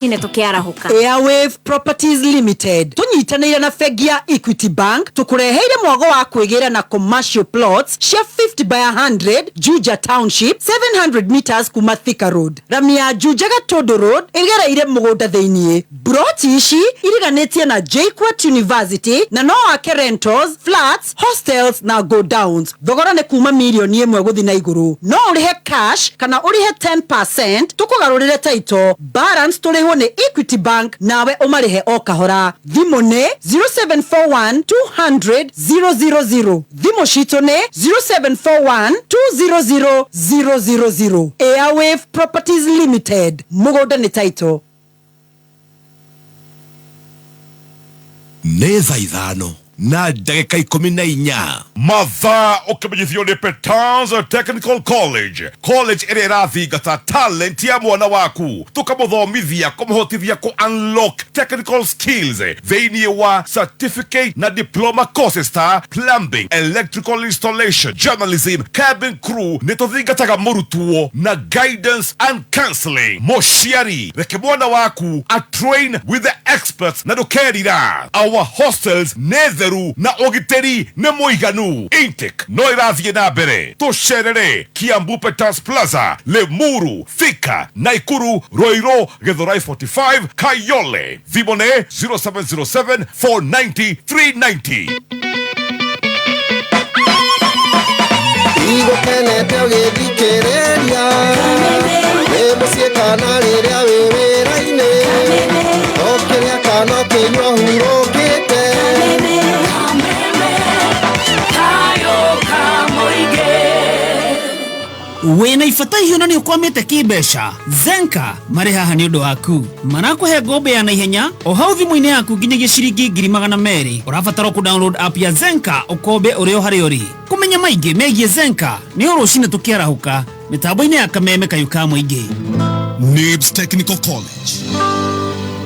Rũcinĩ tũkĩarahũka. Airwave Properties Limited tũnyitanĩire na bengi ya Equity Bank tũkũreheire mwago wa kwĩgĩra na commercial plots cia 50 by 100 Juja Township, 700 meters kuma Thika Road. Rami ya Juja Gatũndũ Road ĩgereire mũgũnda thĩiniĩ. Mburoti ici iriganĩtie na JKUAT University na no wake rentals, flats, hostels na godowns. Thogora nĩ kuma mirioni 1 gũthi na igũrũ. No ũrĩhe cash kana ũrĩhe 10% tũkũgarũrĩre title, balance tũrĩhwo nĩ Equity Bank nawe ũmarĩhe o kahora. Thimũ nĩ 0741 200 000. Thimũ citũ nĩ 0741 200 000. Airwave Properties Limited. Mũgũnda nĩ title. Nĩ thaa 5:14. Mathaa ũkĩmenyithio nĩ Petans Technical College, college ĩrĩa ĩrathingata talent ya mwana waku, tũkamũthomithia kũmũhotithia kũ unlock technical skills thĩinĩ wa certificate na diploma courses ta plumbing, electrical installation, journalism, cabin crew. Nĩ tũthingataga mũrutwo na guidance and counseling. Mũciari, reke mwana waku a train with the experts na ndũkerira. Our hostels nĩ theru na ũgitĩri nĩ mũiganu. Intake no ĩrathiĩ na mbere. Tũcerere Kiambu, Peters Plaza, Limuru, Thika, Naikuru, Ruiru, Githurai 45, Kayole. Thimũ nĩ 0707 490 390. Igũkenete ũgĩthikĩrĩria wĩ mũciĩ kana rĩrĩa wĩ wĩra-inĩ, ũkĩrĩa kana ũkĩnyua hurũkĩte. Kayo Kamoige. Wĩna ibata ihiũ na nĩ ũkwamĩte kĩmbeca, Zenka marĩ haha nĩ ũndũ waku. Marakũhe ngombo ya naihenya o hau thimũ-inĩ yaku nginyagia ciringi 200,000. Ũrabatara kũ download app ya Zenka ũkombe ũrĩ o harĩa ũrĩ. Kũmenya maingĩ megiĩ Zenka nĩ o rũcinĩ tũkĩarahũka mĩtambo-inĩ ya Kameme Kayũ ka Mũingĩ. NIBS Technical College.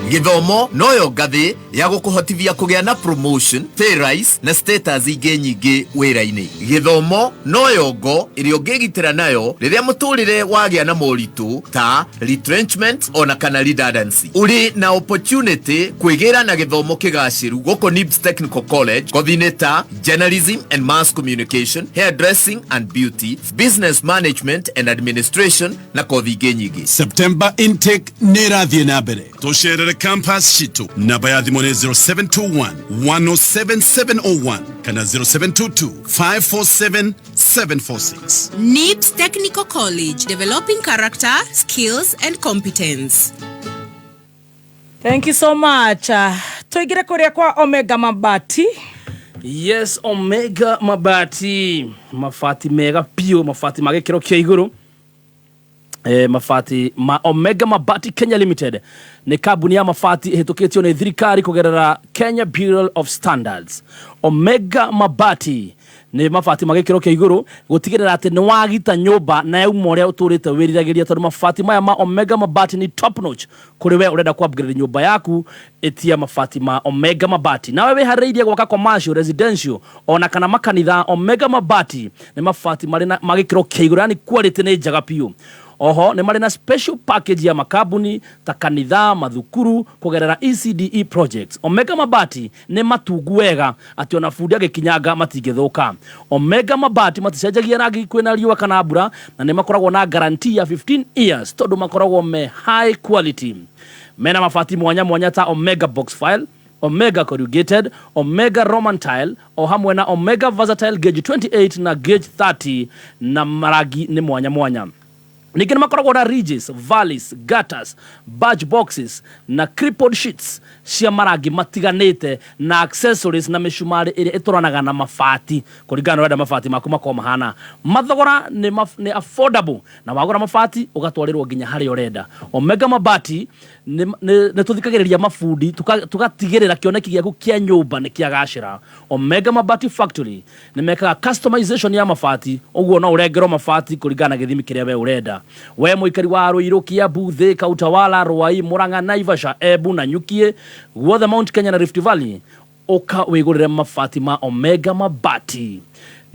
Gĩthomo noyo ngathĩ ya gũkũhotithia kũgĩa na promotion, pay rise na status ingĩ nyingĩ wĩra-inĩ. Gĩthomo noyo ngo ĩrĩa ũngĩgitĩra nayo rĩrĩa mũtũrĩre wagĩa na moritũ ta retrenchment ona kana redundancy. Ũrĩ na opportunity kwĩgĩra na gĩthomo kĩgacĩru gũkũ NIBS Technical College, kothi-inĩ ta journalism and mass communication, hairdressing and beauty, business management and administration na kothi ingĩ nyingĩ. September intake nĩ ĩrathiĩ na mbere. Tũcerere campus citũ. Namba ya thimũ nĩ 0721 107 701 kana 0722 547 746. NIBS Technical College, developing character, skills, and competence. Thank you so much. Tuingire kuria kwa Omega Mabati. Yes, Omega Mabati, mabati mega biũ, mabati ma gĩkĩro kĩa igũrũ. Mabati ma Omega Mabati Kenya Limited nĩ kambuni ya mabati ĩhĩtũkĩtio nĩ thirikari kũgerera Kenya Bureau of Standards. Omega Mabati nĩ mabati ma gĩkĩro kĩa igũrũ gũtigĩrĩra atĩ nĩ wagita nyũmba na yauma ũrĩa ũtũrĩte wĩriragĩria, tondũ mabati maya ma Omega Mabati nĩ top notch. Kũrĩ we ũrenda ku upgrade nyũmba yaku, ĩtia mabati ma Omega Mabati. Nawe wĩharĩirie gwaka commercial, residential ona kana makanitha, Omega Mabati nĩ mabati marĩ na ma gĩkĩro kĩa igũrũ, yani quality nĩ njega biũ. Oho nĩ marĩ na special package ya makambuni ta kanitha, mathukuru kũgerera ECDE projects. Omega Mabati nĩ matungu wega atĩ ona bundi agĩkinyanga matingĩthũka. Omega Mabati maticenjagia rangi kwĩna riũa kana mbura, na nĩ makoragwo na guarantee ya 15 years tondũ makoragwo me high quality. Mena mabati mwanya mwanya ta Omega Box File, Omega Corrugated, Omega Roman Tile o hamwe na Omega Versatile Gauge 28 na Gauge 30, na marangi nĩ mwanya mwanya. Ningĩ nĩ makoragwo na ridges, valleys, gutters, badge boxes na crippled sheets cia marangi matiganĩte na accessories na mĩcumarĩ ĩrĩa ĩtũranaga na mabati kũringana na ũrenda mabati maku makorwo mahana. Mathogora nĩ affordable, na wagũra mabati ũgatwarĩrwo nginya harĩa ũrenda. Omega Mabati nĩ tũthikagĩrĩria mabundi tũgatigĩrĩra kĩoneki gĩaku kĩa nyũmba nĩ kĩagacĩra. Omega Mabati Factory nĩ mekaga customization ya mabati, ũguo no ũrengerwo mabati kũringana na gĩthimi kĩrĩa we ũrenda. We mũikari wa Ruiru, Kiambu, Thika, Utawala, Ruai, Murang'a, Naivasha, Embu na Nyukie, guothe Mount Kenya na Rift Valley, ũka wĩgũrĩre mabati ma Omega Mabati.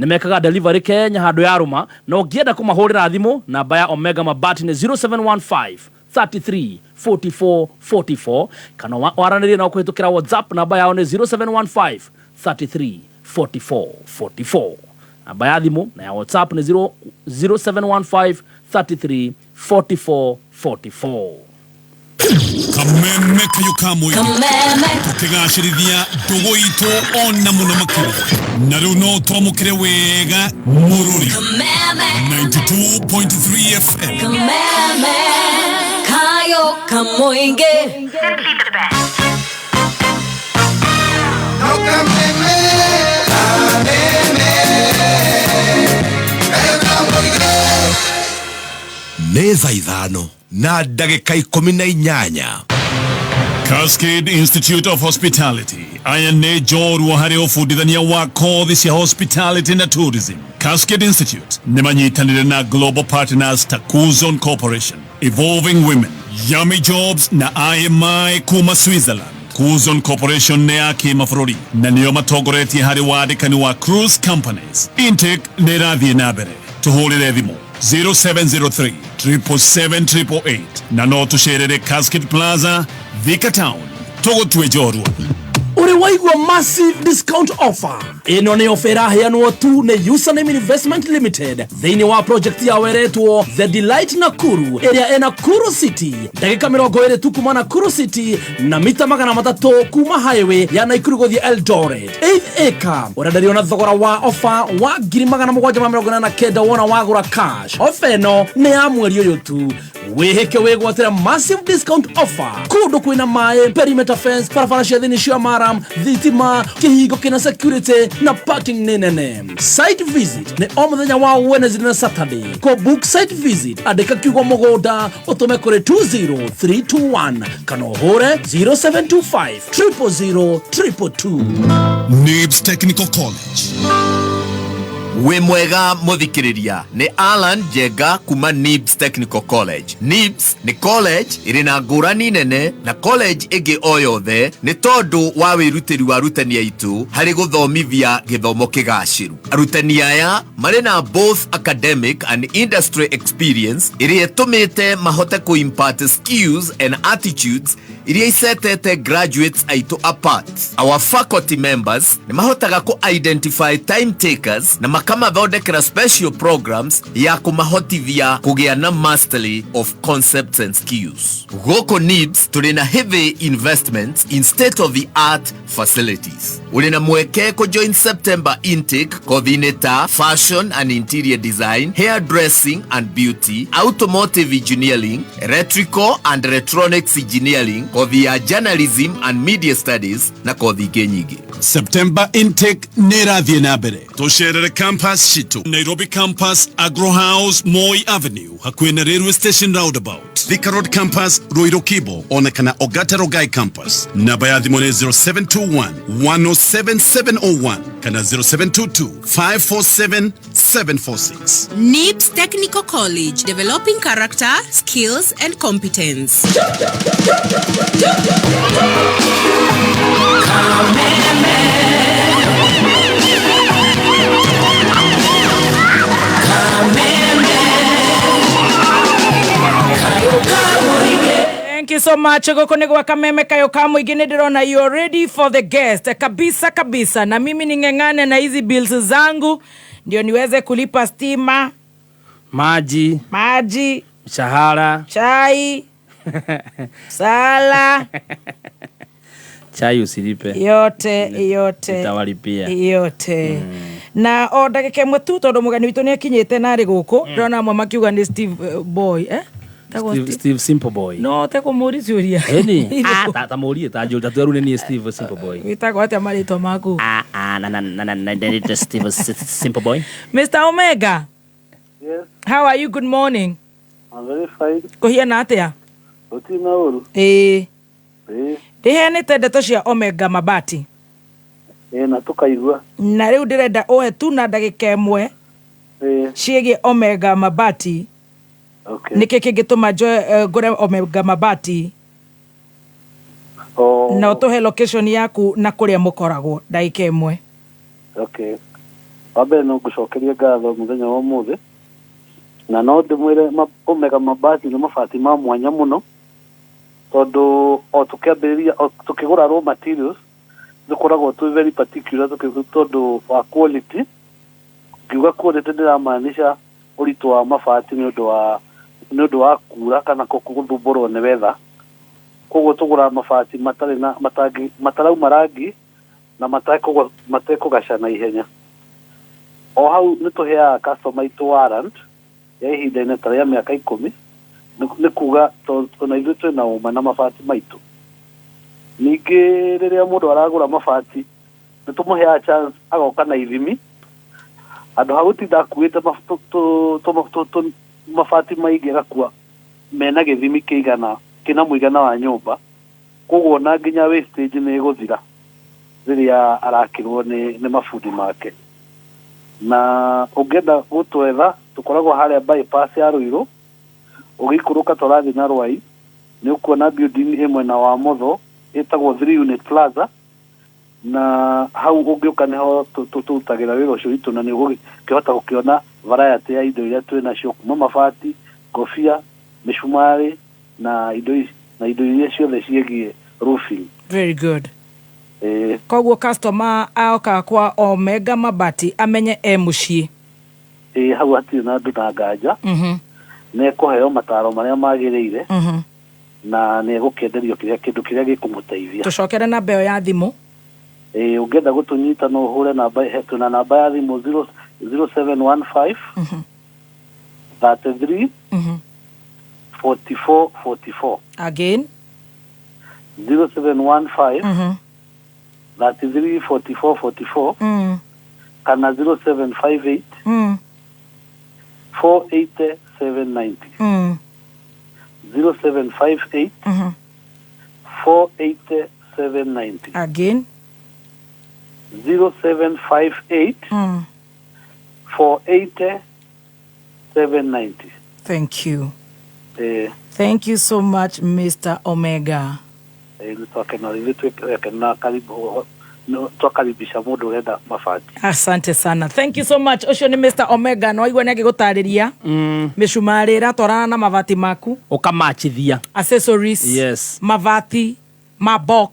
Nĩ mekaga delivery Kenya handũ yarũma, na ũngĩenda kũmahũrĩra thimũ, namba ya Omega Mabati nĩ 0715 33 44 44 kana waranĩrie nao kũhĩtũkĩra WhatsApp. Namba yao nĩ 0715 33 44 44. Namba ya thimũ na ya WhatsApp nĩ 0 0715 33 44 44. Kameme kayo ka mũingĩ. Kameme. Tũkĩgacĩrithia ndũgũ itũ ona mũno makĩria, na rĩu no twamũkĩre wega mũrũri. Kameme. 92.3 FM. Kameme kayo kamoinge. No kameme, kameme, kayo kamũingĩ. Nĩ thaa 5:18. Cascade Institute of Hospitality aya nĩ njorua harĩ ũbundithania wa kothi cia hospitality na tourism. Cascade Institute nĩ manyitanĩre na global partners ta Kuzon Corporation, Evolving Women, Yummy Jobs na IMI kuma Switzerland. Kuzon Corporation nĩ ya kĩmabũrũri na nĩo matongoretie harĩ wandĩkani wa cruise companies. Intake nĩ ĩrathiĩ na mbere. Tũhũrĩre thimũ 0703 777 na no tũcerere Cascade Plaza, Thika Town. Tũgũtue njorua. Ũrĩ waigua massive discount offer? Ĩno nĩ ofa ĩraheanwo tu nĩ Username Investment Limited thĩinĩ wa project yao ĩretwo The Delight Nakuru, ĩrĩa ĩ Nakuru City, ndagĩka 20 tu kuma Nakuru City na mita 300 kuma highway ya Naikuru gũthiĩ Eldoret. 8 acre ũrenderio na thogora wa ofa wa 789,000 wona wagũra cash. Ofa ĩno nĩ ya mweri ũyũ tu. Wĩhĩke wĩgwatĩre massive discount offer kũndũ kwĩna maĩ, perimeter fence, barabara cia thĩinĩ cia maram, thitima, kĩhingo kĩna security na parking nĩ nene. Site visit nĩ o mũthenya wa Wednesday na Saturday. Kũ book site visit, andĩka kiugo mũgũnda ũtũme kũrĩ 20321 kana ũhũre 0725 000 222. Nibs Technical College. Wĩ mwega mũthikĩrĩria, nĩ Alan Njenga kuma Nibs Technical College. Nibs nĩ college ĩrĩ na ngũrani nene na college ĩngĩ o yothe nĩ tondũ wa wĩrutĩri wa arutani aitũ harĩ gũthomithia gĩthomo kĩgacĩru. Arutani aya marĩ na both academic and industry experience ĩrĩa ĩtũmĩte mahote kũ-impart skills and attitudes iria isetete graduates aitũ apart. Our faculty members nĩ mahotaga kũ-identify time takers na makamathondekera special programs ya kũmahotithia kũgĩa na mastery of concepts and skills. Gũkũ Nibs tũrĩ na heavy investments in state of the art facilities. Ũrĩ na mweke kũjoin September intake kothi-inĩ ta fashion and interior design, hair dressing and beauty, automotive engineering, electrical and electronics engineering, kothi ya journalism and media studies na kothi ingĩ nyingĩ. September intake nĩ ĩrathiĩ na mbere. Tũcerere campus citũ: Nairobi campus, Agro House, Moi Avenue, hakuhĩ na railway station roundabout; Thika Road campus, Ruiru Kibo, ona kana Ogata Rogai campus. Namba ya thimũ nĩ 0721 107701 kana 0722 547 746. NIBS Technical College, developing character, skills, and competence. Thank you so much. Gũkũ nĩ gwa Kameme kayo ka mũingĩ. Nĩ ndĩrona you are ready for the guest kabisa kabisa, na mimi ning'eng'ane na hizi bills zangu ndio niweze kulipa stima, maji, maji, mshahara, chai, sala. Chai usilipe. Yote yote. Nitawalipia. Yote na o ndagĩka ĩmwe tu tondũ mũgeni witũ nĩ akinyĩte narĩ gũkũ. Ndĩrona amwe makiuga nĩ Steve Boy, eh? Tagwo Steve Simple Boy. No tekũmũria ciũria. Ĩni. Ah, ta mũrie ta njũri ta tweru nĩ niĩ Steve Simple Boy. Wĩtagwo atĩa marĩtwa maku? Ah ah, na na na na na Steve Simple Boy. Mr. Omega. Yes. How are you? Good morning. I'm very fine. Kũhiana atĩa? Gũtirĩ na ũru. Ĩĩ. Ĩĩ. Ndĩheanĩte ndeto cia Omega Mabati. Ĩĩ, na tũkaigua. Na rĩu ndĩrenda ũhe tu na ndagĩka ĩmwe ciĩgiĩ Omega Mabati. Nĩkĩ kĩngĩtũma njoe ngũre Omega Mabati? Oh. Na ũtũhe location yaku na kũrĩa mũkoragwo, ndagĩka ĩmwe. Okay. Wa mbere no ngũcokerie ngatho mũthenya wa ũmũthĩ. Na no ndĩmwĩre Omega Mabati nĩ mabati ma mwanya mũno, tondũ o tũkĩambĩrĩria, o tũkĩgũra raw materials, tũkoragwo twĩ very particular tondũ wa quality. Ngiuga quality ndĩramaanisha ũritũ wa mabati nĩ ũndũ wa kura kana gũthumbũrwo nĩ weather. Koguo tũgũraga mabati matarĩ na matangi matarauma rangi na matekũgaca na ihenya. O hau nĩ tũheaga customer itũ warrant ya ihinda-inĩ ta rĩa mĩaka 10. Nĩ kuga ona ithuĩ twĩna ũma na mabati maitũ. Ningĩ rĩrĩa mũndũ aragũra mabati, nĩ tũmũheaga chance agoka na ithimi handũ ha gũtinda akuĩte mabati maingĩ, agakua mena gĩthimi kĩigana kĩna mũigana wa nyũmba. Koguo na nginya wastage nĩ ĩgũthira rĩrĩa arakĩrwo nĩ mabundi make. Na ũngĩenda gũtwetha, tũkoragwo harĩa bypass ya Ruiru, ũgĩikũrũka tũrathiĩ na Rwai, nĩ ũkuona building ĩ mwena wa motho ĩtagwo 3 Unit Plaza, na hau ũngĩũka nĩho tũrutagĩra wĩra ũcio witũ, na nĩ ũgũkĩhota gũkĩona variety ya indo iria twĩ nacio, kuma mabati, ngobia, mĩcumarĩ na indo iria ciothe ciĩgiĩ roofing. Very good. Ĩĩ. Koguo customer aoka kwa Omega Mabati amenye e mũciĩ. Ĩĩ, hau hatirĩ na andũ na nganja. Nĩ ekũheo mataro marĩa magĩrĩire na nĩ egũkĩenderio kĩrĩa kĩndũ kĩrĩa gĩkũmũteithia. Tũcokere namba ĩyo ya thimũ. Ĩĩ, ũngĩenda gũtũnyita no ũhũre namba, twĩna namba ya thimũ 0715 33 44 44. Again. 0715 33 44 44 kana 0758 480 790. 0758 480 790. Again. 0758 480 790. Thank you. Eh. Thank you so much, Mr. Omega. Nĩ twakena ithuĩ, twakena karibu twakaribisha mũndũ ũrenda mabati. Asante sana, thank you so much. Ũcio nĩ Mr. Omega. No waigua nĩ agĩgũtarĩria mĩcumarĩ ĩratwarana na mabati maku. Ũkamachithia. Accessories. Mabati ma box,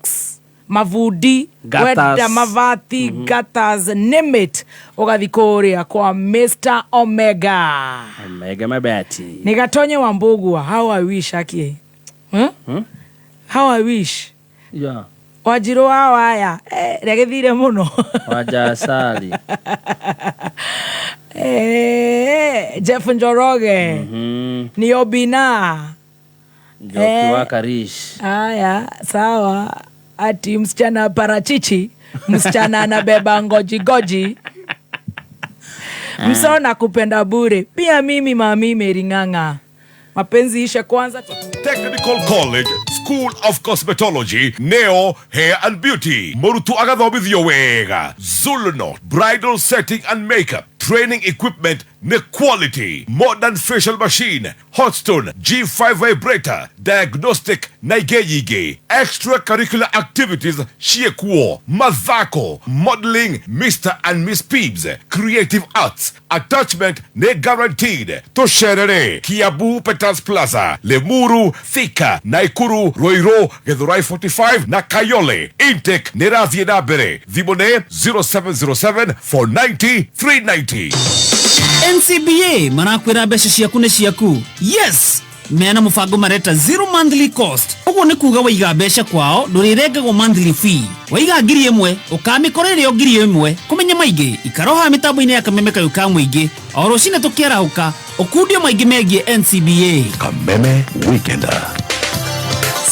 mabundi. Gutters. Wenda mabati, gutters, name it, ũgathi kũrĩa kwa Mr. Omega. Omega Mabati. Nĩ Gatonye wa Mbũgua. How I wish aki, huh? Hmm? How I wish. Wanjirũ wa waya, rĩagĩthire mũno. Wajasali. Jeff Njoroge. Ni Obina. Njoki wa Karish. Aya, sawa. Ati msichana parachichi, msichana anabeba ngoji goji, msona kupenda bure. Pia mimi mami Mering'ang'a, mapenzi ishe kwanza. Technical College, School of Cosmetology, Neo Hair and Beauty. Mũrutwo agathomithio wega. Zulunot, bridal setting and makeup. Training equipment nĩ quality. Modern facial machine, Hotstone, G5 vibrator, diagnostic na ingĩ nyingĩ. Extracurricular activities ciĩkuo. Mathako, modeling, Mr. and Miss Peebs, creative arts, attachment nĩ guaranteed. Tũcerere Kiambu Peters Plaza, Limuru, Thika, Naikuru, Ruiru, Githurai 45 na Kayole. Intake nĩ ĩrathiĩ na mbere. Thimũ nĩ 0707 490 390. NCBA marakwĩra mbeca ciaku nĩ ciaku. Yes, mena mũbango mareta zero monthly cost. Ũguo nĩ kuga waiga mbeca kwao ndũrĩrengagwo monthly fee. Waiga 1000 ũkamĩkora ĩrĩ o 1000. Kũmenya maingĩ ikaroha mĩtambo-inĩ ya Kameme kayũ ka mũingĩ o rũcinĩ tũkĩarahũka ũkundio maingĩ megiĩ NCBA. Kameme Weekender.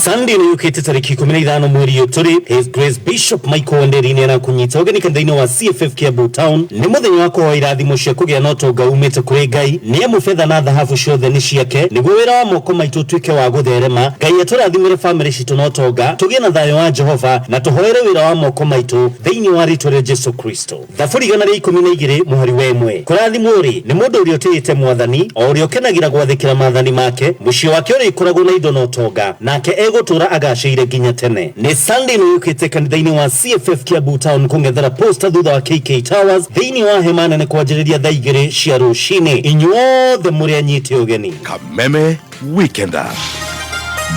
Sunday nĩ yũkĩte tarĩki 15 mweri ũyũ tũrĩ. His Grace Bishop Michael Wanderi nĩ arakũnyita ũgeni kanitha-inĩ wa CFF Kiambu Town. Nĩ mũthenya wa kũhoya irathimo cia kũgĩa na ũtonga umĩte kũrĩ Ngai, nĩ amu betha na thahabu ciothe nĩ ciake, nĩguo wĩra wa moko maitũ ũtuĩke wa gũtherema. Ngai atũrathimĩre famĩlĩ citũ na ũtonga, tũgĩe na thayũ wa Jehova na tũhoere wĩra wa moko maitũ thĩinĩ wa rĩtwa rĩa Jesu Kristo. Thaburi 112 mũhari wa 1. Kũrathimwo rĩ nĩ mũndũ ũrĩa ũtĩĩte Mwathani, o ũrĩa ũkenagĩra gwathĩkĩra maathani make. Mũciĩ wake ũrĩkoragwo na indo na ũtonga, nake egũtũra agacĩire nginya tene. Nĩ Sunday nĩ yũkĩte kanitha-inĩ wa CFF Kiambu Town kũng'ethera posta thutha wa KK Towers thĩinĩ wa hema nene kwanjĩrĩria thaa 2 cia rũcinĩ. Inyuothe mũrĩ anyite ũgeni. Kameme Weekender.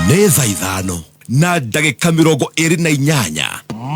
Nĩ thaa 5 na ndagĩka 28.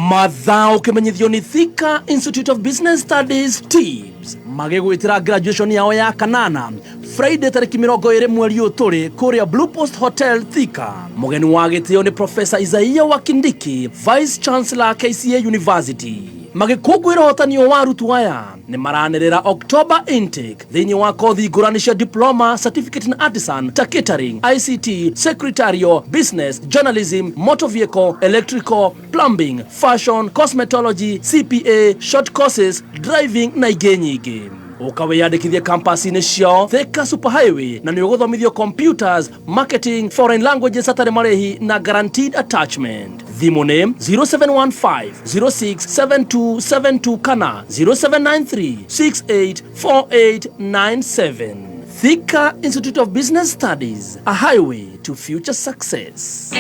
Mathao kimenyithio ni Thika Institute of Business Studies TIBS magĩgwĩtĩra graduation yao ya kanana Friday tarĩki 20 mweri ũyũ tũrĩ kũrĩa Blue Post Hotel Thika. Mũgeni wa gĩtĩo nĩ Professor Isaiah Wakindiki, Vice Chancellor KCA University. Magĩkũngũĩra ũhotanio wa arutwo aya nĩ maranĩrĩra October intake thĩinĩ wa kothi ngũrani cia diploma, certificate in artisan ta catering, ICT, secretarial, business, journalism, motor vehicle, electrical, plumbing, fashion, cosmetology, CPA, short courses, driving na ingĩ nyingĩ. Ũka wĩyandĩkithie campus-inĩ ciao Thika Super Highway na nĩ ũgũthomithio computers, marketing, foreign languages hatarĩ marĩhi na guaranteed attachment. Thimũ nĩ 0715 067272 kana 0793 684897. Thika Institute of Business Studies, a highway to future success.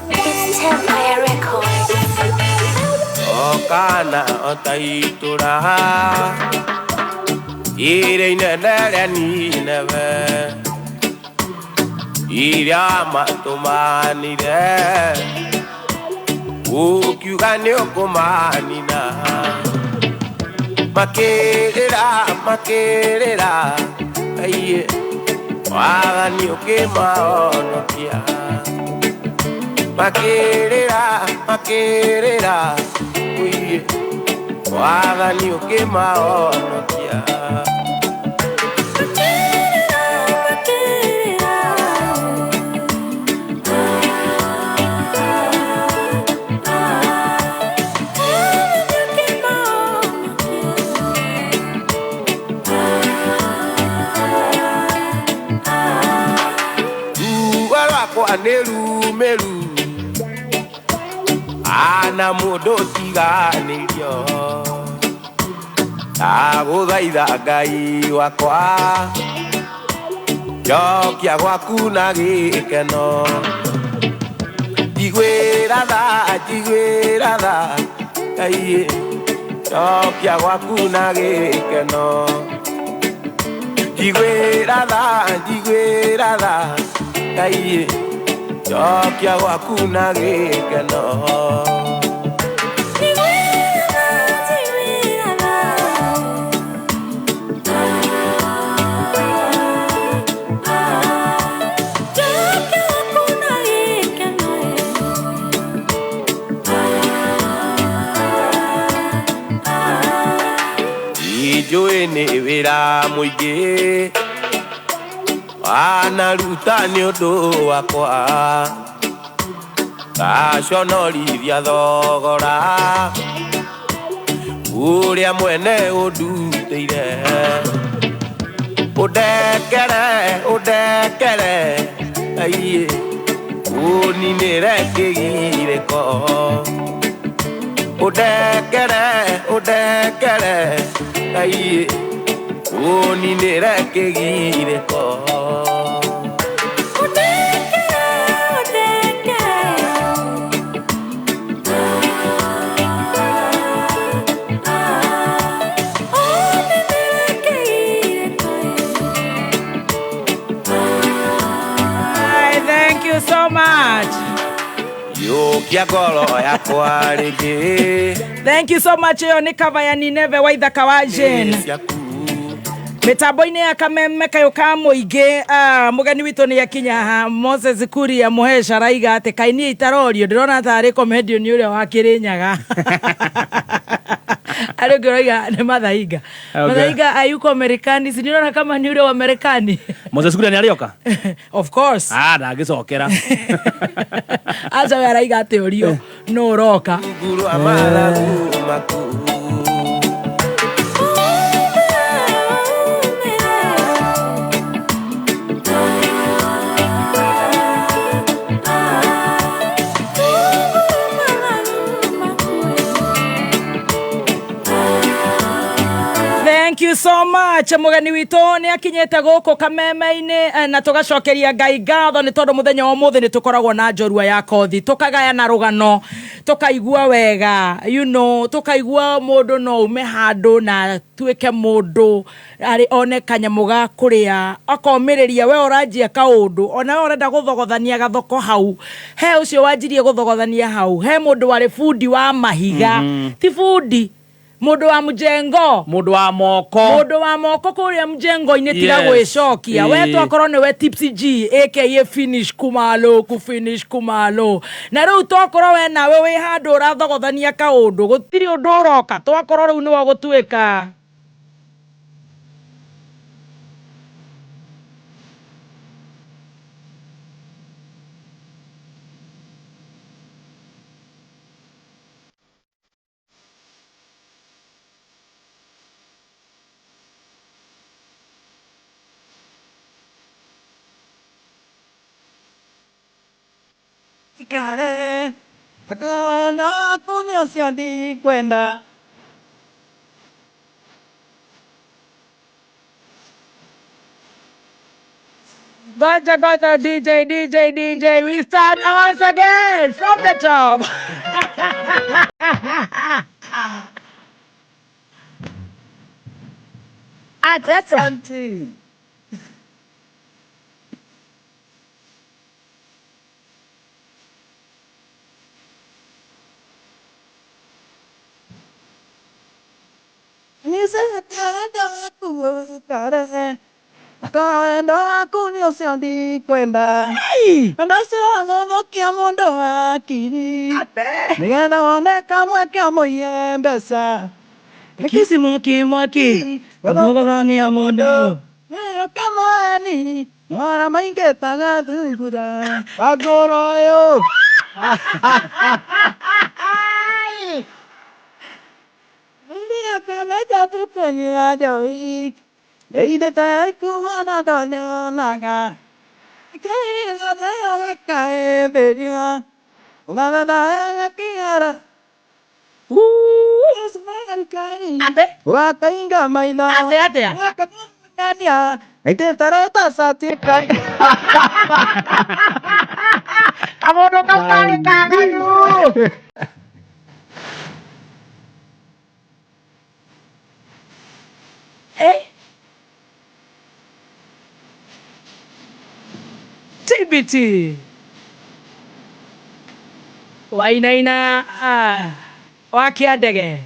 It's Empire Records. Okana otaitura ire inene rĩa Nineve iria matũmanire ũkiuga nĩ ũkũmanina makĩrĩra makĩrĩra aiye wathani ũkĩmahonokia makĩrĩra makĩrĩra uiye wathani ũkĩmahonokia. Ruo rwakwa nĩ rumĩru ana mũndũ tiganĩrio ndagũthaitha Ngai wakwa njokia gwaku na gĩkeno njiguĩra tha njiguĩra tha Ngai njokia gwaku na gĩkeno njiguĩra tha njiguĩra tha Ngai njokia gwaku na gĩkeno. Njũĩ nĩ wĩra mũingĩ wanaruta nĩ ũndũ wakwa ngaconorithia thogora ũrĩa mwene ũndutĩire ũndekere ũndekere aiye ũninĩre kĩgirĩko ũndekere ũndekere aiye ũninĩre kĩgirĩko. Thank you so much. Yũkia ngoro yakwa rĩngĩ. Thank you so much. Ĩyo nĩ cover ya Nineve Waithaka wa Jane. Mitambo-inĩ ya Kameme kayũ ka mũingĩ, mũgeni witũ nĩ akinya haha. Moses Kuria Mũhesha araiga atĩ kaĩ niĩ itarorio, ndĩrona tarĩ comedian ũrĩa wa Kĩrĩnyaga. Arĩ ũngĩ ũrauga nĩ Mathaiga. Okay. Mathaiga ayuko Marekani, si nĩũrona kama nĩ ũrĩa wa Marekani? Moses Kuria nĩ arĩoka? Of course. Ah, ndangĩcokera. Aca we araiga atĩ ũrio nũ ũroka. Thank you you so much. Mũgeni witũ nĩ akinyĩte gũkũ kameme-inĩ na tũgacokeria Ngai ngatho nĩ tondũ mũthenya wa ũmũthĩ nĩ tũkoragwo na njorua ya kothi, tũkagayana rũgano, tũkaigua wega, tũkaigua mũndũ no ume handũ na tuĩke mũndũ arĩ one kanyamũ ga kũrĩa, akomĩrĩria we ũranjia kaũndũ, ona we ũrenda gũthogothania gathoko hau, he ũcio wanjirie gũthogothania hau, he mũndũ warĩ bundi wa mahiga, ti bundi, mũndũ wa mjengo, Mũndũ wa moko. Mũndũ wa moko kũrĩa mjengo-inĩ, tiga gwĩcokia we. Twakorwo nĩwe Tipsy G aka Finish Kumalo, ku Finish Kumalo, na rĩu twakorwo we nawe wĩ handũ ũrathogothania kaũndũ, gũtirĩ ũndũ ũroka, twakorwo rĩu nĩwe ũgũtuĩka. Kwenda. Goja, goja, DJ, DJ, DJ. We start once again from the top. Asante. Kwenda andacĩra mũndũ hakiri nĩgetha wone kamwe kĩa mbeca Kisimuki mwaki gũthogorania mũndũ. Kamweni mwana maingĩtaga thungura wangũrũ ũyũ. Ate atia? Kamundu kau karĩ kaganu. Eh? TBT. Wainaina wa kĩandege.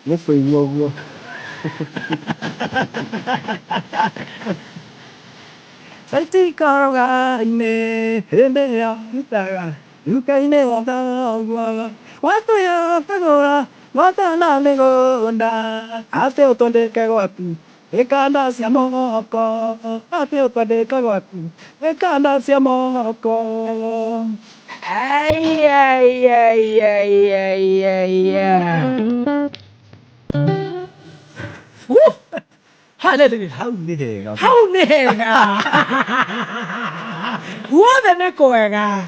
Nĩ kũigua ũguo. Hĩndĩ ĩrĩa ndutaga nduka-inĩ wakũgũra gwatana mĩgũnda atĩ ũtwandĩke gwaku ikanda cia moko, atĩ ũtwandĩke gwaku ikanda cia moko. Ai, ai, ai, ai, ai, ai, ai. Woo! Hallelujah, hau nĩ hega. Hau nĩ hega. Guothe nĩ kwega.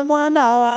Mwana wa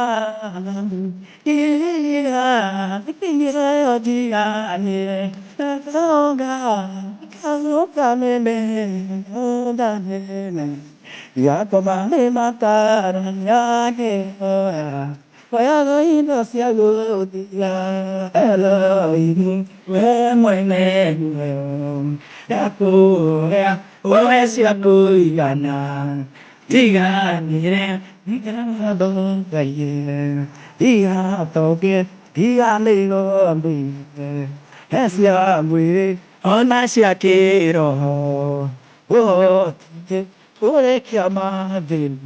ona cia kĩroho ũrĩkia mathĩna.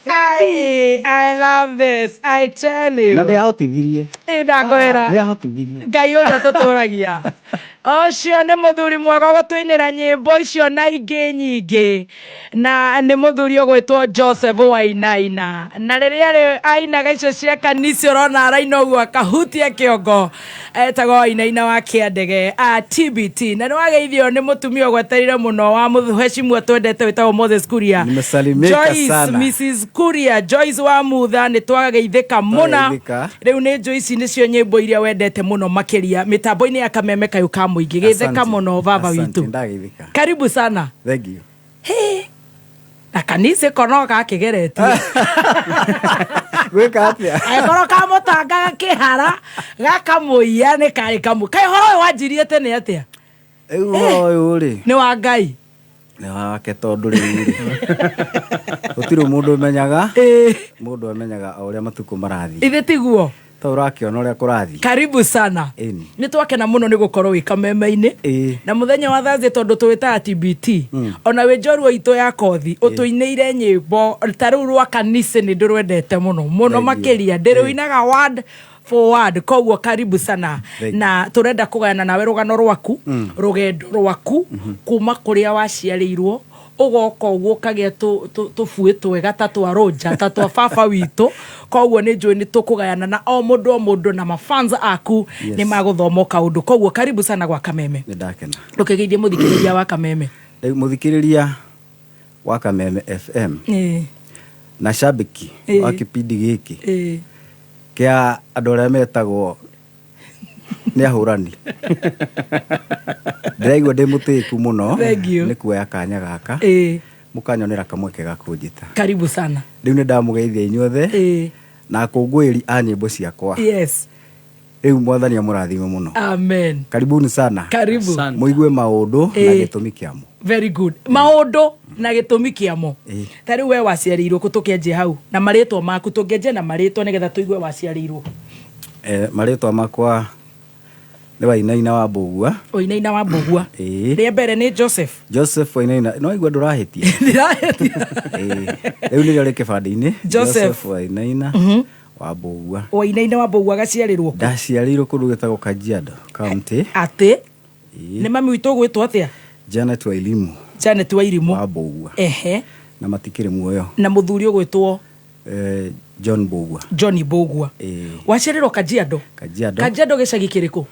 Ai, I love this. I tell you. Na nĩahotithirie. Ĩ, ndakwĩra. Nĩahotithirie. Ngai ũrĩa tũtũragia. Ũcio nĩ mũthuri mwega ũgũtũinĩra nyĩmbo icio na ingĩ nyingĩ, na nĩ mũthuri ũgwĩtwo Joseph Wainaina. Na rĩrĩa rĩ ainaga icio cia kanitha ũrona araina ũguo akahutia kĩongo, etagwo Wainaina wa Kĩandege a TBT. Na nĩ wageithio nĩ mũtumia ũgweterire mũno wa mũhecimua twendete wĩtagwo Moses Kuria. Nimesalimika Joyce, sana. Mrs Kuria, Joyce wa Mutha, nĩ twageithĩka mũna. Twageithĩka. Rĩu nĩ njũ ici nĩcio nyĩmbo iria wendete mũno makĩria mĩtambo-inĩ ya Kameme Kayũ ka Mũingĩ. Geithĩka Asante. mũno baba Asante, witũ. Ndageithĩka. Karibu sana. Thank you. Hey, na kanitha ĩko no gakĩgeretie. Gwĩka atĩa? Angĩkorwo kamũtanga gakĩhara gakamũiya nĩ karĩ kamwe. Kaĩ ũhoro ũyũ wanjirie tene atĩa? Rĩu ũhoro ũyũ rĩ, Nĩ wa Ngai. nĩ wake tondũ rĩu rĩ, gũtirĩ mũndũ ũmenyaga, mũndũ amenyaga o ũrĩa matukũ marathiĩ. Ithe tiguo? Ta ũrakĩona ũrĩa kũrathiĩ. Karibu sana. Ĩni. Nĩ twakena mũno nĩ gũkorwo wĩ kameme-inĩ. Na mũthenya wa Thursday tondũ tũwĩtaga TBT. Ona wĩ njorua itũ ya kothi ũtũinĩire nyĩmbo ta rĩu rwa kanitha nĩ ndĩrwendete mũno mũno Thank you. makĩria, ndĩrũinaga word for word, koguo karibu sana. Thank you. Na tũrenda kũgayana nawe rũgano rwaku, rũgendo rwaku kuma kũrĩa waciarĩirwo ũgoka ũguo ũkagĩa tũbuĩ twega ta twa Roger, ta twa baba witũ. Koguo nĩ njũĩ nĩ tũkũgayana na o mũndũ o mũndũ na mafans aku Yes. nĩ magũthoma o kaũndũ. Koguo karibu sana gwa Kameme. Nĩ ndakena. Ndũkĩgeithie mũthikĩrĩria wa Kameme. Rĩu mũthikĩrĩria wa Kameme FM na shabiki wa kipindi gĩkĩ kĩa andũ arĩa metagwo nĩ ahũrani, ndĩraigua ndĩ mũtĩĩku mũno Thank you. nĩ kuoya kanya gaka mũkanyonera kamweke ga kũnjĩta. Karibu sana. Rĩu nĩ ndamũgeithia inyuothe na akũngũĩri a nyĩmbo ciakwa. Rĩu Mwathani amũrathime mũno. Amen. Karibuni sana. Karibu. Asante. Mũigue maũndũ na gĩtũmi kĩamo. Very good. Maũndũ na gĩtũmi kĩamo. Ta rĩu we waciarĩirwo kũ? Tũkĩanjie hau na marĩtwa maku, tũngĩanjia na marĩtwa nĩgetha tũigue waciarĩirwo kũ. Marĩtwa makwa nĩ Wainaina wa Mbũgua. Wainaina wa Mbũgua. Rĩa mbere nĩ Joseph. Joseph Wainaina, no igua ndũrahĩtia. Ndirahĩtia. Rĩu nĩrĩo rĩ kĩbandĩ-inĩ. Joseph. Wainaina wa Mbũgua. Wainaina wa Mbũgua agaciarĩrwo kũ? Ndaciarĩirwo kũndũ gwĩtagwo Kajiado County. Atĩ nĩ mami witũ ũgwĩtwo atĩa? Janet Wairimu. Janet Wairimu wa Mbũgua. Na matikĩrĩ muoyo. Na mũthuri ũgwĩtwo? John Mbũgua. John Mbũgua. Waciarĩrwo Kajiado? Kajiado. Kajiado gĩcagi kĩrĩkũ?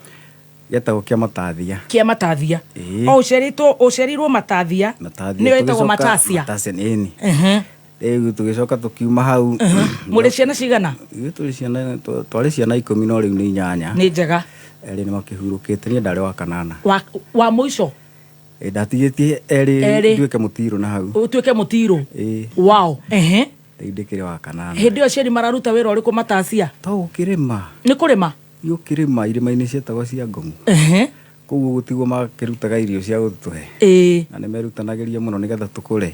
Gĩetagwo kĩa Matathia. Kĩa Matathia. O ũciarĩtwo, ũciarĩirwo Matathia? Matathia. Nĩyo ĩtagwo Tũgĩcoka- Matasia. Matasia, ĩni. Rĩu tũgĩcoka tũkiuma hau. Mũrĩ ciana cigana? Ithuĩ tũrĩ ciana, twarĩ ciana 10 no rĩu nĩ 8. Nĩ njega. Erĩ nĩ makĩhurũkĩte, niĩ ndarĩ wa kanana. Wa mũico? Ndatigĩtie erĩ Erĩ. nduĩke mũtirũ na hau. Ũtuĩke mũtirũ. Wow. Rĩu ndĩkĩrĩ wa kanana. Hĩndĩ ĩyo aciari mararuta wĩra ũrĩkũ Matasia? To gũkĩrĩma. Nĩ kũrĩma? Gũkĩrĩma irĩma-inĩ cietagwo cia Ngomu. Koguo gũtigwo makĩrutaga irio cia gũtũhe. Na nĩ merutanagĩria mũno nĩgetha tũkũre.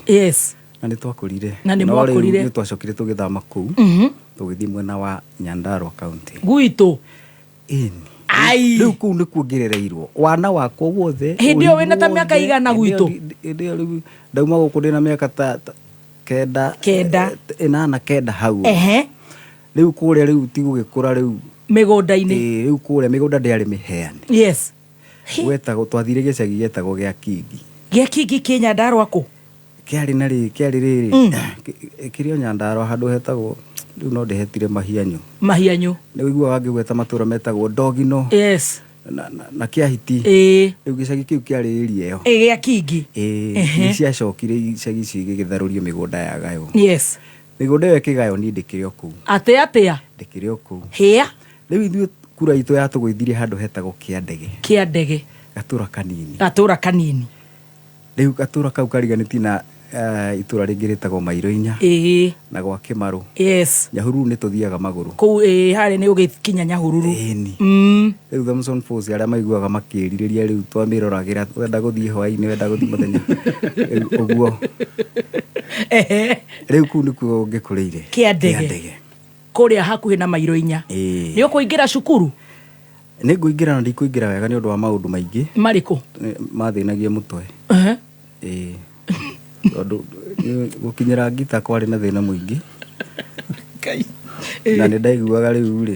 Na nĩ twakũrire. Na nĩ No rĩu mwakũrire. nĩ twacokire tũgĩthama kũu. Tũgĩthiĩ mwena wa Nyandarua County. Gwitũ. Ĩni. Ai. Rĩu kũu nĩkuo ngĩrereirwo. Wana wakwa wothe. Hĩndĩ ĩyo wĩna ta mĩaka igana gwitũ? Hĩndĩ ĩyo rĩu ndauma gũkũ ndĩna mĩaka ta kenda. Kenda. 8 9 hau. Rĩu kũrĩa rĩu ti gũgĩkũra rĩu. Mĩgũnda-inĩ. Rĩu kũrĩa mĩgũnda ndĩarĩ mĩheane. Gwetagwo, twathire gĩcagi gĩetagwo gĩa Kingi. Gĩa Kingi kĩ Nyandarua kũ? Kĩarĩ na rĩ, kĩarĩ rĩrĩ. Kĩrĩ o Nyandarua handũ hetagwo, rĩu no ndĩhetire Mahianyũ. Mahianyũ. Nĩ ũiguaga ngĩgweta matũra metagwo Ndogino. Na Kĩahiti. Rĩu gĩcagi kĩu kĩarĩ area ĩyo. Gĩa Kingi. Nĩ ciacokire icagi icio igĩgĩtharũrio mĩgũnda yagaywo. Mĩgũnda ĩyo ĩkĩgaywo niĩ ndĩkĩrĩ o kũu. Atĩ atĩa? Ndĩkĩrĩ o kũu. Hĩa. Rĩu ithuĩ kura itũ yatũgũithirie handũ hetagwo Kĩandege. Kĩandege. Gatũra kanini. Gatũra kanini. Rĩu gatũra kau kariganĩtie na itũra rĩngĩ rĩtagwo Mairo Inya. Na gwa Kĩmarũ. Nyahururu nĩ tũthiaga magũrũ. Kũu harĩa nĩ ũgĩkinya Nyahururu. Ĩni. Rĩu Thompson Falls arĩa maiguaga makĩrirĩria rĩu twamĩroragĩra, wenda gũthiĩ hwaĩ-inĩ, wenda gũthiĩ mũthenya. Rĩu ũguo. Rĩu kũu nĩkuo ngĩkũrĩire. Kĩandege. Kĩandege. Kũrĩa hakuhĩ na Mairo Inya. Nĩ ũkũingĩra cukuru? Nĩ ngũingĩra na ndikũingĩra wega nĩ ũndũ wa maũndũ maingĩ. Marĩkũ? Mathĩnagia mũtwe. Tondũ gũkinyĩra ngita kwarĩ na thĩna mũingĩ. Na nĩ ndaiguaga rĩu rĩ,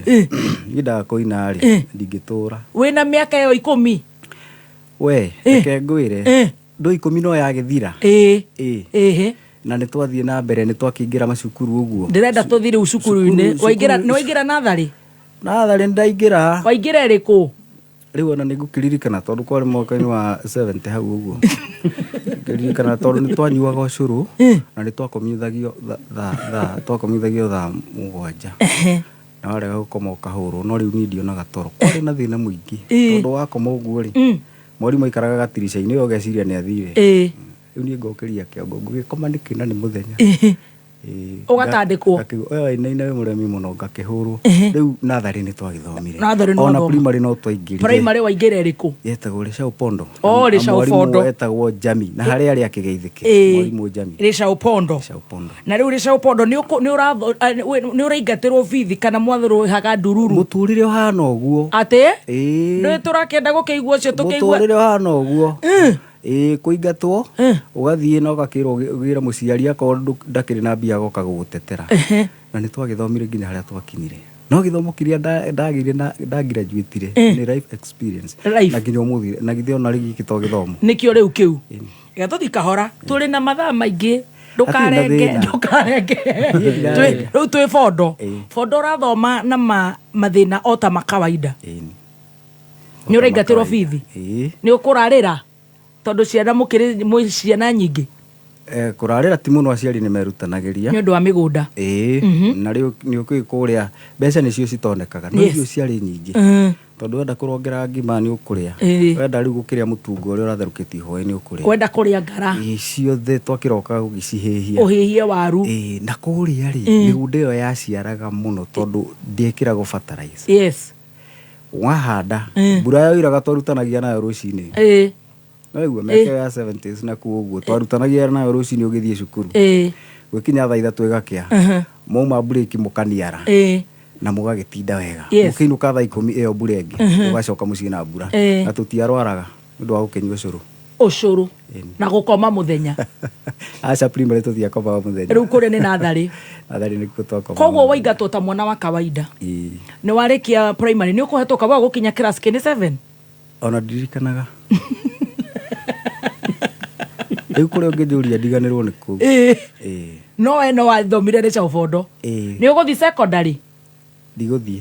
niĩ ndaga kũina rĩ, ndingĩtũra. Wĩna mĩaka ĩyo 10? We reke ngwĩre, ndũ 10 no yagĩthira. Ĩĩ. Ĩĩ. Ĩhĩ. Na nĩ twathiĩ na mbere, nĩ twakĩingĩra macukuru ũguo. Ndĩrenda tũthiĩ rĩu cukuru-inĩ. Waingĩra, nĩ waingĩra natharĩ? Natharĩ nĩ ndaingĩra. Waingĩra ĩrĩkũ? Rĩu ona nĩ ngũkĩririkana tondũ kwarĩ mwaka-inĩ wa 70 hau ũguo. Ngĩririkana tondũ nĩ twanyuaga ũcũrũ na nĩ twakomithagio thaa 7 na warega gũkoma ũkahũrwo, no rĩu niĩ ndionaga toro, kwarĩ na thĩna mũingĩ tondũ wakoma ũguo rĩ, mwarimũ aikaraga gatirica-inĩ, we ũgeciria nĩ athire. Rĩu niĩ ngokĩria kĩongo, ngũgĩkoma nĩkĩ na nĩ mũthenya? Ĩĩ. Ũgatandĩkwo. Oyo wainaina wĩ mũremi mũno, ngakĩhũrwo. Rĩu natharĩ nĩ twagĩthomire. Natharĩ nĩ Ona wathoma. primary no twaingĩrire. Primary waingĩra ĩrĩkũ? Yetagwo Rĩca Upondo. Oh, Na Rĩca mwarimũ Upondo. etagwo Jami, na harĩa arĩ akĩgeithĩke. Mwarimũ Jami. Rĩca Upondo. Upondo. Na rĩu Rĩca Upondo nĩ ũraingatĩrwo bithi kana mwathũrũhaga ndururu? Mũtũrĩre ũhana ũguo. Atĩ? Ĩĩ. Nĩ tũrakĩenda gũkĩigua ũcio tũkĩigua. Mũtũrĩre ũhana ũguo. Ĩĩ, kũingatwo ũgathiĩ na ũgakĩrwo ũgĩre mũciari akorwo ndakĩrĩ na mbia agoka gũgũtetera. Na nĩ twagĩthomire nginya harĩa twakinyire, no gĩthomo kĩrĩa ndagĩire na ndagraduatire nĩ life experience. Life. Na nginya ũmũthĩ na githĩ ona rĩu gĩkĩ to gĩthomo. Nĩkĩo rĩu kĩu reke tũthiĩ kahora, tũrĩ na mathaa maingĩ, ndũkarenge. Hatirĩ na thĩna. Ndũkarenge. Ndirarenge. Rĩu twĩ bondo bondo, ũrathoma na mathĩna o ta makawaida, nĩ ũraingatĩrwo bithi, nĩ ũkũrarĩra tondũ ciana mũkĩrĩ mwĩ ciana nyingĩ. Kũrarĩra ti mũno, aciari nĩ merutanagĩria. Nĩ ũndũ wa mĩgũnda. Ĩĩ, na rĩu nĩ ũkĩũĩ kũrĩa mbeca nĩcio citonekaga, no irio ciarĩ nyingĩ tondũ wenda kũrongera ngima nĩ ũkũrĩa, wenda rĩu gũkĩrĩa mũtungo ũrĩa ũratherũkĩtie hwaĩ nĩ ũkũrĩa, Wenda kũrĩa ngara. Ĩĩ, ciothe twakĩrokaga gũgĩcihĩhia. Ũhĩhie waru. Ĩĩ, na kũrĩa rĩ, mĩgũnda ĩyo yaciaraga mũno tondũ ndĩekĩragwo fertilizer. Wahanda, mbura yoiraga twarutanagia nayo rũcinĩ. Waigua, mĩaka ĩyo ya 70s na kuo ũguo twarutanagia nayo rũcinĩ ũgĩthiĩ cukuru, gwĩkinya thaa 3 ĩgakĩa, mwauma mburĩki mũkaniara na mũgagĩtinda wega. Mũkĩinũka thaa 10 ĩyo mbura ĩngĩ, ũgacoka mũciĩ na mbura. Na tũtiarwaraga nĩ ũndũ wa gũkĩnyua ũcũrũ. Ũcũrũ na gũkoma mũthenya. Aca, primary tũtiakomaga mũthenya. Rĩu kũrĩa nĩ natharĩ. Natharĩ nĩkuo twakomaga. Koguo waingatwo ta mwana wa kawaida. Nĩ warĩkia primary, nĩ ũkũhetũka wa gũkinya class kĩ nĩ 7? Ona ndirikanaga rĩu kũrĩa ũngĩnjũria ndiganĩrwo nĩ kũu. Ĩĩ. No we no wathomire Rĩca Ũbondo. Ĩĩ. Nĩ ũgũthiĩ secondary? Ndigũthiĩ,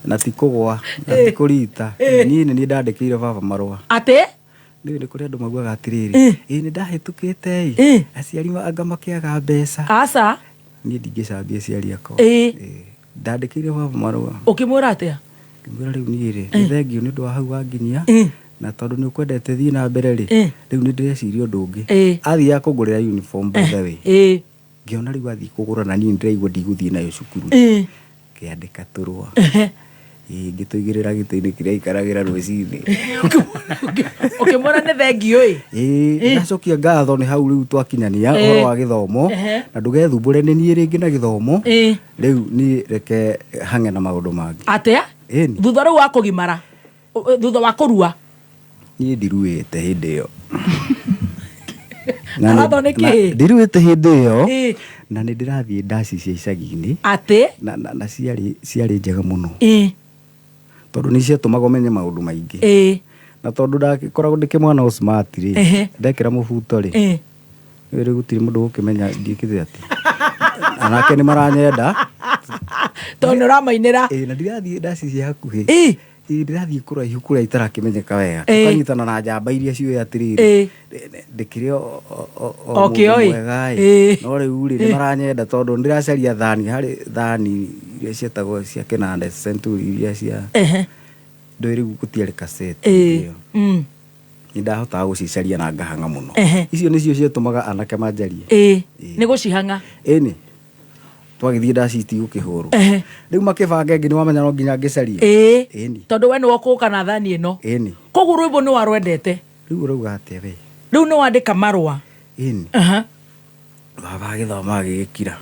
na ti kũgwa na ti kũrita. Niĩ nĩ niĩ ndandĩkĩire baba marũa. Atĩ? Nĩ kũrĩ andũ maugaga atĩrĩrĩ, ĩĩ nĩ ndahĩtũkĩte ĩ, aciari anga makĩaga mbeca. Aca. Niĩ ndingĩcambia aciari akwa. Ndandĩkĩire baba marũa. Ũkĩmwĩra atĩa? Ngĩmwĩra rĩu niĩ rĩ, nĩ thengiũ nĩ ũndũ wa hau wanginyia, na tondũ nĩ ũkwendete thiĩ na mbere rĩ, rĩu nĩ ndĩreciria ũndũ ũngĩ. Athiaga kũngũrĩra uniform, by the way. Ngĩona rĩu athiĩ kũgũra na niĩ ndĩraigua ndigũthiĩ nayo cukuru. Ngĩandĩka tũrũa. Ĩĩ, ngĩtũigĩrĩra gĩtĩ-inĩ kĩrĩa aikaragĩra rũcinĩ. Ũkĩmwĩra nĩ thengiũ ĩ. Ĩĩ, ndacokia ngatho nĩ hau rĩu twakinyania ũhoro wa gĩthomo, na ndũgethumbũre nĩ niĩ rĩngĩ na gĩthomo. Rĩu niĩ reke hang'e na maũndũ mangĩ. Atĩa? Ĩni. Thutha rĩu wa kũgimara, thutha wa kũrua? Niĩ ndiruĩte hĩndĩ ĩyo. Aratho nĩ kĩĩ? Ndiruĩte hĩndĩ ĩyo, na nĩ ndĩrathiĩ ndaci cia icagi-inĩ. Atĩ? Na ciarĩ njega mũno tondũ nĩ ciatũmaga ũmenye maũndũ maingĩ, na tondũ ndakoragwo ndĩ mwana ũ smart rĩ, ndekĩra mũbuto rĩ, rĩu gũtirĩ mũndũ ũgũkĩmenya ndiĩkĩte atĩ anake nĩ maranyenda. Tondũ nĩ ũramainĩra. Ĩĩ, na ndirathiĩ ndaci cia hakuhĩ. Ĩĩ, ndĩrathiĩ kũraihu kũrĩa itarakĩmenyeka wega. Tũkanyitana na njamba iria ciũĩ atĩrĩrĩ, ndĩkĩrĩ o O mũndũ kĩo-ĩ. mwega ĩ, no rĩu rĩ, nĩ maranyenda tondũ ndĩracaria thani, harĩ thani iria cietagwo cia kĩnanda century iria cia ndũĩ rĩu gũtiarĩ kaseti ĩyo. Nĩ ndahotaga gũcicaria na ngahang'a mũno. Icio nĩcio ciatũmaga anake manjarie. Ĩĩ, nĩ gũcihang'a. Ĩni twagĩthiĩ ndaci itigũkĩhũrwo. Rĩu makĩbanga ĩngĩ, nĩ wamenya no nginya ngĩcarie. Ĩni. Tondũ we nĩwe ũkũũka na thani ĩno. Ĩni. Koguo rwĩmbo nĩ warwendete. Rĩu ũrauga atĩa we? Rĩu nĩ wandĩka marũa. Ĩni. Baba agĩthoma agĩgĩkira,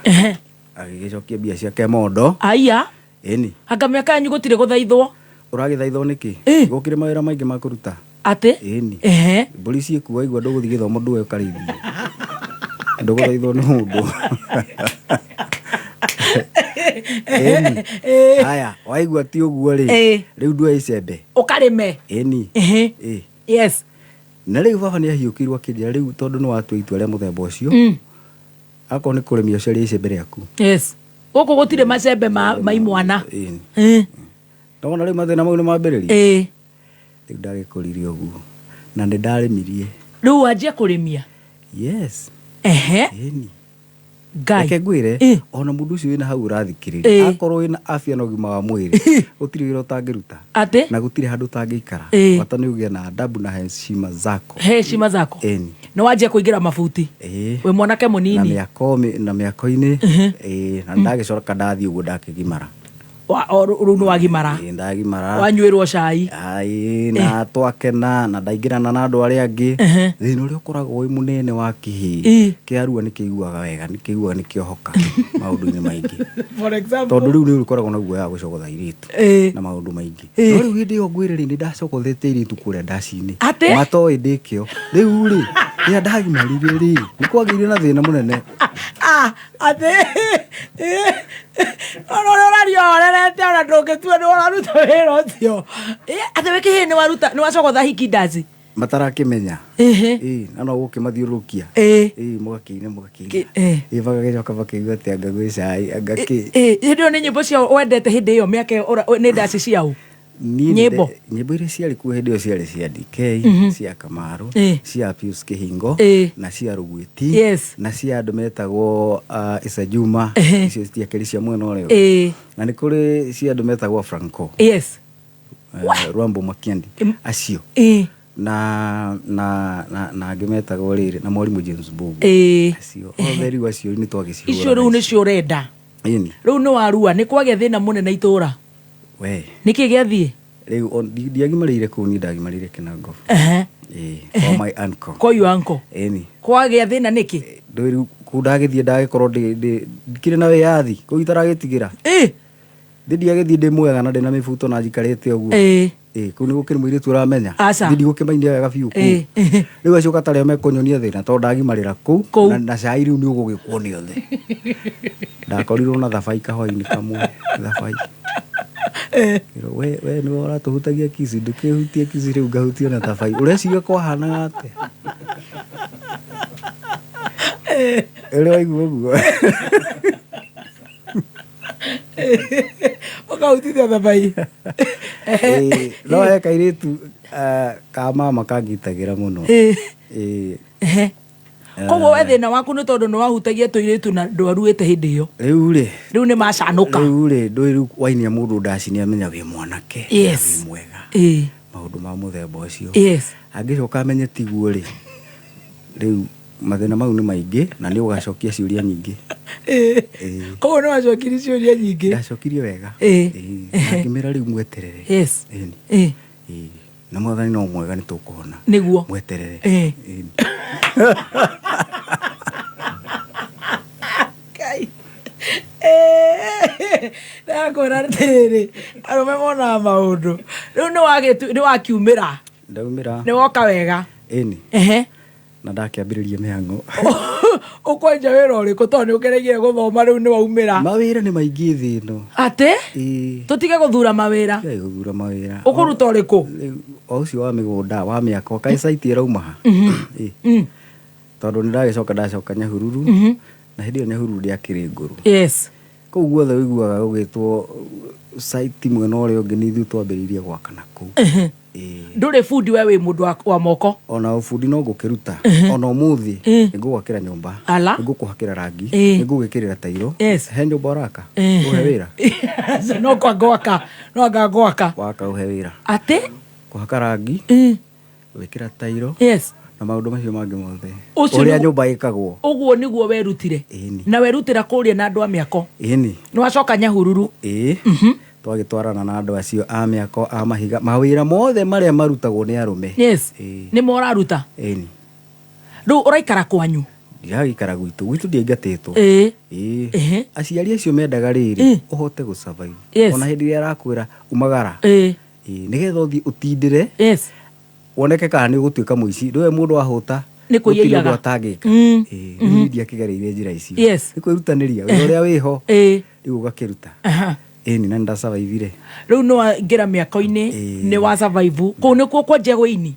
agĩgĩcokia mbia ciake mondo. Aya. Ĩni. Anga mĩaka yanyu gũtirĩ gũthaithwo? Ũragĩthaithwo nĩkĩ? Gũkĩrĩ mawĩra maingĩ ma kũruta. Atĩ? Ĩni. Mbũri ciĩkuo, waigua ndũgũthiĩ gĩthomo, ndũe ũkarĩithie, ndũgũthaithwo nĩ mũndũ. Ĩni. Ĩĩ. Haya, waigua ti ũguo rĩ, Ĩĩ. rĩu ndue icembe. Ũkarĩme. Ĩni. Ĩhĩ. Ĩĩ. Yes. Na rĩu baba nĩ ahiũkĩirwo akĩnjĩra rĩu tondũ nĩ watua itua rĩa mũthemba ũcio, akorwo nĩ kũrĩmia ũcarie icembe rĩaku. Yes. Gũkũ gũtirĩ macembe ma imwana. Ĩni. Ĩĩ. Ndona rĩu mathĩna mau nĩ mambĩrĩria. Ĩĩ. Rĩu ndagĩkũrire ũguo. Na nĩ ndarĩmirie. Rĩu wanjia kũrĩmia. Yes. Ehe. Ĩni. Ngai. Reke ngwĩre, ona mũndũ ũcio wĩna hau ũrathikĩrĩria, akorwo wĩna afya na ũgima wa mwĩrĩ, gũtirĩ wĩra ũtangĩruta. Atĩ? Na gũtirĩ handũ ũtangĩikara. Bata nĩ ũgĩe na adabu na heshima zako. Heshima zako. Ĩni. Nĩ wanjia kũingĩra mabuti. Ĩĩ. Wĩ mwanake Na mũnini. mĩako na mĩako-inĩ. Ĩĩ, na ndagĩcoka ndathiĩ ũguo ndakĩgimara. Rĩu nĩ wagimara. Ĩĩ, ndagimara. Wanyuĩrwo cai. Ai, na twakena na ndaingĩrana na andũ arĩa angĩ. Thĩna ũrĩa ũkoragwo wĩ mũnene wa kĩhĩĩ kĩarua nĩ kĩiguaga wega, nĩ kĩiguaga nĩ kĩohoka maũndũ-inĩ maingĩ. For example. Tondũ rĩu nĩ ũrĩkoragwo na guoya wa gũcogotha airĩtu na maũndũ maingĩ. No rĩu hĩndĩ ĩyo ngwĩre rĩ, nĩ ndacogothete airĩtu kũrĩa ndaci-inĩ. Atĩ? Matoĩ ndĩkĩo. Rĩu rĩ, rĩrĩa ndagimarire rĩ, nĩ kwagĩire na thĩna mũnene. Ah, atĩ ona ũrĩa ũraria ũrerete ona ndũngĩtua nĩ ũraruta wĩra ũcio. Atĩ wĩ kĩhĩĩ nĩ waruta nĩ wacogotha hiki ndaci. Matarakĩmenya. Ĩhĩ. Ĩĩ, na no gũkĩmathiũrũrũkia. Ĩĩ. Ĩĩ, mũgakĩina mũgakĩina. Ĩĩ. Ĩĩ, magagĩcoka makĩigua atĩ anga gwĩ cai, anga kĩ. Ĩĩ, hĩndĩ ĩyo nĩ nyĩmbo cia wendete hĩndĩ ĩyo mĩaka ĩyo nĩ ndaci cia ũ? Niĩ Nyĩmbo? Nyĩmbo iria ciarĩ kuo hĩndĩ ĩyo ciarĩ cia DK, cia Kamaru, cia Pius Kĩhingo, na cia Rũgwĩti, na cia andũ metagwo Isa Juma, icio citiakĩrĩ cia mwena ũrĩa ũngĩ. Na nĩ kũrĩ cia andũ metagwo Franco. Yes. Rwambo Makiendi, acio. Na na na na angĩ metagwo rĩrĩ, na mwarimũ James Mbũgua. Acio othe rĩu acio nĩ twagĩcihũra. Icio rĩu nĩcio ũrenda. Ĩni. Rĩu nĩ warua, nĩ kwagĩa thĩna mũnene itũra. We. Nĩkĩ gĩathiĩ? Rĩu ndiagimarĩire kũu, niĩ ndagimarĩire Kinango. Ĩĩ, kwa my uncle. Kwa your uncle. Ĩni. Kwagĩa thĩna nĩkĩ? Ndũĩ rĩu kũu ndagĩthiĩ ndagĩkorwo ndikĩrĩ na wĩyathi, kũu itaragĩtigĩra. Thĩ ndiagĩthiĩ ndĩ mwega na ndĩna mĩbuto na njikarĩte ũguo. Ĩĩ, kũu nĩ gũkĩrĩ mũirĩtu ũramenya. Aca. Thĩ ndigũkĩmainia wega biũ kũu. Rĩu acio katarĩ o mekũnyonia thĩna tondũ ndagimarĩra kũu na cai rĩu nĩ ũgũgĩkwo nĩ othe. Ndakorirwo na thabai kahwainĩ kamwe, thabai. We, we nĩwe ũratũhutagia kici, ndũkĩhutie kici rĩu ngahutio na thabai. Ũreciria kwahanaga atĩa? Ũrĩa waigua ũguo. Ũkahutithia thabai. Ĩĩ, no he kairĩtu ka mama kangitagĩra mũno. Ĩĩ. Koguo we thĩna waku nĩ tondũ nĩ wahutagia tũirĩtu na ndwaruĩte hĩndĩ ĩyo. Rĩu rĩ. Rĩu nĩ macanũka. Rĩu rĩ, ndũĩ rĩu wainia mũndũ ndaci nĩ amenya wĩ mwanake. Yes. Wĩ mwega. Ĩĩ. Maũndũ ma mũthemba ũcio. Yes. Angĩcoka amenye tiguo rĩ, rĩu mathĩna mau nĩ maingĩ na nĩ ũgacokia ciũria nyingĩ. Ĩĩ. Ĩĩ. Koguo nĩ wacokirie ciũria nyingĩ. Ndacokirie wega. Ĩĩ. Ĩĩ. Na ngĩmĩra rĩu mweterere. Yes. Ĩni. Ĩĩ. Ĩĩ. Na mwathani no mwega nĩ tũkũhona. Nĩguo. Mweterere. Ĩĩ. Ĩni. Ngai. Ndakwĩra atĩrĩrĩ, arũme monaga maũndũ. Rĩu nĩ wakiumĩra. Ndaumĩra. Nĩ woka wega. Ĩni. Ehe. Na ndakĩambĩrĩria mĩhang'o. Ũkwanja wĩra ũrĩkũ tondũ nĩ ũkereire gũthoma rĩu nĩ waumĩra. Mawĩra nĩ maingĩ thĩ ĩno. Atĩ? Ĩĩ. Tũtige gũthura mawĩra. Tigai gũthura mawĩra. Ũkũruta ũrĩkũ? O ũcio wa mĩgũnda, wa mĩako, kaĩ site ĩrauma ha? Ĩĩ. Tondũ nĩ ndagĩcoka ndacoka Nyahururu, na hĩndĩ ĩyo Nyahururu ndĩakĩrĩ ngũrũ. Yes. Kũu guothe ũiguaga gũgĩtwo site mwena ũrĩa ũngĩ nĩ ithuĩ twambĩrĩirie gwaka na kũu. Ĩĩ. Ndũrĩ bundi we wĩ mũndũ wa moko. Ona ũbundi no ngũkĩruta. Ona ũmũthĩ nĩ ngũgwakĩra nyũmba. Ala. Nĩ ngũkũhakĩra rangi. Ĩĩ. Nĩ ngũgwĩkĩrĩra tairo. Yes. He nyũmba ũraka? Ũhe wĩra? No kwa ngwaka. No anga ngwaka. Waka ũhe wĩra. Atĩ? Kũhaka rangi. Gwĩkĩra tairo. Yes. Na maũndũ macio mangĩ mothe. Ũcio Ũrĩa nĩguo- nyũmba ĩkagwo. Ũguo nĩguo werutire. Ĩni. Na werutĩra kũrĩa na andũ a mĩako. Ĩni. Nĩ wacoka Nyahururu. Ĩĩ. Twagĩtwarana na andũ acio a mĩako, a mahiga, mawĩra mothe marĩa marutagwo nĩ arũme. Yes. Ĩĩ. Nĩmo ũraruta? Ĩni. Rĩu ũraikara kwanyu? Ndiragĩikara gwitũ, gwitũ ndiaingatĩtwo. Ĩĩ. Ĩĩ. Ĩhĩ. Aciari acio mendaga rĩrĩ, ũhote gũ survive. Yes. Ona hĩndĩ ĩrĩa arakwĩra umagara. Ĩĩ. Ĩĩ, nĩgetha ũthiĩ ũtindĩre. Yes. Woneke kana nĩ ũgũtuĩka mũici. Ndũĩ mũndũ ahũta, Nĩ kũiya Gũtirĩ ũndũ iyaga. atangĩka. Ĩĩ, rĩu niĩ ndiakĩgereire njĩra icio. Nĩ kwĩrutanĩria wĩra ũrĩa wĩho, rĩu ũgakĩruta. Ĩni, na nĩndacavaivire. Rĩu nĩ waingĩra mĩako-inĩ, nĩ wa survive kũu nĩkuo kwanjia gũini.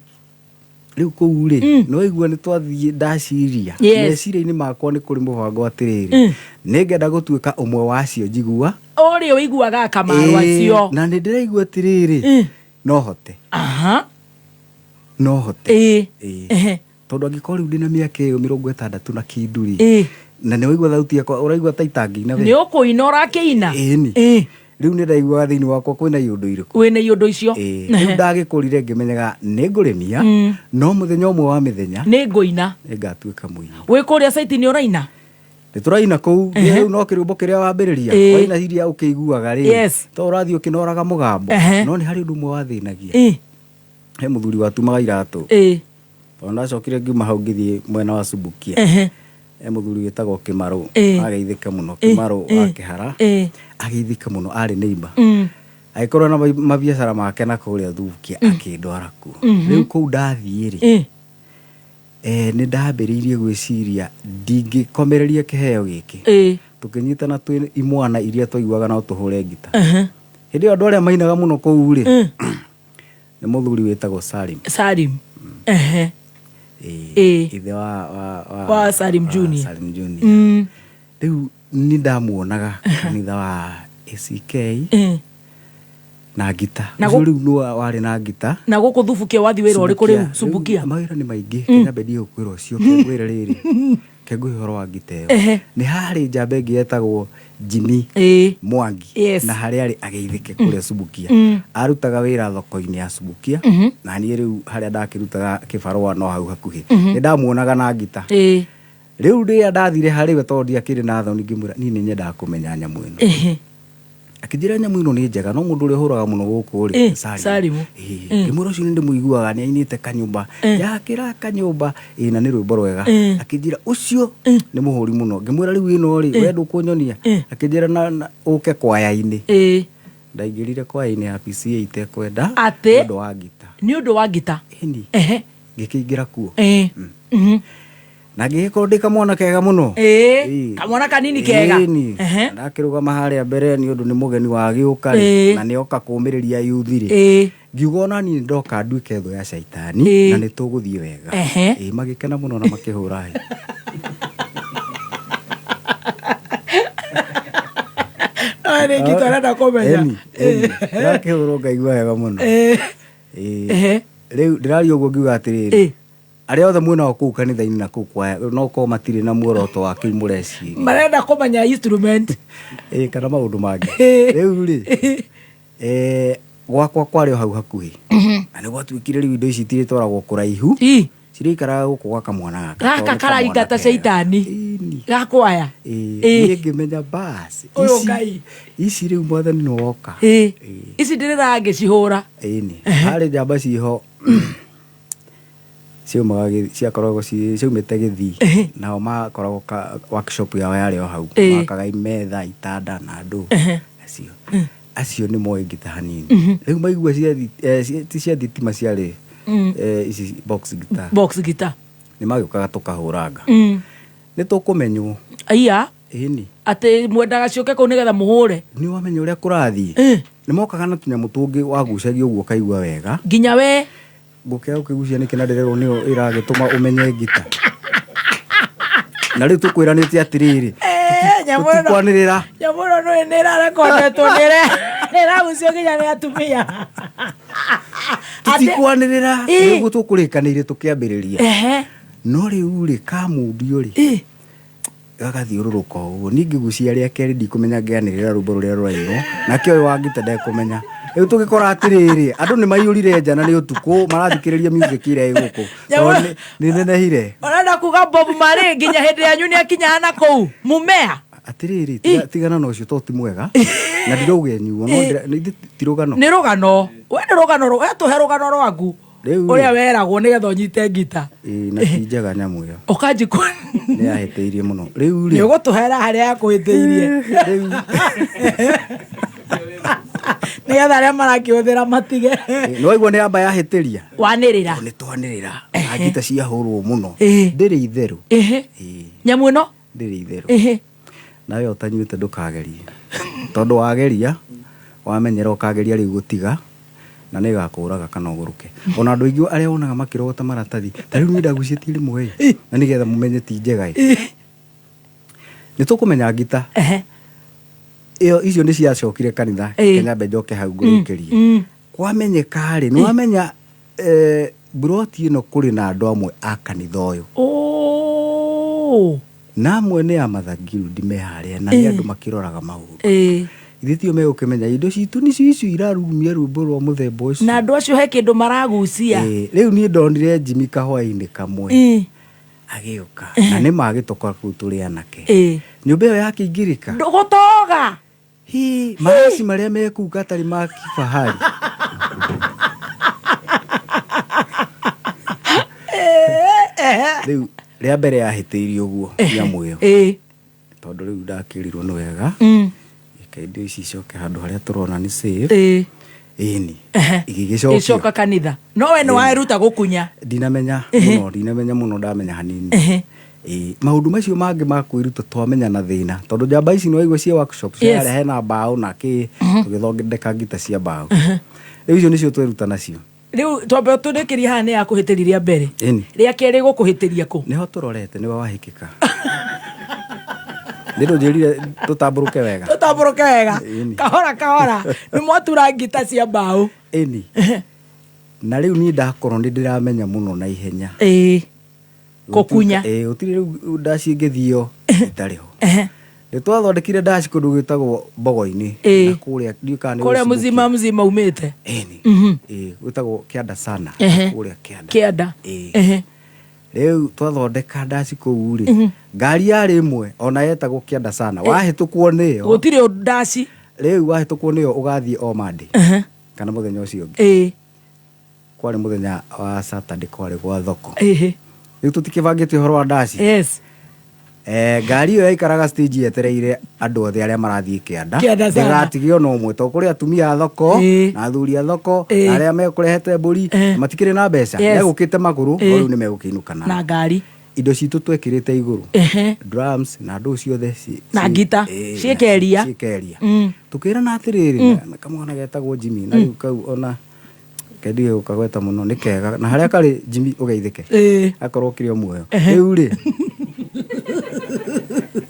Rĩu kũu rĩ, nĩ waigua nĩ twathiĩ ndaciria meciria-inĩ makwa nĩ kũrĩ mũbango atĩrĩrĩ, nĩ ngenda gũtuĩka ũmwe wa acio njigua Ũrĩa ũiguaga akamarũ acio. Na nĩ ndĩraigua atĩrĩrĩ, no hote, no hote. Ĩĩ. Tondũ angĩkorwo rĩu ndĩna mĩaka ĩyo 60 na kĩndũ rĩ, na nĩ waigua thauti yakwa, ũraigua ta itangĩina we. Nĩ ũkũina, ũrakĩina. Ĩni, rĩu nĩ ndaiguaga thĩinĩ wakwa kwĩna iũndũ irĩkũ. Wĩna iũndũ icio. Ĩĩ. Rĩu ndagĩkũrire ngĩmenyaga nĩ ngũrĩmia, no mũthenya ũmwe wa mĩthenya nĩ ngũina, nĩ ngatuĩka mũini. Wĩ kũrĩa caiti nĩ ũraina? Nĩ tũraina kũu. Rĩu no kĩrũmbo kĩrĩa wambĩrĩria waina iria ũkĩiguaga rĩ, to ũrathiĩ ũkĩnoraga mũgambo. No nĩ harĩ ũndũ ũmwe wathĩnagia. He mũthuri watumaga iratũ, tondũ ndacokire ngiuma hau ngĩthiĩ mwena wa Subukia. He mũthuri wĩtagwo Kĩmarũ. Ageithĩke mũno. Kĩmarũ wa Kĩhara. Ageithĩke mũno, arĩ neighbor. Agĩkorwo na mabiacara make na kũrĩa Thubukia, akĩndwara kuo. Rĩu kũu ndathiĩ rĩ, nĩ ndambĩrĩirie gwĩciria ndingĩkomereria kĩheo gĩkĩ. Tũkĩnyitana twĩ imwana iria twaiguaga no tũhũre ngita. Hĩndĩ ĩyo andũ arĩa mainaga mũno kũu rĩ, nĩ mũthuri wĩtagwo Salim. Salim. Ĩĩ, ithe wa Wa Salim Junior. Salim Junior. Rĩu nĩ ndamuonaga kanitha wa ACK na ngita. Na Ũcio rĩu nĩ warĩ na ngita. Na gũkũ Thubukia wathiĩ wĩra ũrĩkũ rĩu? Subukia. Subukia. Rĩu mawĩra nĩ maingĩ. Kĩnyambe ndiĩ gũkwĩra ũcio, kengwĩre rĩrĩ, kengũhe ũhoro wa ngita ĩyo. Nĩ harĩ njamba ĩngĩ yetagwo Jimmy Mwangi. Na harĩa arĩ ageithĩke kũrĩa Subukia. Arutaga wĩra thoko-inĩ ya Subukia. Na niĩ rĩu harĩa ndakĩrutaga kĩbarũa no hau hakuhĩ. Nĩ ndamuonaga na ngita. Rĩu rĩrĩa ndathire harĩ we, tondũ ndiakĩrĩ na thoni, ngĩmwĩra niĩ nĩ nyendaga kũmenya nyamũ ĩno. Akĩnjĩra nyamũ ĩno nĩ njega, no mũndũ ũrĩa ũhũraga mũno gũkũ rĩ, nĩ Salim. Salimu. Ĩĩ. Ngĩmwĩra ũcio nĩ ndĩmũiguaga nĩ ainĩte kanyũmba yakĩra kanyũmba, ĩĩ, na nĩ rwĩmbo rwega. Akĩnjĩra ũcio nĩ mũhũri mũno. Ngĩmwĩra rĩu ĩno rĩ, we ndũkũnyonia? Akĩnjĩra na ũke kwaya-inĩ. Ndaingĩrire kwaya-inĩ ya PCA itekwenda. Atĩ? Nĩ ũndũ wa ngita. Nĩ ũndũ wa ngita. Ĩni. Ngĩkĩingĩra kuo. Na ngĩgĩkorwo ndĩ kamwana kega mũno. Ĩĩ. Kamwana kanini kega. Ĩni. Ndakĩrũgama harĩa mbere nĩ ũndũ nĩ mũgeni wagĩũka rĩ, na nĩ oka kũũmĩrĩria yuthi rĩ, ngiuga ona niĩ ndoka nduĩke thũ ya caitani, na nĩ tũgũthiĩ wega. Ĩĩ, magĩkena mũno na makĩhũra hĩ. No nĩ ngita ũrenda kũmenya. Ĩni, ĩni. Ndĩrakĩhũrwo ngaigua wega mũno. Ĩĩ. Rĩu ndĩraria ũguo ngiuga atĩrĩrĩ, arĩa othe mwĩnao kũu kanitha-inĩ na kũu kwaya, no korwo matirĩ na muoroto wa kĩu mũreciria. Marenda kũmenya instrument. Ĩĩ, kana maũndũ mangĩ. Rĩu rĩ, gwakwa kwarĩ o hau hakuhĩ, na nĩ gwatuĩkire rĩu indo ici itirĩtwaragwo kũraihu, cirĩikaraga gũkũ gwa kamwana gaka, gaka tondũ nĩ kamwana karaingata kega. Caitani gakwaya. Ĩĩ, niĩ ngĩmenya bas Ũyũ ici Ngai. Ici rĩu mwathani nĩ woka. Ici ndĩrĩraga ngĩcihũra. Ĩni, harĩ njamba ciho ciaumaga ciakoragwo ciaumĩte Gĩthii, nao makoragwo workshop yao yarĩ o hau. Makaga metha, itanda na ndũ. Acio acio nĩ moĩ ngita hanini. Rĩu maigua ti cia thitima, ciarĩ ici box guitar. Box guitar. Nĩ magĩũkaga tũkahũranga. Nĩ tũkũmenywo. Aya. Ĩni. Atĩ mwendaga ciũke kũu nĩgetha mũhũre? Nĩ wamenya ũrĩa kũrathiĩ. Nĩ mokaga na tũnyamũ tũngĩ wagucagia ũguo ũkaigua wega. Nginya we. Ngũkĩaga ũkĩgucia nĩkĩ na ndĩrerwo nĩyo ĩragĩtũma ũmenye ngita. Na rĩu tũkwĩranĩte atĩrĩrĩ, Nyamũ ĩno. tũtikwanĩrĩra. Nyamũ ĩno nĩ nĩ ĩrarekondetwo, nĩ ĩragucio nginya nĩ atumia. Tũtikwanĩrĩra. Nĩguo tũkũrĩkanĩire tũkĩambĩrĩria. No rĩu rĩ, kamundio rĩ, gagathiũrũrũka ũguo, niĩ ngĩgucia rĩa kerĩ ndikũmenya ngĩanĩrĩra rwĩmbo rũrĩa rũrainwo nake ũyũ wa ngita ndekũmenya. Rĩu tũgĩkora atĩrĩrĩ, andũ nĩ maiyũrire nja na nĩ ũtukũ marathikĩrĩria music ĩrĩa ĩ gũkũ Nyamũ- tondũ nĩ nenehire. Ũrenda kuga Bob Marley nginya hĩndĩ yanyu nĩ akinyaga na kũu mumea? Atĩrĩrĩ, tigana na ũcio tondũ ti mwega na ndirauga ĩnyuo, no ithuĩ ti rũgano. Nĩ rũgano, we nĩ rũgano we tũhe rũgano rwaku. Rĩu rĩ. Ũrĩa weragwo nĩgetha ũnyite ngita. Ĩĩ, na ti njega nyamũ ĩyo. Ũkanjikũ. Nĩ yahĩtĩirie mũno rĩu Nĩ rĩ. ũgũtũhera harĩa yakwĩtĩirie. Nĩgetha arĩa marakĩhũthĩra matige. Nĩ waigua nĩ amba yahĩtĩria. Wanĩrĩra. Nĩ twanĩrĩra. Na ngita ciahũrwo mũno. Ndĩrĩ itherũ. Nyamũ ĩno? Ndĩrĩ itherũ. Nawe ũtanyuĩte ndũkagerie. Tondũ wageria, wamenyera ũkageria rĩu gũtiga, na nĩ ĩgakũraga kana ũgũrũke. Ona andũ aingĩ arĩa wonaga makĩrogota maratathi, ta rĩu niĩ ndagucĩtie rĩmwe ĩ, na nĩgetha mũmenye ti njega ĩ. Nĩ tũkũmenya ngita. Ĩyo icio nĩ ciacokire kanitha, reke nyambe njoke hau ngũrĩkĩrie. Kwamenyeka rĩ, nĩ wamenya mburoti ĩno kũrĩ na andũ amwe a kanitha ũyũ. Na amwe nĩ a Mother Guild me harĩa na nĩ andũ makĩroraga maũndũ. Ithe tio megũkĩmenya indo citũ nĩcio icio irarurumia rwĩmbo rwa mũthemba ũcio. Na andũ acio he kĩndũ maragucia. Rĩu niĩ ndonire Jimmy kahwaĩ-inĩ kamwe agĩũka na nĩ ma agĩtoka kũu tũrĩ anake. Nyũmba ĩyo yakĩingĩrĩka. Gũtoga. Hi, maraci marĩa me kũu gatarĩ ma kifahari. Rĩu rĩa mbere yahĩtĩirie ũguo nyamũ ĩyo. Tondũ rĩu ndakĩrirwo nĩ wega. Reke indo ici icoke handũ harĩa tũrona nĩ safe. Ĩni. Igĩgĩcokio. Ĩcoka kanitha. No we nĩ weruta gũkunya. Ndinamenya mũno, ndinamenya mũno ndamenya hanini. Ĩĩ, maũndũ macio mangĩ ma kwĩruta twamenya na thĩna tondũ njamba ici nĩwaigua ciĩ workshop Yes. ciarehe na mbaũ na kĩ tũgĩthondeka ngita cia mbaũ. Rĩu icio nĩcio tweruta nacio. Rĩu twambe tũrĩkĩrie haha nĩ yakũhĩtĩria rĩa mbere. Ĩni. Rĩa kerĩ gũkũhĩtĩria kũ? Nĩho tũrorete nĩwe wahĩkĩka. Nĩ ndũnjĩrire tũtambũrũke wega. Tũtambũrũke wega. Ĩni. Kahora kahora. Nĩ mwatura ngita cia mbaũ. Ĩni. Na rĩu niĩ ndakorwo nĩ ndĩramenya mũno na ihenya. Kũkunya. Gũtirĩ rĩu ndaci ĩngĩthio itarĩ ho. Nĩ twathondekire ndaci kũndũ gwĩtagwo Mbogo-inĩ. Na kũrĩa ndiũĩ kana nĩ Kũrĩa ũĩ mzima mzima umĩte. Ĩni. Gwĩtagwo Kĩanda sana. Kũrĩa Kĩanda. Kĩanda. Rĩu twathondeka ndaci kũu rĩ, ngari yarĩ ĩmwe ona yetagwo Kĩanda sana. Wahĩtũkwo nĩyo. Gũtirĩ ndaci. Rĩu wahĩtũkwo nĩyo ũgathiĩ o Monday. Kana mũthenya ũcio ũngĩ. Kwarĩ mũthenya wa Saturday kwarĩ gwa thoko. Rĩu tũtikĩbangĩte ũhoro wa ndaci. Ngari ĩyo yaikaraga stage yetereire andũ othe arĩa marathiĩ kĩanda. Kĩanda sana. Ndĩgatige ona ũmwe tondũ kũrĩ atumia a thoko na athuri a thoko na arĩa mekũrehete mbũri matikĩrĩ na mbeca. Megũkĩte magũrũ no rĩu nĩ megũkĩinũka na ngari. Indo citũ twekĩrĩte igũrũ. Drums na ndũ ciothe Na ngita. Ciĩkeria. Ciĩkeria. Tũkĩrana atĩrĩrĩ na kamwana getagwo Jimmy na rĩu kau ona kendige gũkagweta mũno nĩ kega na harĩa karĩ Jimmy ũgeithĩke. Akorwo ũkĩrĩ o muoyo. Rĩu rĩ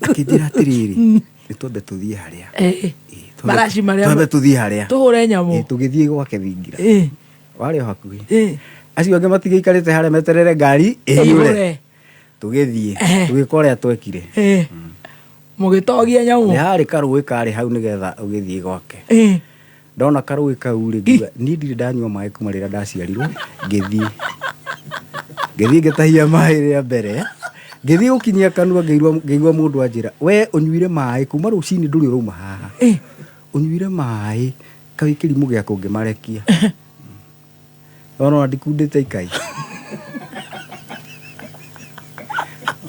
akĩnjĩra atĩrĩrĩ nĩ twambe tũthiĩ harĩa. Maraci marĩa Twambe tũthiĩ harĩa. Tũhũre nyamũ. Tũgĩthiĩ gwake thingira. Warĩ o hakuhĩ. Acio angĩ matigĩikarĩte harĩa meterere ngari ĩiyũre. Tũgĩthiĩ tũgĩka ũrĩa twekire. Mũgĩtogia nyamũ. Nĩ harĩ karũĩ karĩ hau nĩgetha ũgĩthiĩ gwake. Ndona karũĩ kau rĩ, ngiuga niĩ ndirĩ ndanyua maĩ kuma rĩrĩa ndaciarirwo, ngĩthiĩ. Ngĩthiĩ ngĩtahia maĩ rĩa mbere, ngĩthiĩ gũkinyia kanua ngĩigua mũndũ anjĩra, we ũnyuire maĩ kuma rũcinĩ ndũrĩ ũrauma haha. Ũnyuire maĩ kau kĩrimũ gĩa kũngĩmarekia. Ona ndikundĩte ikai.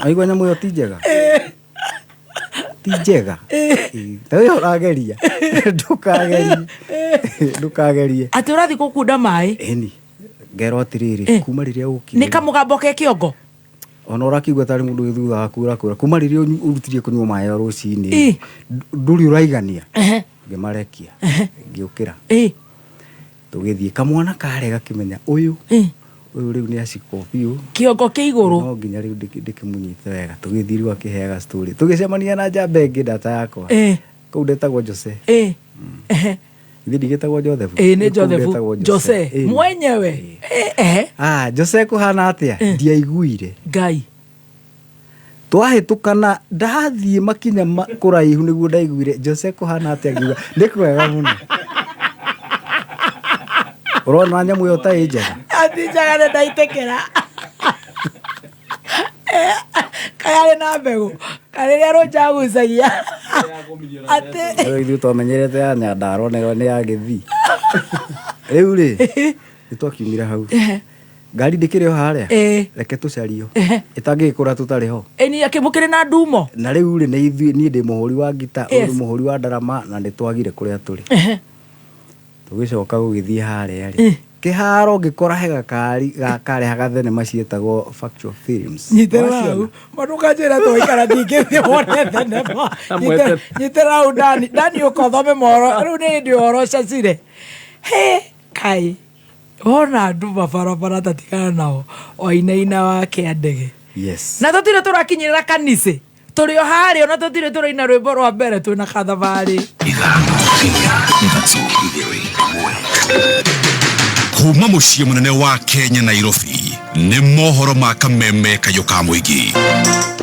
Aigua nyamũ ĩyo ti njega? Ti njega. Ta ũyũ ũrageria. Ndũkagerie. Ndũkagerie. Atĩ ũrathiĩ gũkunda maĩ? Ĩni. Ngerwo atĩrĩrĩ, kuma rĩrĩa ũkire. Nĩ kamũgambo ke kĩongo? Ona ũrakĩigua tarĩ mũndũ wĩ thutha waku ũrakwĩra, kuma rĩrĩa ũrutirie kũnyua maĩ o rũcinĩ, ndũrĩ ũraigania. Ngĩmarekia. Ngĩũkĩra. Tũgĩthiĩ kamwana karĩa gakĩmenya ũyũ. Ũyũ rĩu nĩ acikwo biũ. Kĩongo kĩ igũrũ. No nginya rĩu ndĩkĩmũnyite wega. Tũgĩthiĩ rĩu akĩheaga story. Tũgĩcemania na njamba ĩngĩ ndata yakwa. Kũu ndetagwo Jose. Ithe ndigĩtagwo Joseph. Nĩ Kũu Joseph. ndetagwo Jose. Mwenyewe. Jose kũhana atĩa? Ndiaiguire. Ngai. Twahĩtũkana ndathiĩ makinya kũraihu nĩguo ndaiguire Jose kũhana atĩa ngiuga nĩ kwega mũno. Ũrona nyamũ ĩyo ta ĩ njega? Ati njega nĩ ndaitĩkĩra. Kayarĩ na mbegũ. Karĩrĩa rũnja agucagia. Atĩ. Rĩu ithuĩ twamenyerete ya Nyandarua nayo nĩ ya Gĩthii. Rĩu rĩ, nĩ twakiumire hau. Ngari ndĩkĩrĩ o harĩa? Reke tũcario. Ĩtangĩgĩkũra tũtarĩ ho. Ĩni akĩmũkĩrĩ na ndumo. Na rĩu rĩ, nĩ ithuĩ, niĩ ndĩ mũhũri wa ngita, ũyũ nĩ mũhũri wa ndarama na nĩ twagire kũrĩa tũrĩ. Tũgĩcoka gũgĩthiĩ harĩa rĩ, kĩharo ngĩkora he gakari karehaga thenema ciĩtagwo factual films. Nyitĩrĩra Waciona? hau manukanjĩra twaikara ndingĩthiĩ wone thenema. Nyitĩrĩra hau Dani. Dani, ũka ũthome mohoro rĩu. Nĩ hĩndĩ ũhoro ũcacire he kai wona andũ mabarabara tatigana nao wainaina wake a ndege. Yes. Na tũtirĩ tũrakinyĩrĩra kanitha, tũrĩ o harĩa, ona tũtirĩ tũraina rwĩmbo rwa mbere, twĩna kathabarĩ. Kuma muciĩ mũnene wa Kenya, Nairobi, nĩ mohoro ma kameme kayũ ka mũingĩ.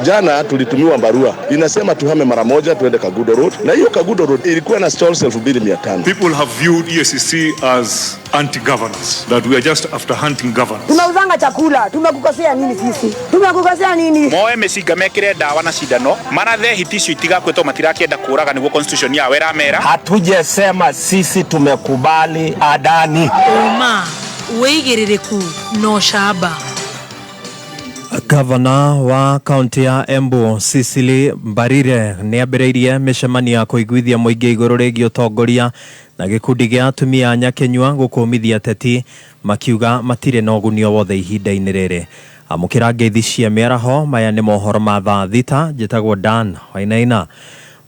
Jana tulitumiwa barua inasema tuhame mara moja tuende Kagudo Road, na hiyo Kagudo Road ilikuwa na stalls 2500. People have viewed EACC as anti-governance, that we are just after hunting governance. Tunauzanga chakula, tumekukosea nini sisi? Tumekukosea nini? Moe mĩcinga mekĩre ndawa na cindano marathe hiti icio itigakue tondũ matirakĩenda kũraga nĩguo constitution yao ĩramera. Hatujesema sisi tumekubali Adani. Ũma, wĩigĩrĩrĩku na ũcamba. Gavana wa kaunti ya Embu Cecily Mbarire nĩ ambĩrĩirie mĩcemanio ya kũiguithia mũingĩ igũrũ rĩgiĩ ũtongoria na gĩkundi gĩa atumia a Nyakenyua gũkũmithia ateti makiuga matirĩ na ũguni o wothe ihinda-inĩ rĩrĩ. Amũkĩra ngeithi cia mĩaraho, maya nĩ mohoro ma thaa 6. Njĩtagwo Dan Wainaina.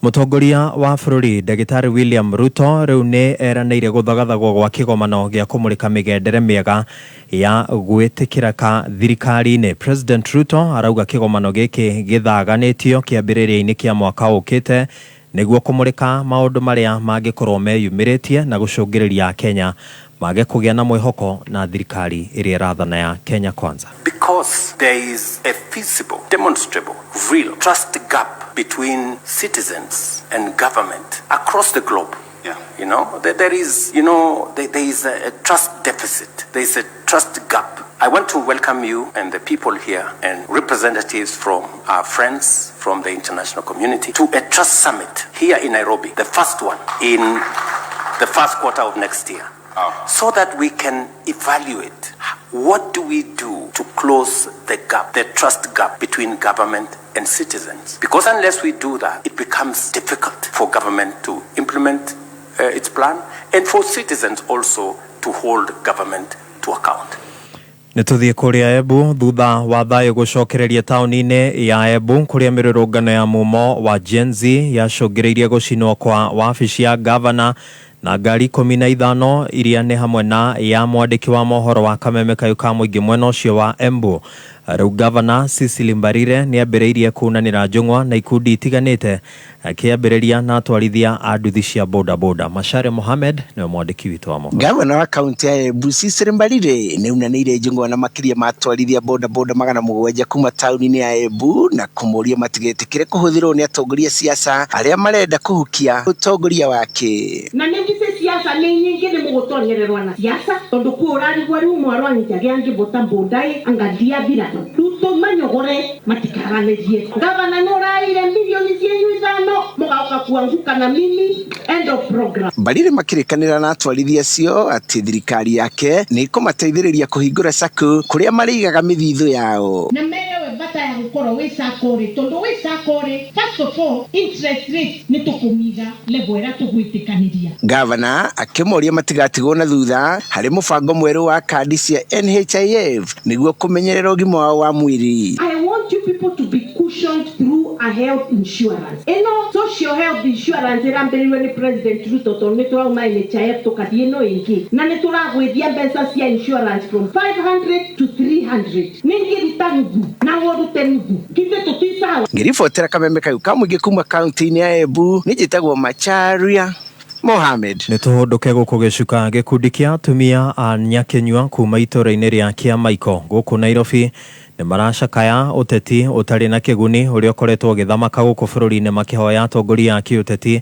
Mũtongoria wa bũrũri Ndagĩtarĩ William Ruto rĩu nĩ eranĩire gũthagathagwo gwa kĩgomano gĩa kũmũrĩka mĩgendere mĩega ya gwĩtĩkĩrĩka thirikari-inĩ. President Ruto arauga kĩgomano gĩkĩ gĩthaganĩtio kĩambĩrĩria-inĩ kĩa mwaka ũkĩte nĩguo kũmũrĩka maũndũ marĩa mangĩkorwo meyumĩrĩtie na gũcũngĩrĩria Akenya mage kũgĩa na mwĩhoko na thirikari ĩrĩa ĩrathana ya Kenya Kwanza. Because there is a feasible, demonstrable, real trust gap between citizens and government across the globe. There is, there is a trust deficit. There is a trust gap. I want to welcome you and the people here and representatives from our friends from the international community to a trust summit here in Nairobi, the first one in the first quarter of next year, so that we can evaluate what do we do to close the gap, the trust gap between government and citizens. Because unless we do that, it becomes difficult for government to implement its plan and for citizens also to hold government to account. Nĩ tũthiĩ kũrĩa Embu thutha wa thayũ gũcokereria taũni-inĩ ya Embu kũrĩa mĩrũrũngano ya mumo wa Gen Z yacũngĩrĩirie gũcinwo kwa wabici ya gavana na ngari 15 iria nĩ hamwe na ya mwandĩki wa mohoro wa kameme kayũ ka mũingĩ mwena ũcio wa Embu. Rĩu gavana Cecily Mbarire nĩ ambĩrĩirie kunanĩra njũng'wa na ikundi itiganĩte akĩambĩrĩria na atwarithia a nduthi cia bodaboda. Macharia Mohamed nĩwe mwandĩki witũ wa mohoro. Gavana wa kaunti ya Embu Cecily Mbarire nĩ unanĩire njũng'wa na makĩria ma atwarithia bodaboda 700 kuma taũni-inĩ ya Embu na kũmoria matigetĩkĩre kũhũthĩrwo nĩ atongoria siasa arĩa marenda kũhukia ũtongoria wake. Na nĩ njĩcĩ siasa nĩ nyingĩ nĩ mũgũtonyererwo na siasa tondũ kũ ũrarigwo rĩu mwarwa njagia ngĩbũta mbũndai anga ndiathira rĩu tũmanyogore matikaranĩrie. Gavana nĩ ũraire milioni cienyu 5 mũgaũka kuanguka na mimi. End of program. Mbarire makĩrĩkanĩra na atwarithia acio atĩ thirikari yake nĩ ĩkũmateithĩrĩria kũhingũra sacco kũrĩa marĩigaga mĩthithũ yao. Na merewe bata ya gũkorwo wĩ sacco rĩ, tondũ wĩ sacco rĩ, first of all, interest rate nĩ tũkũmiga level ĩrĩa tũgwĩtĩkanĩria. Gavana akĩmoria matigatigwo na thutha harĩ mũbango mwerũ wa kandi cia NHIF nĩguo kũmenyerera ũgima wao wa mwĩrĩ. I want you people to be cushioned through a health insurance. Ĩno social health insurance ĩrambĩrĩirio nĩ President Ruto tondũ nĩ tũrauma NHIF tũkathiĩ ĩno ĩngĩ, na nĩ tũragwĩthia mbeca cia insurance from 500 to 300. Nĩ ngĩruta nuthu na ũrute nuthu, githĩ tũti sawa? Ngĩribotera kameme kau ka mũingĩ kuma kaunti-inĩ ya Embu, nĩ njĩtagwo Macharia Mohamed. Nĩ tũhũndũke gũkũ gĩcuka. Gĩkundi kĩa atumia a Nyakenyua kuma itũũra-inĩ rĩa Kĩamaiko gũkũ Nairobi nĩ maracakaya ũteti ũtarĩ na kĩguni ũrĩa ũkoretwo ũgĩthamaka gũkũ bũrũri-inĩ, makĩhoya atongoria a kĩũteti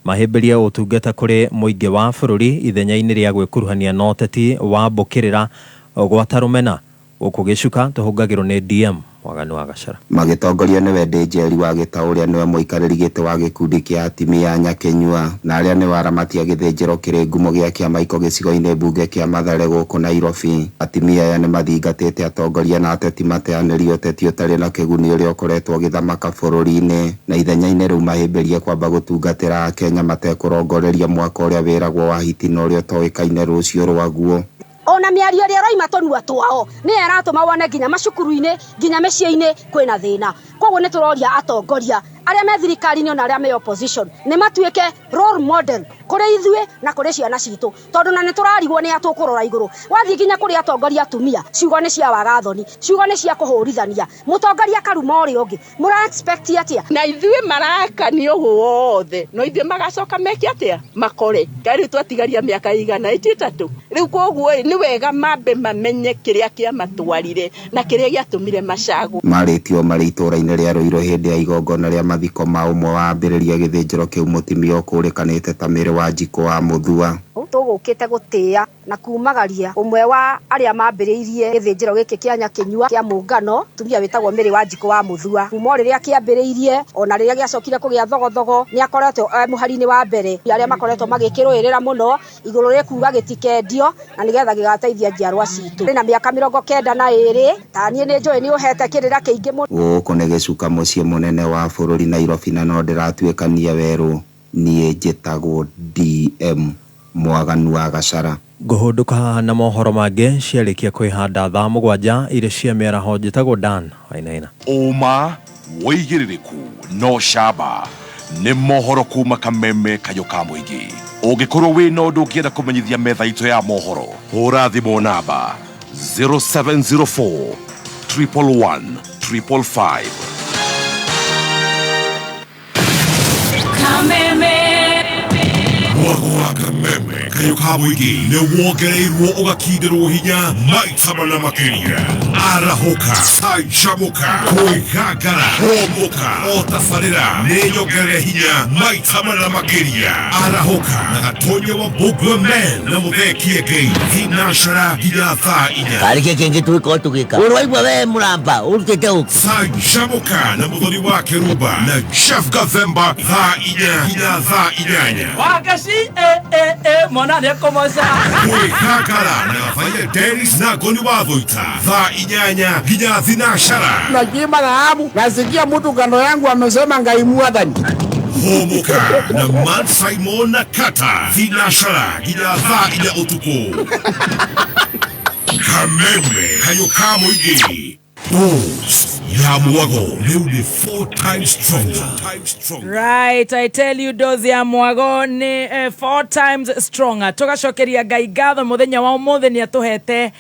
mahĩmbĩrie ũtungata kũrĩ mũingĩ wa bũrũri ithenya-inĩ rĩa gwĩkuruhania na ũteti wa mbũkĩrĩra gwata rũmena. Gũkũ gĩcuka tũhũngagĩrwo nĩ DM Waganu wa Gacara. Magĩtongorio nĩ Wendy Njeri wa Gĩtaũ ũrĩa nĩwe mũikarĩri gĩtĩ wa gĩkundi kĩa atimia a Nyakĩnyua na arĩa nĩo aramati a gĩthĩnjĩro kĩrĩ ngumo gĩa Kĩamaiko gĩcigo-inĩ mbunge kĩa Mathare gũkũ Nairobi. Atimia aya nĩmathingatĩte atongoria na ateti mateanĩrie ũteti ũtarĩ na kĩguni ũrĩa ũkoretwo ũgĩthamaka bũrũri-inĩ na ithenya-inĩ rĩu mahĩmbĩrie kwamba gũtungatĩra Akenya matekũrongoreria mwaka ũrĩa wĩragwo wa hiti na ũrĩa ũtoĩkaine rũciũ rwaguo. Ona mĩario ĩrĩa ĩroima tũnua twao nĩyo ĩratũma wone nginya macukuru-inĩ, nginya mĩciĩ-inĩ kwĩna thĩna. Kwoguo nĩ tũroria atongoria arĩa me thirikari-inĩ ona arĩa me opposition nĩ matuĩke role model kũrĩ ithuĩ na kũrĩ ciana citũ, tondũ na nĩ tũrarigwo nĩ a tũkũrora igũrũ. Wathiĩ nginya kũrĩ atongoria atumia, ciugo nĩ cia waga thoni, ciugo nĩ cia kũhũrithania, mũtongoria akaruma ũrĩa ũngĩ. Mũra expect atĩa? Na ithuĩ marakanio guothe, no ithuĩ magacoka meke atĩa? Makore. Kaĩ rĩu twatigaria mĩaka ĩigana? Ĩti ĩtatũ? Rĩu koguo ĩ, nĩ wega mambe mamenye kĩrĩa kĩamatwarire na kĩrĩa gĩatũmire macagũrwo. Marĩtio marĩ itũũra-inĩ rĩa Ruiru hĩndĩ ya igongona rĩa mathiko ma ũmwe wa ambĩrĩria gĩthĩnjĩro kĩu mũtimia ũkũrĩkanĩte ta Mary Wanjikũ wa Mũthua. Tũgũkĩte gũtĩa na kumagaria ũmwe wa arĩa mambĩrĩirie gĩthĩnjĩro gĩkĩ kĩa Nyakĩnyua kĩa Mũngano, mũtumia wĩtagwo Mary Wanjikũ wa Mũthua. Kuma o rĩrĩa kĩambĩrĩirie, ona rĩrĩa gĩacokire kũgĩa thogothogo, nĩ akoretwo e mũhari-inĩ wa mbere arĩa makoretwo magĩkĩrũĩrĩra mũno igũrũ rĩ kuga gĩtikendio na nĩgetha gĩgateithia njiarwa citũ. Ndĩ na mĩaka 92, ta niĩ nĩ njũĩ nĩ ũhete kĩrĩra kĩingĩ mũno. Gũkũ nĩ gĩcuka mũciĩ mũnene wa bũrũri Nairobi na no ndĩratuĩkania werũ, niĩ njĩtagwo DM Mwaganu wa Gacara. Ngũhũndũka na mohoro mangĩ ciarĩkia kwĩhanda thaa mũgwanja irĩ cia mĩaraho. Njĩtagwo Dan Wainaina. Ũma, wũigĩrĩrĩku na ũcamba nĩ mohoro kuma Kameme Kayũ ka Mũingĩ. Ũngĩkorwo wĩna ũndũ ũngĩenda kũmenyithia metha itũ ya mohoro, hũra thimũ namba 0704 111 555. Kameme. Mwago wa Kameme Kayũ ka Mũingĩ nĩ wongereirwo ũgakindĩrwo hinya maita mana makĩria. Arahũka, canjamũka, kwĩgangara, hũmũka, o tabarĩra nĩ nyongerere hinya maita mana makĩria. Arahũka na Gatonye wa Mbũngua Men na Mũthee Kĩengei thinacara nginya thaa inya. Karĩ kĩ kĩngĩ tũgĩkorwo tũgĩka? Ũrwaigua we mũramba ũrutĩte ũkũ? Canjamũka na Mũthoni wa Kĩrumba na Jeff Gathemba thaa inya nginya thaa inyanya. Wangeci eh eh eh mwana nĩekũmoca. Kwĩgangara na Gathaiya Dennis na Ngoni wa Thũita thaa inyanya nginya thinacara. Nakiimba dhahabu, nasikia mtu kando yangu amesema Ngai mwathani. Hũmũka na Man Simon na Kata thinacara nginya thaa inya ũtukũ. Kameme Kayũ ka Mũingĩ. Dose ya mwago rĩu nĩ four times stronger. Right, I tell you dose ya mwago nĩ four times stronger. Tũgacokeria Ngai ngatho mũthenya wa ũmũthĩ nĩ atũhete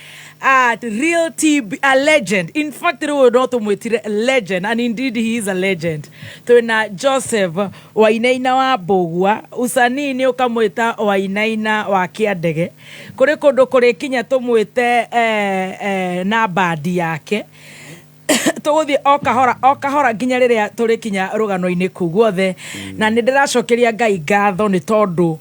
a real TB, a legend. In fact, rĩu no tũmwĩtire legend and indeed he is a legend. Twĩna Joseph Wainaina wa Mbũgua, usanii nĩ ũkamwĩta Wainaina wa Kĩandege. Kũrĩ kũndũ kũrĩkinya tũmwĩte na bandi yake. Tũgũthiĩ o kahora o kahora nginya rĩrĩa tũrĩkinya rũgano-inĩ kũu guothe. Na nĩ ndĩracokeria Ngai ngatho nĩ tondũ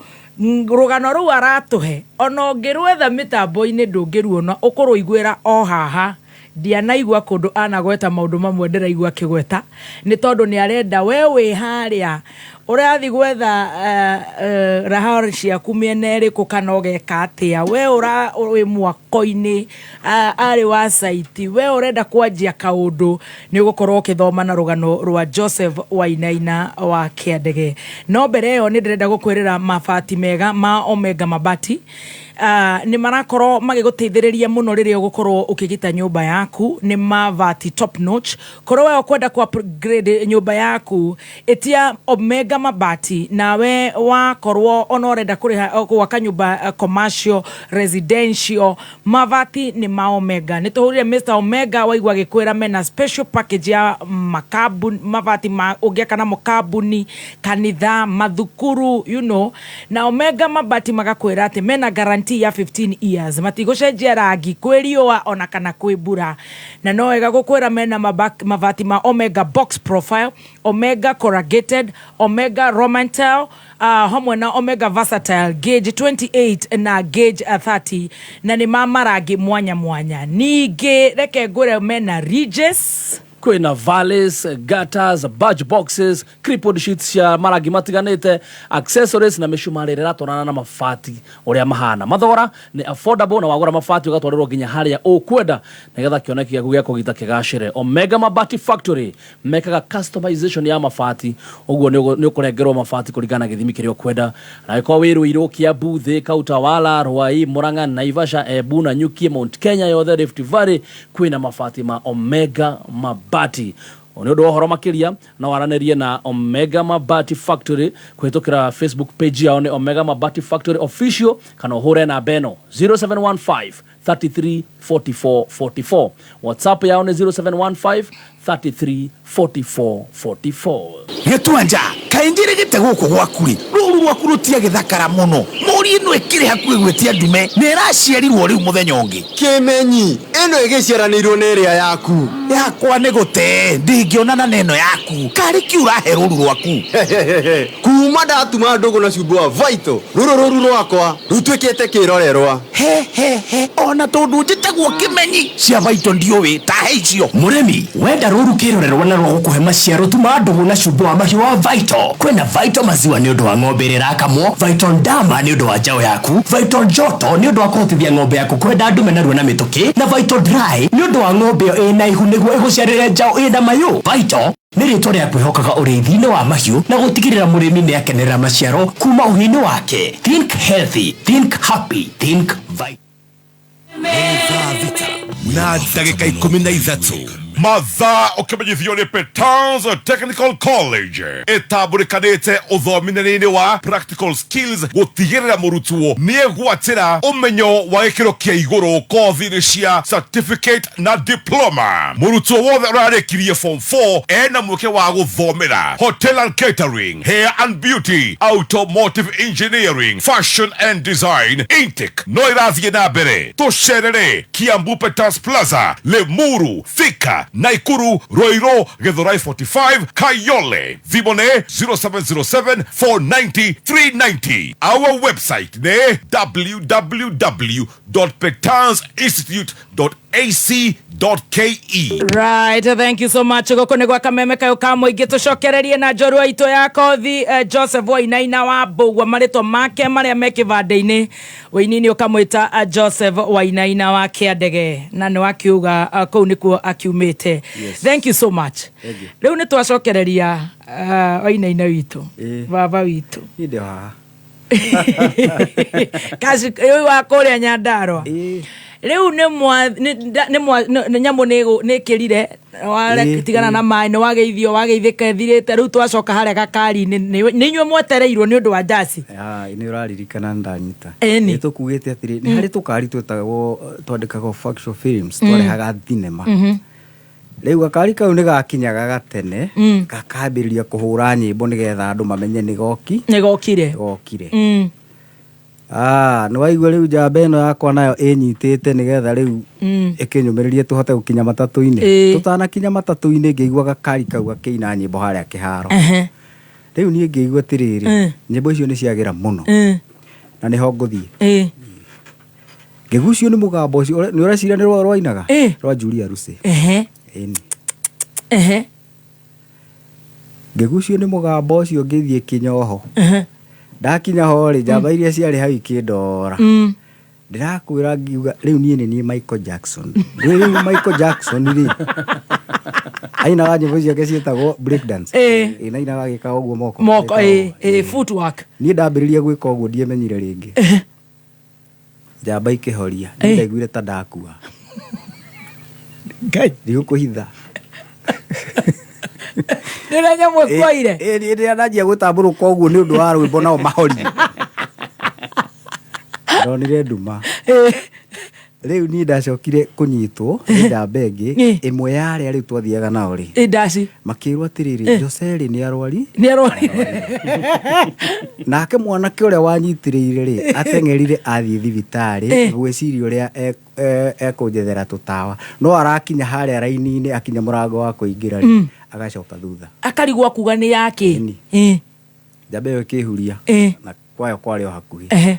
rũgano rũu aratũhe ona ũngĩrwetha mĩtambo-inĩ ndũngĩruona, ũkũrũiguĩra o haha. Ndianaigua kũndũ anagweta maũndũ mamwe ndĩraigua akĩgweta, nĩ tondũ nĩ arenda we wĩ harĩa ũrathiĩ gwetha raha ciaku mĩena ĩrĩkũ kana ũgeka atĩa, we ũra wĩ mwako-inĩ, arĩ wa caiti, we ũrenda kwanjia kaũndũ, nĩ ũgũkorwo ũkĩthoma na rũgano rwa Joseph Wainaina wa Kĩandege. No mbere ĩyo nĩ ndĩrenda gũkwĩrĩra mabati mega ma Omega Mabati. Nĩ marakorwo magĩgũteithĩrĩria mũno rĩrĩa ũgũkorwo ũkĩgita nyũmba yaku. Nĩ mabati top notch. Korwo we ũkwenda ku upgrade nyũmba yaku, ĩtia Omega Mabati. Nawe wakorwo ona ũrenda kũrĩha gwaka nyũmba commercial, residential, mabati nĩ ma Omega. Nĩ tũhũrire Mr Omega waigua agĩkwĩra mena special package ya makambuni, mabati ma ũngĩaka namo kambuni, kanitha, mathukuru, you know. Na Omega Mabati magakwĩra atĩ mena guarantee Warranty ya 15 years, matigũcenjia rangi kwĩ riũa ona kana kwĩ mbura. Na no wega gũkwĩra mena mabati ma Omega Box Profile, Omega Corrugated, Omega Romantel, hamwe na Omega Versatile gauge 28 na gauge 30, na nĩ ma marangi mwanya mwanya. Ningĩ reke ngwĩre mena ridges, kwĩna valleys, gutters, badge boxes, crippled sheets cia marangi matiganĩte, accessories na mĩcumarĩ ĩrĩa ĩratwarana na mabati ũrĩa mahana. Mathogora nĩ affordable, na wagũra mabati ũgatwarĩrwo nginya harĩa ũkwenda nĩgetha kĩoneki gĩaku gĩa kũgita kĩgacĩre. Omega Mabati Factory mekaga customization ya mabati, ũguo nĩ ũkũrengerwo mabati kũringana na gĩthimi kĩrĩa ũkwenda. Na angĩkorwo wĩ Ruiru, Kiambu, Thika, Utawala, Ruai, Murang'a, Naivasha, Embu, Nanyuki, Mount Kenya yothe, Rift Valley, kwĩna mabati ma Omega Mabati. Nĩ ũndũ wa ũhoro makĩria no waranĩrie na Omega Mabati Factory kũhĩtũkĩra Facebook page yao nĩ Omega Mabati Factory Official, kana ũhũre namba ĩno 0715 33 44 44. WhatsApp yao nĩ 0715 33 44 44. Gĩtuanja, kaĩ njĩrĩgĩte gũkũ gwaku-rĩ, rũru rwaku rũtiagĩthakara mũno. Mũri ĩno ĩkĩrĩ hakuhĩ gwĩtia ndume na ĩraciarirwo rĩu mũthenya ũngĩ. Kĩmenyi, ĩno ĩgĩciaranĩirwo na ĩrĩa yaku. Yakwa nĩ gũte, ndĩngĩonana na ĩno yaku. Karĩ kĩ ũrahe rũru rwaku? Kuma ndatuma ndũgũ na cumbĩ wa Vital, rũrũ rũru rwakwa rũtuĩkĩte kĩrorerwa. He he he, ona tondũ njĩtagwo Kĩmenyi, cia Vital ndiũĩ, ta he icio. Mũrĩmi, wenda rũru kĩrorerwa na rwa gũkũhe maciaro, tuma ndũgũ na cumbĩ wa mahiũ wa Vital. Kwĩna Vital maziwa nĩ ũndũ wa ng'ombe ĩrĩa ĩrakamwo, Vital ndama nĩ ũndũ wa njaũ yaku, Vital njoto nĩ ũndũ wa kũhotithia ng'ombe yaku kwenda ndume narua na mĩtũkĩ, na Vital dry nĩ ũndũ wa ng'ombe ĩyo ĩna ihu nĩguo ĩgũciarĩre njaũ ĩna mayũ. Vital nĩ rĩtwa rĩa kwĩhokaga ũrĩithi-inĩ wa mahiũ na gũtigĩrĩra mũrĩmi nĩ akenerera maciaro kuma ũhiũ-inĩ wake. Think healthy, think happy, think Vital. Na ndagĩka 13 mathaa ũkĩmenyithio nĩ Petans Technical College ĩtambũrĩkanĩte ũthomithanĩinĩ wa practical skills gũtigĩrĩra mũrutwo nĩegwatĩra ũmenyo wa gĩkĩro kĩa igũrũ kothi-inĩ cia certificate na diploma. Mũrutwo wothe ũrarĩkirie form 4 ena mweke wa gũthomera hotel and catering, hair and beauty, automotive engineering, fashion and design. Intake no ĩrathiĩ na mbere. Tũcerere Kiambu Petans Plaza, Limuru, Thika, Naikuru, Ruiru, Githurai 45, Kayole. Thimũ nĩ 0707 490 390. Our website nĩ www.petansinstitute.ac.ke. Right, thank you so much. Gũkũ nĩ gwa kameme kayũ ka mũingĩ, tũcokererie na njorua itũ ya kothi, Joseph Wainaina wa Mbũgua, marĩtwa make marĩa me kĩbandĩ-inĩ wĩinini ũkamwĩta Joseph Wainaina wa Kĩandege, na nĩ wakiuga kũu nĩkuo akiumĩte. Yes. Thank you so much. Thank you. Rĩu nĩ twacokereria Wainaina witũ, baba witũ. Niĩ ndĩ haha. Kaci ũyũ wa kũrĩa Nyandarua. Rĩu nĩ mwa nĩ nda- nĩ mwa nĩ nyamũ nĩ nĩ ĩkĩrire watigana na maĩ, nĩ wageithio, wageithĩka ĩthirĩte. Rĩu twacoka harĩa gakari-inĩ, nĩ inyuĩ mwetereirwo nĩ ũndũ wa njasi. Ah, nĩ ũraririkana ndanyita. Ĩni. Nĩ tũkugĩte atĩrĩ, nĩ harĩ tũkari twetagwo, twandĩkagwo factual films, twarehaga thinema. Rĩu gakari kau nĩ gakinyaga gatene, gakambĩrĩria kũhũra nyĩmbo nĩgetha andũ mamenye nĩ goki. Nĩ gokire. Gokire. Ah, nĩ waigua rĩu njamba ĩno yakwa nayo ĩnyitĩte nĩgetha rĩu ĩkĩnyũmĩrĩrie tũhote gũkinya matatũ-inĩ. Tũtanakinya matatũ-inĩ ngĩigua gakari kau gakĩina nyĩmbo harĩa kĩharo. Rĩu niĩ ngĩigua atĩrĩrĩ, nyĩmbo icio nĩ ciagĩra mũno na nĩho ngũthiĩ. Ngĩgucio nĩ mũgambo ũcio, nĩ ũreciria nĩ rwa rwainaga? Rwa Julia Lucy. Ĩni. Ngĩgucio nĩ mũgambo ũcio ngĩthiĩ kĩnyoho. Ndakinya ho rĩ, njamba iria ciarĩ hau ikĩndora. Ndĩrakwĩra ngiuga rĩu niĩ nĩ niĩ Michael Jackson. Rĩu rĩu Michael Jackson rĩ, ainaga nyĩmbo ciake ciĩtagwo break dance. Ĩ, na ainaga agĩka ũguo moko. Moko, Agĩka ũguo. ĩ, footwork. Niĩ ndambĩrĩria gwĩka ũguo ndiemenyire rĩngĩ. Njamba ikĩhoria. Niĩ ndaiguire ta ndakua. Ngai. Ndigũkũhitha. Rĩrĩa nyamũ ĩkuoire. Ĩ, rĩrĩa ndanjia gwĩtambũrũka ũguo nĩ ũndũ wa rwĩmbo nao mahoria. Ndonire nduma. Rĩu niĩ ndacokire kũnyitwo nĩ njamba ĩngĩ Ĩ. ĩmwe ya arĩa rĩu twathiaga nao rĩ Ĩ, ndaci makĩrwo atĩrĩrĩ Ĩ. Jose rĩ nĩ arwari nĩ arwari nake mwanake ũrĩa wanyitĩrĩire rĩ ateng'erire athiĩ thibitarĩ Ĩ. gwĩciria ũrĩa ekũnjethera tũtawa no arakinya harĩa raini-inĩ akinya mũrango wa kũingĩra rĩ agacoka thutha akarigwo akuga nĩ yake Ĩni. Ĩ. Njamba ĩyo ĩkĩhuria Ĩ. na kwayo kwarĩ o hakuhĩ Ehe.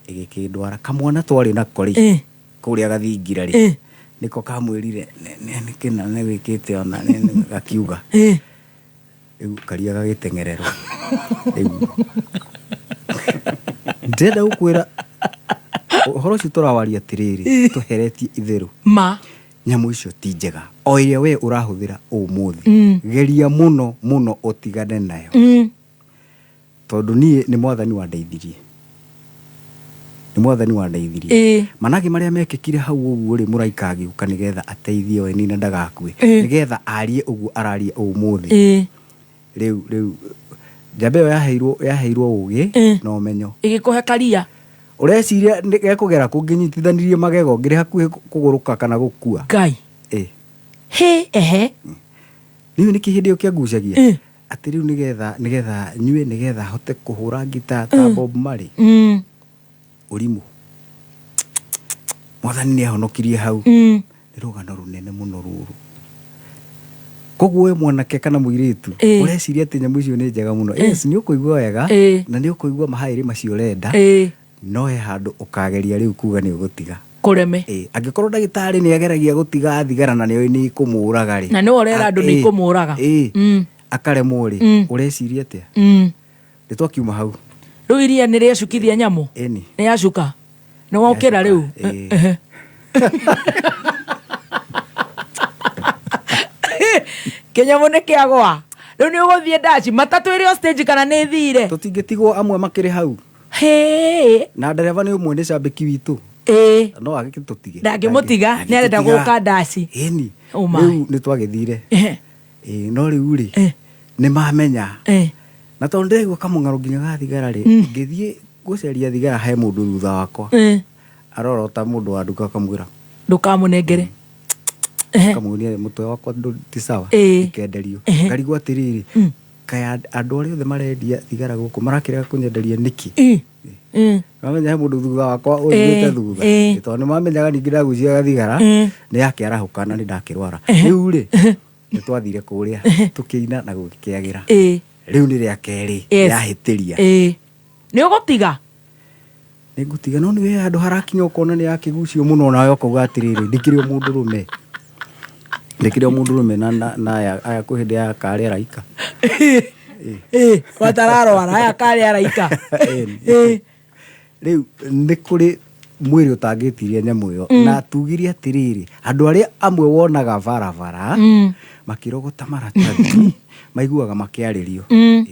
ĩgĩkĩndwara kamwana twarĩ nako rĩ Ĩ. kũrĩa gathingira rĩ Ĩ. nĩko kamwĩrire nĩkĩna nĩ wĩkĩte ona gakiuga Ĩ. rĩu karia gagĩteng'ererwo rĩu ndĩrenda gũkwĩra ũhoro ũcio tũrawaria atĩrĩrĩ tũheretie itherũ ma nyamũ icio ti njega o ĩrĩa we ũrahũthĩra ũmũthĩ geria mũno mũno ũtigane nayo tondũ niĩ nĩ mwathani wandeithirie nĩ mwathani wandeithirie Ĩ. managĩ marĩa mekĩkire hau ũguo rĩ mũraika agĩũka nĩgetha ateithie we nina ndagakue Ĩ. nĩgetha arie ũguo araria ũmũthĩ Ĩ. rĩu rĩu njamba ĩyo yaheirwo yaheirwo ũgĩ Ĩ. na ũmenyo ĩgĩkũhe karia ũreciria nĩ- gekũgera kũngĩnyitithanirie magego ngĩrĩ hakuhĩ kũgũrũka kana gũkua ngai ĩ hĩ ehe niĩ nĩkĩ hĩndĩ ĩyo kĩangucagia Ĩ. atĩ rĩu nĩgetha nĩgetha nyue nĩgetha hote kũhũra ngita ta Bob Marley ũrimũ mwathani nĩ ahonokirie hau nĩ rũgano rũnene mũno rũrũ koguo we mwanake kana mũirĩtu Ĩ. ũreciria atĩ nyamũ icio nĩ njega mũno yes nĩ ũkũigua wega Ĩ. na nĩ ũkũigua mahaĩrĩ macio ũrenda Ĩ. no he handũ ũkageria rĩu kuga nĩ ũgũtiga kũreme Ĩ, angĩkorwo ndagĩtarĩ nĩ ageragia gũtiga thigara na nĩoĩ nĩ ikũmũraga rĩ Na nĩwe ũrera andũ nĩ Ĩ, ikũmũraga. ĩ, akaremwo rĩ ũreciria atĩa nĩ twakiuma hau rĩu iria nĩ rĩacukithia nyamũ ĩni nĩ yacuka nĩ wokĩra rĩu Ĩ. Ehe. kĩnyamũ nĩ kĩagwa rĩu nĩ ũgũthiĩ ndaci matatũ ĩrĩ o stage kana nĩ thire tũtingĩtigwo amwe makĩrĩ hau hĩ na ndereba nĩ ũmwe nĩ cambĩki witũ ĩ no agĩtũtige ndangĩmũtiga nĩ arenda gũka ndaci ĩni Oh my. rĩu nĩ twagĩthire Ehe. Ĩ, no rĩu rĩ Eh. nĩ mamenya Eh. na tondũ ndĩraigua kamũng'aro nginya ga thigara rĩ ngĩthiĩ gũcaria thigara he mũndũ thutha wakwa Eh. arorota mũndũ wa nduka akamwĩra ndũkamũnengere Ehe. akamwonia mũtwe wakwa ti sawa Ĩ. ikenderio Ehe. ngarigwo atĩrĩrĩ kaya andũ arĩa othe marendia thigara gũkũ marakĩrega kũnyenderia nĩkĩ Ĩ. Ĩ. mamenya he mũndũ thutha wakwa ũthiĩte Ĩ, thutha ĩ. tondũ nĩ mamenyaga ningĩ ndaguciaga thigara Ĩ. nĩ yakĩarahũka na nĩ ndakĩrwara rĩu rĩ nĩ twathire kũrĩa tũkĩina na gũgĩkĩagĩra Ĩ. rĩu nĩ rĩa kerĩ Yes. yahĩtĩria Ĩ. nĩ ũgũtiga nĩ ngũtiga no nĩ we handũ harakinya ũkona nĩ yakĩgucio mũno nawe ũkauga atĩrĩrĩ ndikĩrĩ o mũndũrũme ndikĩrĩ o mũndũrũme na na na aya aya kwĩ hĩndĩ ya karĩ araika Ĩ, matararwara aya karĩ araika Ĩ. rĩu nĩ kũrĩ mwĩrĩ ũtangĩtiria nyamũ ĩyo na tugirie atĩrĩrĩ andũ arĩa amwe wonaga barabara makĩrogota maratathi maiguaga makĩarĩrio Ĩ,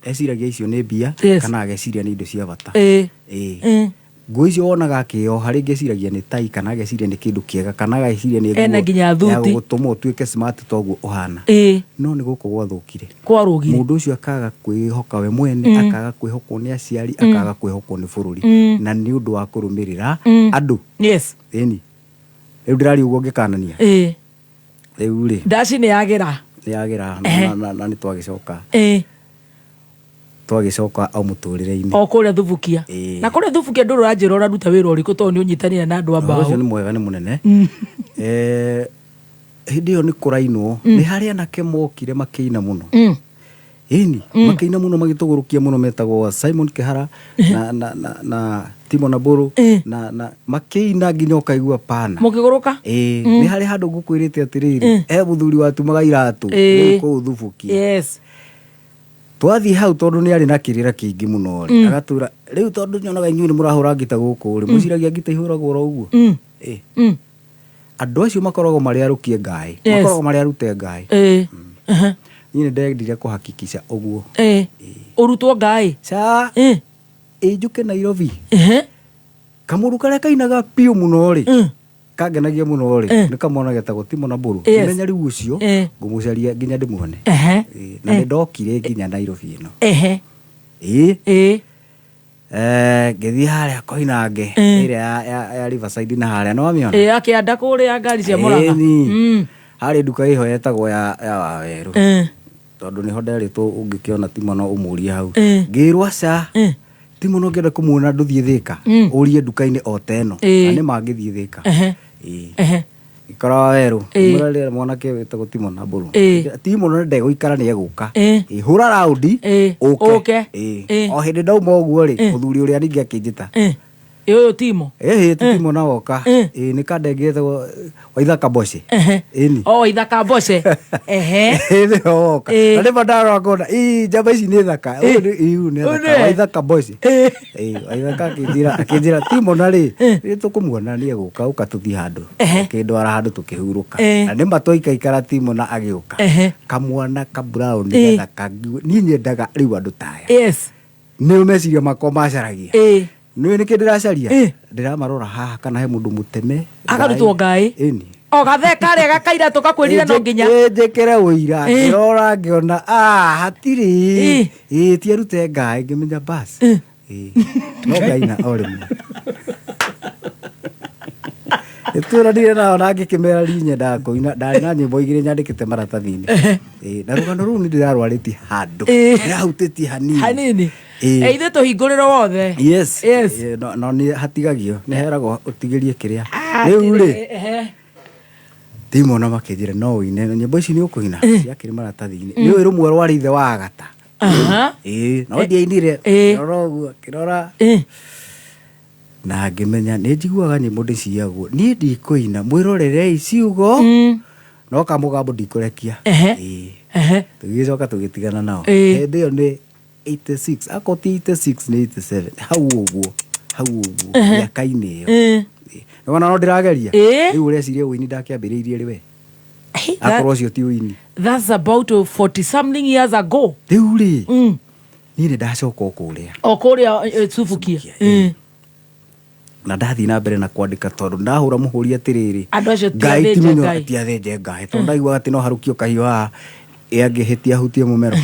eciragia icio nĩ mbia Yes. kana ageciria nĩ indo cia bata Ĩ. Ĩ. Ĩ. nguo icio wonaga akĩoha rĩngĩ eciragia nĩ tai kana ageciria nĩ kĩndũ kĩega kana ageciria nĩ Ena nguo nginya ya thuti. gũtũma ũtuĩke smart toguo ũhana Ĩ. no nĩ gũkũ gwathũkire kwarũgire mũndũ ũcio akaga kwĩhoka we mwene akaga kwĩhokwo nĩ aciari akaga kwĩhokwo nĩ bũrũri na nĩ ũndũ wa kũrũmĩrĩra andũ yes ĩni rĩu ndĩraria ũguo ngĩkanania Ĩ. rĩu rĩ ndaci nĩ yagĩra nĩ yagĩra Ehe. na- na- na nĩ twagĩcoka Ĩ. twagĩcoka o mũtũrĩre-inĩ o kũrĩa thubukia Ĩ. na kũrĩa thubukia ndũrĩ ũranjĩra ũraruta wĩra ũrĩkũ tondũ nĩ ũnyitanĩire na andũ a Ũhoro ũcio mbaũ nĩ mwega nĩ mũnene Eh, hĩndĩ ĩyo nĩ kũrainwo nĩ harĩ anake mokire makĩina mũno ĩni makĩina mũno magĩtũgũrũkia mũno metagwo Simon Kehara na, na, na, na Timo Naburu na, na makĩina nginya ũkaigua pana mũkĩgũrũka Ĩĩ, nĩ harĩ handũ ngũkwĩrĩte atĩrĩrĩ he mũthuri watumaga iratũ Ĩĩ. rĩu kũu thubukia yes twathiĩ hau tondũ nĩ arĩ na kĩrĩra kĩingĩ mũno rĩ agatwĩra rĩu tondũ nyonaga inyuĩ nĩ mũrahũra ngita gũkũ rĩ mũciragia ngita ihũragwo oro ũguo Ĩĩ. Andũ acio makoragwo marĩ arũkie ngaĩ Yes. makoragwo marĩ arute ngaĩ Ĩ. Ehe. niĩ nĩ ndendire kũhakikisha ũguo Ĩ. ũrutwo ngaĩ ca Ĩ. ĩ njũke Nairobi Ehe. kamũndũ karĩa kainaga biũ mũno rĩ Mm. kangenagia mũno rĩ Eh. nĩ kamwana getagwo Timo na Mbũrũ Yes. menya rĩu ũcio Eh. ngũmũcaria nginya ndĩmuone Ehe. Ĩ, na nĩ ndokire nginya Nairobi ĩno Ehe. ĩ Ĩ. Ngĩthiĩ harĩa Koinange ĩrĩa ya Riverside na harĩa nĩ wamĩona? Ĩ akĩanda kũrĩa ngari cia Mũrang'a. Ĩni. Harĩ nduka ĩho yetagwo ya Wawerũ. Tondũ nĩho nderĩtwo ũngĩkĩona Timo no ũmũrie hau. Ngĩrwo aca. Timo no ũngĩenda kũmuona ndũthiĩ Thĩka. Ũrie nduka-inĩ o ta ĩno. Na nĩ ma ngĩthiĩ Thĩka. Ĩĩ. Ngĩkora Wawerũ. Ngĩmwĩra rĩrĩa mwanake wĩtagwo Timo na Mbũrũ. Timo no ndegũikara nĩ egũka. Ĩĩ, hũra raundi ũke. Ũke. Ĩĩ. O hĩndĩ ndauma ũguo rĩ, mũthuri ũrĩa ningĩ akĩnjĩta. Ĩ ũyũ Timo. Ĩhĩ ti Timo na woka. Ĩĩ nĩ kandenge getagwo Waithaka Mboce. Ĩni. O Waithaka Mboce. Ehe. Ĩĩ nĩwe woka. Na nĩma ndarora ngona ĩ njamba ici nĩ thaka. Ũyũ nĩ ĩ ũyũ nĩ Ũyũ thaka. nĩwe. Waithaka Mboce. Ĩĩ Waithaka akĩnjĩra Timo na rĩ nĩ tũkũmuona nĩ egũka ũka tũthiĩ handũ. Akĩndwara handũ tũkĩhurũka. Na nĩma twaikaikara Timo na agĩũka. Kamwana ka brown gathaka. Niĩ nyendaga rĩu andũ ta aya. Nĩo meciria makwa macaragia. Nĩũĩ nĩkĩ ndĩracaria? Ndĩramarora haha kana he mũndũ mũteme. Akarutwo ngaĩ. Ĩni. O gathee karĩa gakaira tũkakwĩrire no nginya. Ĩ njĩkĩre ũira. Ngĩrora ngĩona hatirĩ. Ĩ ti arute ngaĩ ngĩmenya bas. Ĩ. No ngaina o rĩmwe. Nĩtwĩranire nao na ngĩkĩmera niĩ nyendaga kũina. Ndarĩ na nyĩmbo igĩrĩ nyandĩkĩte maratathi-inĩ. Ĩ, na rũgano rũu nĩ ndĩrarwarĩtie handũ. Ndĩrahutĩtie hanini. Hanini. Ĩ. Ithuĩ tũhingũrĩrwo wothe. Yes. Yes. Ĩ, no nĩ hatigagio nĩ heragwo ũtigĩrie kĩrĩa. Rĩu rĩ Timo na makĩnjĩra no ũine na nyĩmbo ici nĩ ũkũina ciakĩrĩ maratathi-inĩ. Nĩ ũĩ rũmwe rwarĩ ithe wa Agata. Ĩ, no ndiainire. Kĩrora ũguo, kĩrora. Na ngĩmenya nĩ njiguaga nyĩmbo ndĩciagwo. Niĩ ndikũina, mwĩrorerei ciugo no kamũgambo ndikũrekia. Ĩ. Tũgĩgĩcoka tũgĩtigana nao. Hĩndĩ ĩyo nĩ 86, akorwo ti 86 nĩ 87, hau ũguo, hau ũguo, mĩaka-inĩ ĩyo. Nĩwona no ndĩrageria? Rĩu ũreciria ũini ndakĩambĩrĩirie rĩ we? Akorwo ũcio ti ũini. That's about 40 something years ago. Rĩu rĩ, niĩ nĩ ndacoka o kũrĩa. O kũrĩa Subukia. Na ndathiĩ na mbere na kwandĩka tondũ ndahũra mũhũri atĩrĩrĩ, Andũ acio ti Ngai ti athĩnje mũnyoro, Ngai. ti athĩnje Ngai. Tondũ ndaiguaga atĩ no harũkio kahiũ haha, ĩ angĩhĩtia ahutie mũmero.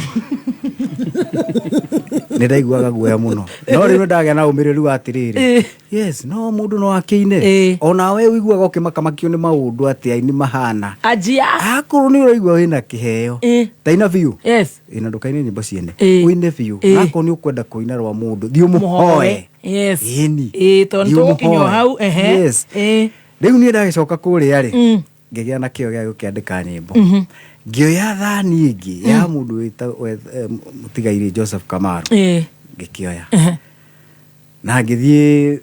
Nĩ ndaiguaga guoya mũno. No rĩu nĩ ndagĩa na ũmĩrĩru wa atĩrĩrĩ, yes, no mũndũ no akĩine. Ona we ũiguaga ũkĩmakamakio nĩ maũndũ atĩ aini mahana. Anjia. Akorwo nĩ ũraigua wĩna kĩheo, ta ina biũ. Ĩ, na ndũkaine nyĩmbo ciene. Ũine biũ. Na akorwo nĩ ũkwenda kũina rwa mũndũ, thiĩ ũmũhoe. Yes. Ĩni. Ĩ, tondũ Thiĩ tũgũkinya o ũmũhoe. hau, ehe. Yes. Rĩu niĩ ndagĩcoka kũrĩa rĩ, ngĩgĩa na kĩo gĩa gũkĩandĩka nyĩmbo. Ngĩoya thani ĩngĩ ya mũndũ mũtigairĩ Joseph Kamaru. Ngĩkĩoya. Na ngĩthiĩ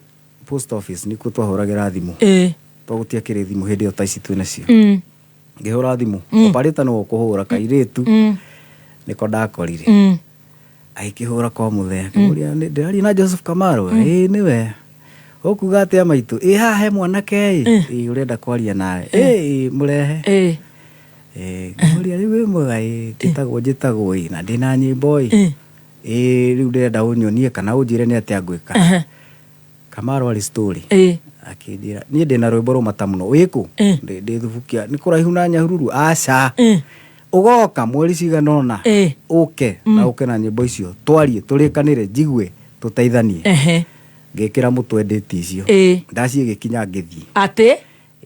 post office nĩkuo twahũragĩra thimũ. Tondũ gũtiakĩrĩ thimũ hĩndĩ ĩyo ta ici twĩ nacio. Ngĩhũra thimũ. Operator nĩwe ũkũhũra kairĩtu. Nĩko ndakorire. Agĩkĩhũra kwa mũthee. Akĩmũria, ndĩraria na Joseph Kamaru? Ĩĩ nĩwe. Ũkuga atĩa maitũ? Ĩĩ haha he mwanake ĩ. Ĩĩ ũrenda kwaria nawe. Ĩĩ mũrehe. Ĩĩ ngĩmũria rĩu wĩ mwega? Ĩĩ njĩtagwo ĩ na ndĩna nyĩmbo ĩ. Ĩĩ rĩu ndĩrenda ũnyonie kana ũnjĩre nĩ atĩa ngwĩka. Kamaru arĩ story. Akĩnjĩra niĩ ndĩna rwĩmbo rũmata mũno. Wĩkũ? Ndĩ Thubukia. Nĩ kũraihu na Nyahururu? Aca. Ũgoka mweri cigana ũna. Ũke na ũke na nyĩmbo icio. Twarie, tũrĩkanĩre, njigue, tũteithanie. Ngĩkĩra mũtwe ndĩti icio. Ndaciĩgĩkinya ngĩthiĩ. Atĩ?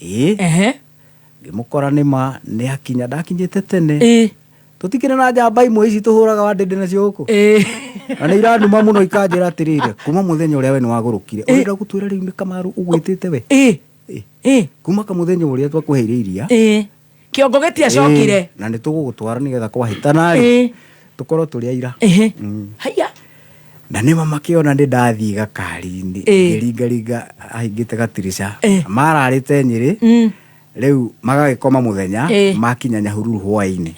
Ĩĩ. Ngĩmũkora nĩ ma nĩ akinya, ndakinyĩte tene. Tũtikĩrĩ na njamba imwe ici tũhũraga wa ndĩndĩ nacio gũkũ. Na nĩ iranuma mũno ikanjĩra atĩrĩrĩ, kuma mũthenya ũrĩa we nĩ wagũrũkire. Ũrenda gũtwĩra rĩu nĩ Kamaru ũgwĩtĩte we? Kuma kamũthenya ũrĩa twakũheire iria. Kĩongo gĩtiacokire. Na nĩ tũgũgũtwara nĩgetha kwahĩtana rĩ, tũkorwo tũrĩ aira. Haiya. Na nĩma makĩona nĩ ndathiĩ gakari-inĩ, ngĩringaringa ahingĩte gatirica. Mararĩte Nyĩrĩ, rĩu magagĩkoma mũthenya, makinya Nyahururu hwaĩ-inĩ.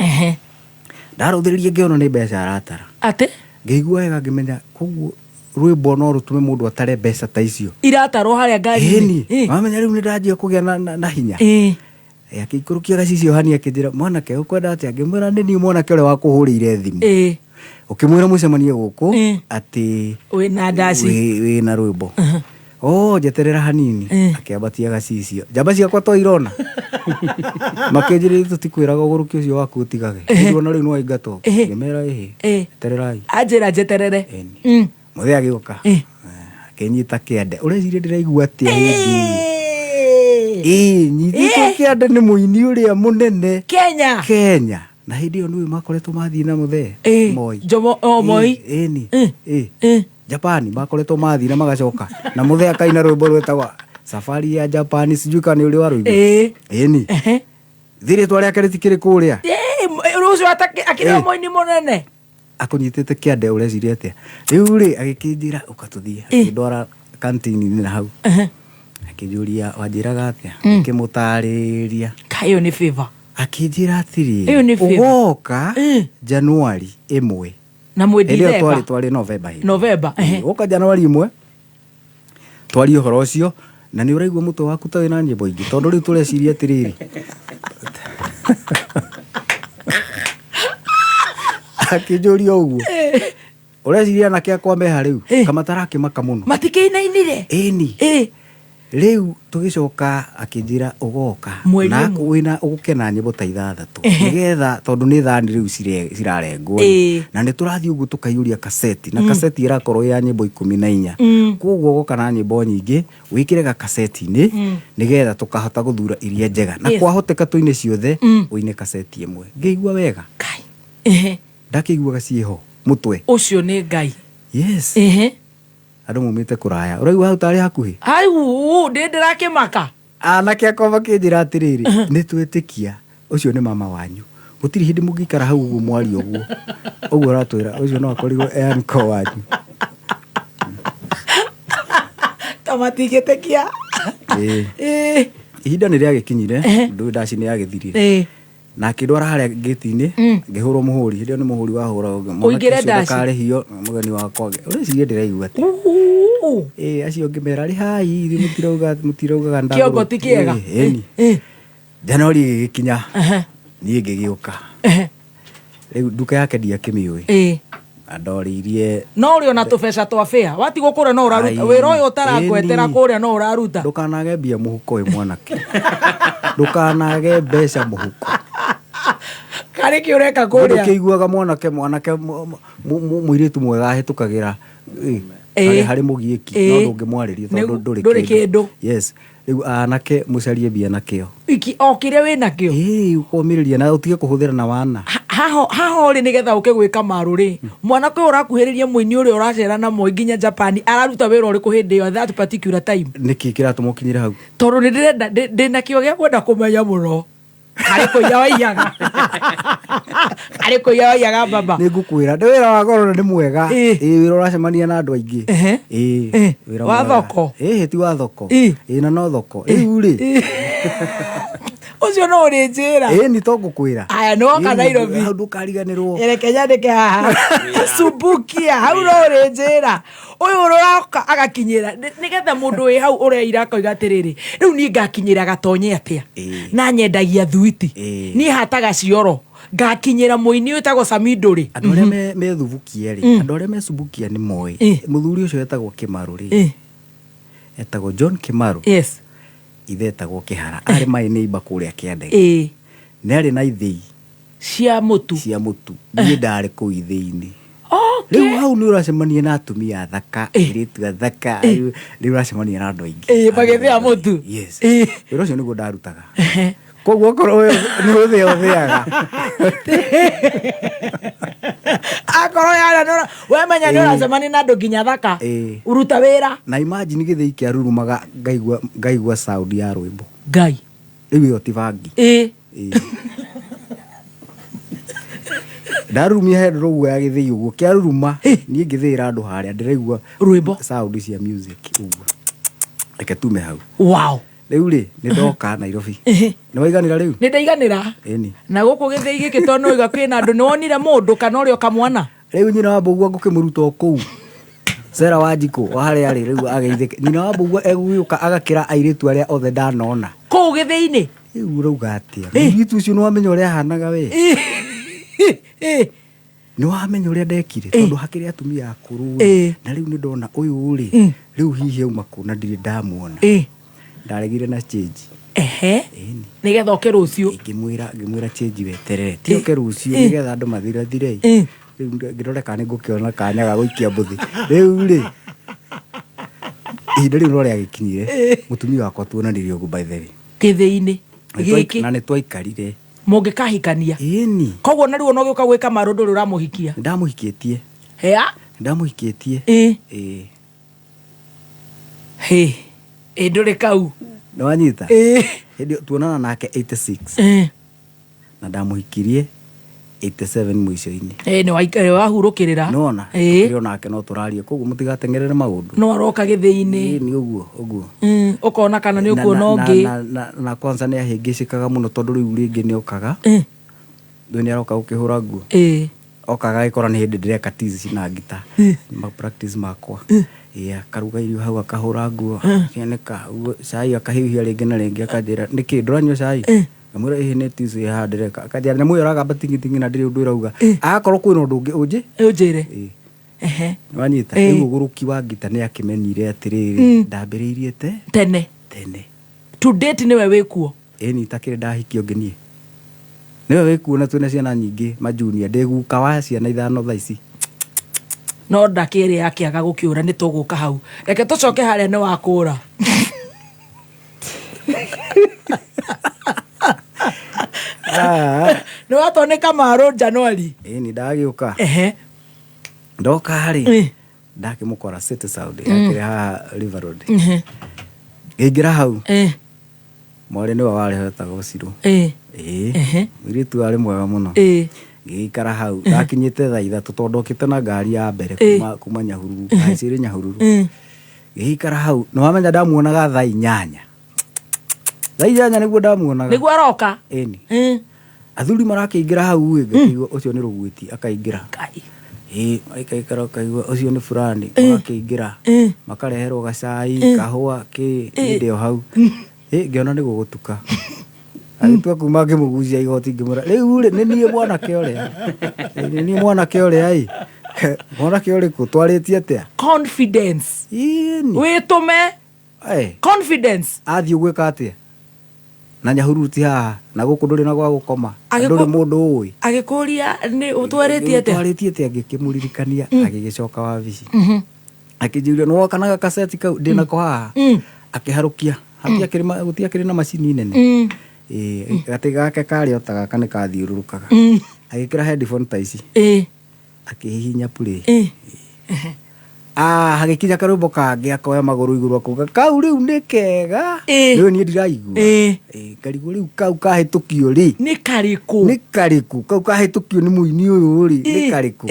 Ndarũthĩrĩria ngĩona nĩ mbeca aratara. Atĩ? Ngĩigua wega ngĩmenya koguo rwĩmbo no rũtũme mũndũ atare mbeca ta icio. Iratarwo harĩa ngari-inĩ. Ĩni. Wamenya rĩu nĩ ndanjia kũgĩa na hinya. Akĩikũrũkia gacicio hani akĩnjĩra, mwanake ũkwenda atĩa? Ngĩmwĩra nĩ niĩ mwanake ũrĩa wakũhũrĩire thimũ. Ũkĩmwĩra mũcemanie gũkũ atĩ Wĩna ndaci. wĩna rwĩmbo. Oh, njeterera hanini. Akĩambatia gacicio. Njamba ciakwa to irona. Makĩnjĩra tũtikwĩraga ũgũrũki ũcio waku ũtigage. Rĩu ona rĩu nĩwaingatwo. Ngĩmera ĩhĩ. Etererai. Anjĩra njeterere. Mũthee agĩũka. Akĩnyita kĩande. Ũreciria ndĩraigua atĩa hĩndĩ ĩyo? Ĩĩ, nyitĩtwo kĩande nĩ mũini ũrĩa mũnene Kenya. Kenya. Na hĩndĩ ĩyo nĩũĩ makoretwo mathiĩ na mũthee Moi. Jomo o Moi. Ĩni. Ĩ. Japan makoretwo mathiĩ na magacoka. Na mũthee akaina rwĩmbo rwĩtagwo Safari ya Japan sijui kana nĩ ũrĩ warũigua. Ĩni. Thĩ rĩtwa rĩake rĩtikĩrĩ kũrĩa. Rũcio akĩrĩ o mũini mũnene. Akũnyitĩte kĩande ũreciria atĩa? Rĩu rĩ agĩkĩnjĩra ũka tũthiĩ. Akĩndwara kantini-inĩ na hau. Akĩnjũria wanjĩraga atĩa? Ngĩkĩmũtarĩria. Kaĩ ĩyo nĩ favor. Akĩnjĩra atĩrĩrĩ, Ĩyo nĩ favor. ũgoka Januari ĩmwe. Na mwĩ Hĩndĩ ĩyo December. twarĩ twarĩ November hĩndĩ. November, ehe. Ũka Januari ĩmwe twarie ũhoro ũcio na nĩ ũraigua mũtwe waku ta wĩna nyĩmbo ingĩ tondũ rĩu tũreciria atĩrĩrĩ akĩnjũria ũguo ũreciria anake akwa meha rĩu kamatarakĩmaka mũno Matikĩinainire. Ĩni. Rĩu tũgĩcoka akĩnjĩra ũgoka Mweri na ũmwe. wĩna ũke na nyĩmbo ta ithathatũ Ehe. nĩgetha tondũ nĩ thani rĩu cirarengwo Ĩĩ. na nĩ tũrathiĩ ũguo tũkaiyũria kaseti na Mm. kaseti ĩrakorwo ya nyĩmbo 14 koguo ũgoka na nyĩmbo nyingĩ wĩkĩre gakaseti-inĩ Mm. nĩgetha tũkahota gũthura iria njega na Yes. kwahoteka tũine ciothe Mm. ũine kaseti ĩmwe ngĩigua wega Ehe. ndakĩiguaga ciĩho mũtwe Ũcio nĩ Ngai. Yes. Ehe. Andũ maumĩte kũraya ũraigua hau tarĩ hakuhĩ Au, ndĩ ndĩrakĩmaka. Anake akwa makĩnjĩra atĩrĩrĩ, nĩ twetĩkia ũcio nĩ mama wanyu. Gũtirĩ hĩndĩ mũngĩikara hau ũguo mwarie ũguo. Ũguo ũratwĩra ũcio no akorirwo e uncle wanyu. Ta matingĩtĩkia. Ĩĩ. Ĩĩ. Ihinda nĩ rĩagĩkinyire, ndũĩ ndaci nĩ yagĩthirire. Ĩĩ. Na akĩndwara harĩa ngĩti-inĩ, ngĩhũrwo mũhũri. Hĩndĩ ĩyo nĩ mũhũri wahũragwo. Mwanake Ũingĩre ũcio ndaci. ndũkarĩhio, mũgeni wakwa. Ũreciria ndĩraigua atĩa? Ĩĩ, acio ngĩmera rĩhai, ithuĩ mũtirauga mũtiraugaga ndagũrwo. Kĩongo ti kĩega. Ĩĩ, ĩni. Januari ĩgĩgĩkinya, niĩ ngĩgĩũka. Rĩu nduka yake ndiakĩmĩũĩ. Ĩĩ. Andorĩirie No ũrĩ ona tũbeca twa bĩa. Watigwo kũrĩa no ũraruta. Ai, Wĩra ũyũ ũtarakwetera ĩni. kũrĩa no ũraruta. Ndũkanage mbia mũhuko wĩ mwanake. Ndũkanage mbeca mũhuko. Karĩ kĩ ũreka Mũndũ kũrĩa? kĩiguaga mwanake mwanake mũirĩtu mwega ahĩtũkagĩra Ĩĩ. harĩ harĩ mũgiĩki no Ĩĩ. ndũngĩmwarĩria tondũ Nĩgu- ndũrĩ ndũrĩ kĩndũ. Yes. Rĩu anake mũcarie mbia na kĩo. Iki o kĩrĩa wĩ nakĩo. Ĩĩ ũkomĩrĩria na ũtige kũhũthĩra na wana. Haho haho rĩ nĩgetha ũke gwĩka marũ rĩ mwanake ũyũ ũrakuhĩrĩria mũini ũrĩa ũracera na Moi nginya Japan araruta wĩra ũrĩkũ hĩndĩ ĩyo at that particular time Nĩkĩ kĩratũma ũkinyĩre hau? tondũ nĩ ndĩrenda ndĩna kĩo gĩa kwenda kũmenya mũno arĩ kũiya waiyaga arĩ kũiya waiyaga baba Nĩ ngũkwĩra nĩ wĩra wa goro na nĩ mwega. Ĩĩ wĩra ũracemania na andũ aingĩ. Ĩĩ wĩra Wa mwega. thoko? Ĩĩ ti wa thoko. Ĩĩ na no thoko. Rĩu rĩ ũcio no ũrĩnjĩra. Ĩĩ nĩ to ngũkwĩra. Aya nĩ woka Ĩĩ, Nairobi. Hau ndũkariganĩrwo. Reke nyandĩke haha Subukia hau no ũrĩnjĩra ũyũ ũroka agakinyĩra nĩgetha mũndũ wĩ hau ũreira akoiga atĩrĩrĩ rĩu niĩ ngakinyĩra gatonye atĩa na nyendagia thuiti niĩ hataga cioro ngakinyĩra mũini wĩtagwo Samido rĩ Andũ arĩa methubukia rĩ, andũ arĩa mecubukia nĩ moĩ. Mũthuri ũcio etagwo Kĩmarũ rĩ. Etagwo John Kĩmarũ. Yes. Ithe etagwo Kĩhara. Arĩ maĩ neighbor kũrĩa Kĩandege. Ĩĩ. Nĩ arĩ na ithĩi. Cia mũtu. Cia mũtu. Niĩ ndarĩ kũu ithĩi-inĩ. Okay. Rĩu hau nĩ ũracemania na atumia athaka, airĩtu athaka, rĩu ũracemania na andũ aingĩ. Ĩĩ, magĩthĩa mũtu. Yes. Wĩra ũcio nĩguo ndarutaga. Koguo okorwo we nĩ ũthĩa ũthĩaga. Akorwo yara nĩ we menya nĩ ũracemania na andũ nginya thaka. Uruta wĩra. Na imagine gĩthĩi kĩarurumaga ngaigua ngaigua sound ya rwĩmbo. Ngai. Rĩu ĩyo ti bangi. Ĩĩ. Ndarurumia he ndũrũguo ya gĩthĩi ũguo kĩaruruma niĩ ngĩthĩĩra andũ harĩa ndĩraigua rwĩmbo sound cia music ũguo. Reke tume hau. Wow. Rĩu rĩ nĩ ndoka Nairobi. Nĩ waiganĩra rĩu? Nĩ ndaiganĩra. Ĩni. Na gũkũ gĩthĩi gĩkĩ tondũ nĩ waiga kwĩna andũ nĩ wonire mũndũ kana ũrĩ o kamwana? Rĩu nyina wa mbũgua ngũkĩmũruta o kũu. Sera wa Njikũ wa harĩa arĩ rĩu ageithĩke. Nyina wa mbũgua egũgĩũka agakĩra airĩtu arĩa othe ndanona. Kũu gĩthĩi-inĩ? Rĩu ũrauga atĩa? Mũirĩtu ũcio nĩ wamenya ũrĩa ahanaga we? Nĩ wamenya ũrĩa ndekire? Tondũ hakĩrĩ atumia akũrũ rĩ, na rĩu nĩ ndona ũyũ rĩ, rĩu hihi auma kũ na ndirĩ ndamuona. Ndaregire na change. Ehe. Nĩgetha oke rũciũ. Ngĩmwĩra ngĩmwĩra change weterere. Ti oke rũciũ nĩgetha andũ mathirathire. Rĩu ngĩrore kana nĩ ngũkĩona kanya ga gũikia mbũthi. Rĩu rĩ, Ihinda rĩu no rĩagĩkinyire mũtumia wakwa tuonanirie ũguo, by the way. Gĩthĩinĩ gĩkĩ. Na nĩ twaikarire. Mũngĩkahikania. Ĩni. Koguo na rĩu ona ũgĩũka gwĩka marũ ndũrĩ ũramũhikia. Ndamũhikĩtie. Hea. Ndamũhikĩtie. Ĩ. Ĩ. Hĩ. Ĩ ndũrĩ kau. Nĩ wanyita? Ĩ. Hĩndĩ ĩyo tuonana nake 86. Ĩ. Na ndamũhikirie 87 mũico-inĩ. Ĩ nĩ wahurũkĩrĩra. Nĩwona? Ĩ. Tũkĩrĩ onake no tũraria, koguo mũtigateng'erere maũndũ. No aroka gĩthĩinĩ. Ĩ, nĩ ũguo ũguo. Ũkona kana nĩ ũkuona ũngĩ. Na kwanza nĩ ahĩngĩcĩkaga mũno tondũ rĩu rĩngĩ nĩ okaga. Rĩu nĩ aroka gũkĩhũra nguo. Okaga agĩkora nĩ hĩndĩ ndĩreka tizi na ngita. Ma practice makwa. Ĩ, akaruga irio hau, akahũra nguo, akĩanĩka ũguo, cai akahiũhia rĩngĩ na rĩngĩ, akanjĩra, "Nĩkĩ ndũranyua cai?" Ngamwĩra, "Ĩhĩ, nĩ tizi ĩ haha ndĩreka." Akanjĩra, "Nyamũ ĩyo ĩragamba tingitingi na ndĩrĩ ũndũ ĩrauga. Agakorwo kwĩna ũndũ ũngĩ ũnjĩ." Ũnjĩre. Ĩ. Ehe. Nĩwanyita? Ĩ. Rĩu ũgũrũki wa ngita nĩ akĩmenyire atĩrĩrĩ, ndambĩrĩirie te tene. Tene. To date nĩwe wĩkuo? Ĩni, itakĩrĩ ndahikio ũngĩ niĩ. Nĩwe wĩkuo na twĩna ciana nyingĩ majunia. Ndĩ guka wa ciana ithano thaa ici. No ndakĩrĩ akĩaga gũkĩũra, nĩ tũgũka hau. Reke tũcoke harĩa nĩ wakũra. Nĩ watoneka marũ January. Ĩni, ndagĩũka. Ehe. Ndoka rĩ, ndakĩmũkora City Sound, yakĩrĩ haha River Road. Ngĩingĩra hau. Mwarĩ nĩwe warĩ ho etagwo Cirũ. Ĩĩ. Mũirĩtu warĩ mwega mũno. Ngĩgĩikara hau. Ndakinyĩte thaa 3 tondũ ndokĩte na ngari ya mbere kuma Nyahururu. Ngaicĩrĩ Nyahururu. Ngĩgĩikara hau. Nĩ wamenya ndamuonaga thaa 8. Thaa 8 nĩguo ndamuonaga. Nĩguo aroka. Ĩni. Athuri marakĩingĩra hau ĩ, ngakĩigua ũcio nĩ Rũgwĩti akaingĩra. Ĩĩ, magaikaikara ũkaigua ũcio nĩ fulani, magakĩingĩra. Makareherwo gacai, kahũa, kĩ, niĩ ndĩ o hau. Ĩ, ngĩona nĩ gũgũtuka. Agĩtua kuma ngĩmũgucia igoti ngĩmwĩra, "Rĩu rĩ, nĩ niĩ mwanake ũrĩa. Nĩ niĩ mwanake ũrĩa ĩ. Mwanake ũrĩkũ? Twarĩtie atĩa?" Confidence. Ĩni. Wĩtũme. Confidence. Athiĩ gwĩka atĩa? Na Nyahururu ti haha, na gũkũ ndũrĩ na gwa gũkoma, na ndũrĩ mũndũ ũĩ. Agĩkũria nĩ ũtwarĩtie atĩa? Twarĩtie atĩa, ngĩkĩmũririkania, agĩgĩcoka wabici. Akĩnjĩra, "Nĩ woka na gakaseti kau ndĩnako haha?" Akĩharũkia. Gũtiakĩrĩ na macini nene. Ĩĩ, gatĩ gake karĩ o ta gaka nĩ kathiũrũrũkaga. Agĩkĩra headphone ta ici. Akĩhihinya play. Ah, hagĩkinya karwĩmbo kangĩ, akoya magũrũ igũrũ akauga, "Kau rĩu nĩ kega." Rĩu niĩ ndiraigua. Ĩĩ, ngarigwo rĩu kau kahĩtũkio rĩ. Nĩ karĩkũ? Nĩ karĩkũ? Kau kahĩtũkio nĩ mũini ũyũ rĩ, nĩ karĩkũ?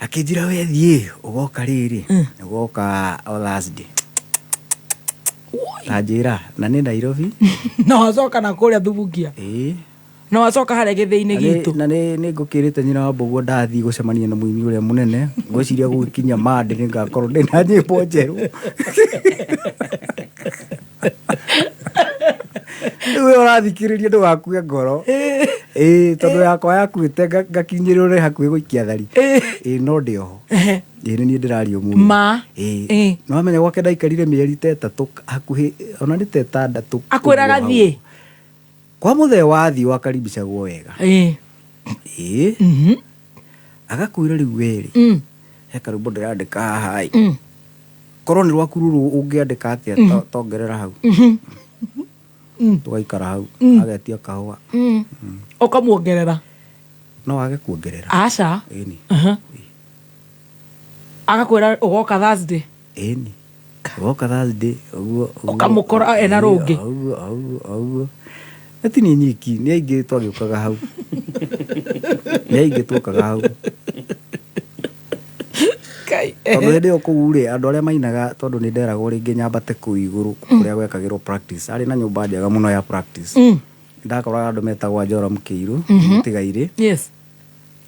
Akĩnjĩra, "We thiĩ, ũgoka rĩrĩ, ũgoka o Thursday." Ta njĩra, na nĩ Nairobi. Na wacoka na kũrĩa Thubukia. Ĩĩ. Na wacoka harĩa gĩthĩinĩ gitũ. Na nĩ ngũkĩrĩte nyina wa mbũguo ndathiĩ gũcemania na mũini ũrĩa mũnene. Ngwĩciria gũgĩkinya Monday nĩ ngakorwo ndĩna nyĩmbo njerũ. Rĩu we ũrathikĩrĩria ndũgakue ngoro. Ĩĩ, tondũ yakwa yakuĩte ngakinyĩrĩrwo nĩ hakuhĩ gũikia thari. Ĩĩ, no ndĩ oho. Ĩĩ, nĩ niĩ ndĩraria ũmũthĩ. Ma. Ĩĩ. Nĩ wamenya gwake ndaikarire mĩeri ta 3 hakuhĩ, ona nĩ ta 6. Akwĩraga thiĩ? Kwa mũthee wathiĩ wakaribicagwo wega. Ĩĩ. Agakwĩra rĩu we rĩ, he karwĩmbo ndĩrandĩka haha ĩ. Korwo nĩ rwaku rũrũ ũngĩandĩka atĩa, tongerera hau. Tũgaikara hau, agetia kahũa. Ũkamuongerera? No age kuongerera. Aca. Ĩni. Agakwĩra ũgoka Thursday? Ĩni. Ũgoka Thursday, ũguo, ũguo. Ũkamũkora ena rũngĩ? Ũguo, ũguo, ũguo. Na ti niĩ nyiki, nĩ aingĩ twagĩũkaga hau. Nĩ aingĩ tuokaga hau. Tondũ hĩndĩ ĩyo kũu rĩ, andũ arĩa mainaga, tondũ nĩ nderagwo rĩngĩ nyambate kũu igũrũ kũrĩa gwekagĩrwo practice. Arĩ na nyũmba njega mũno ya practice. Ndakoraga andũ metagwo Anjora Mũkĩirũ, Mũtigairĩ.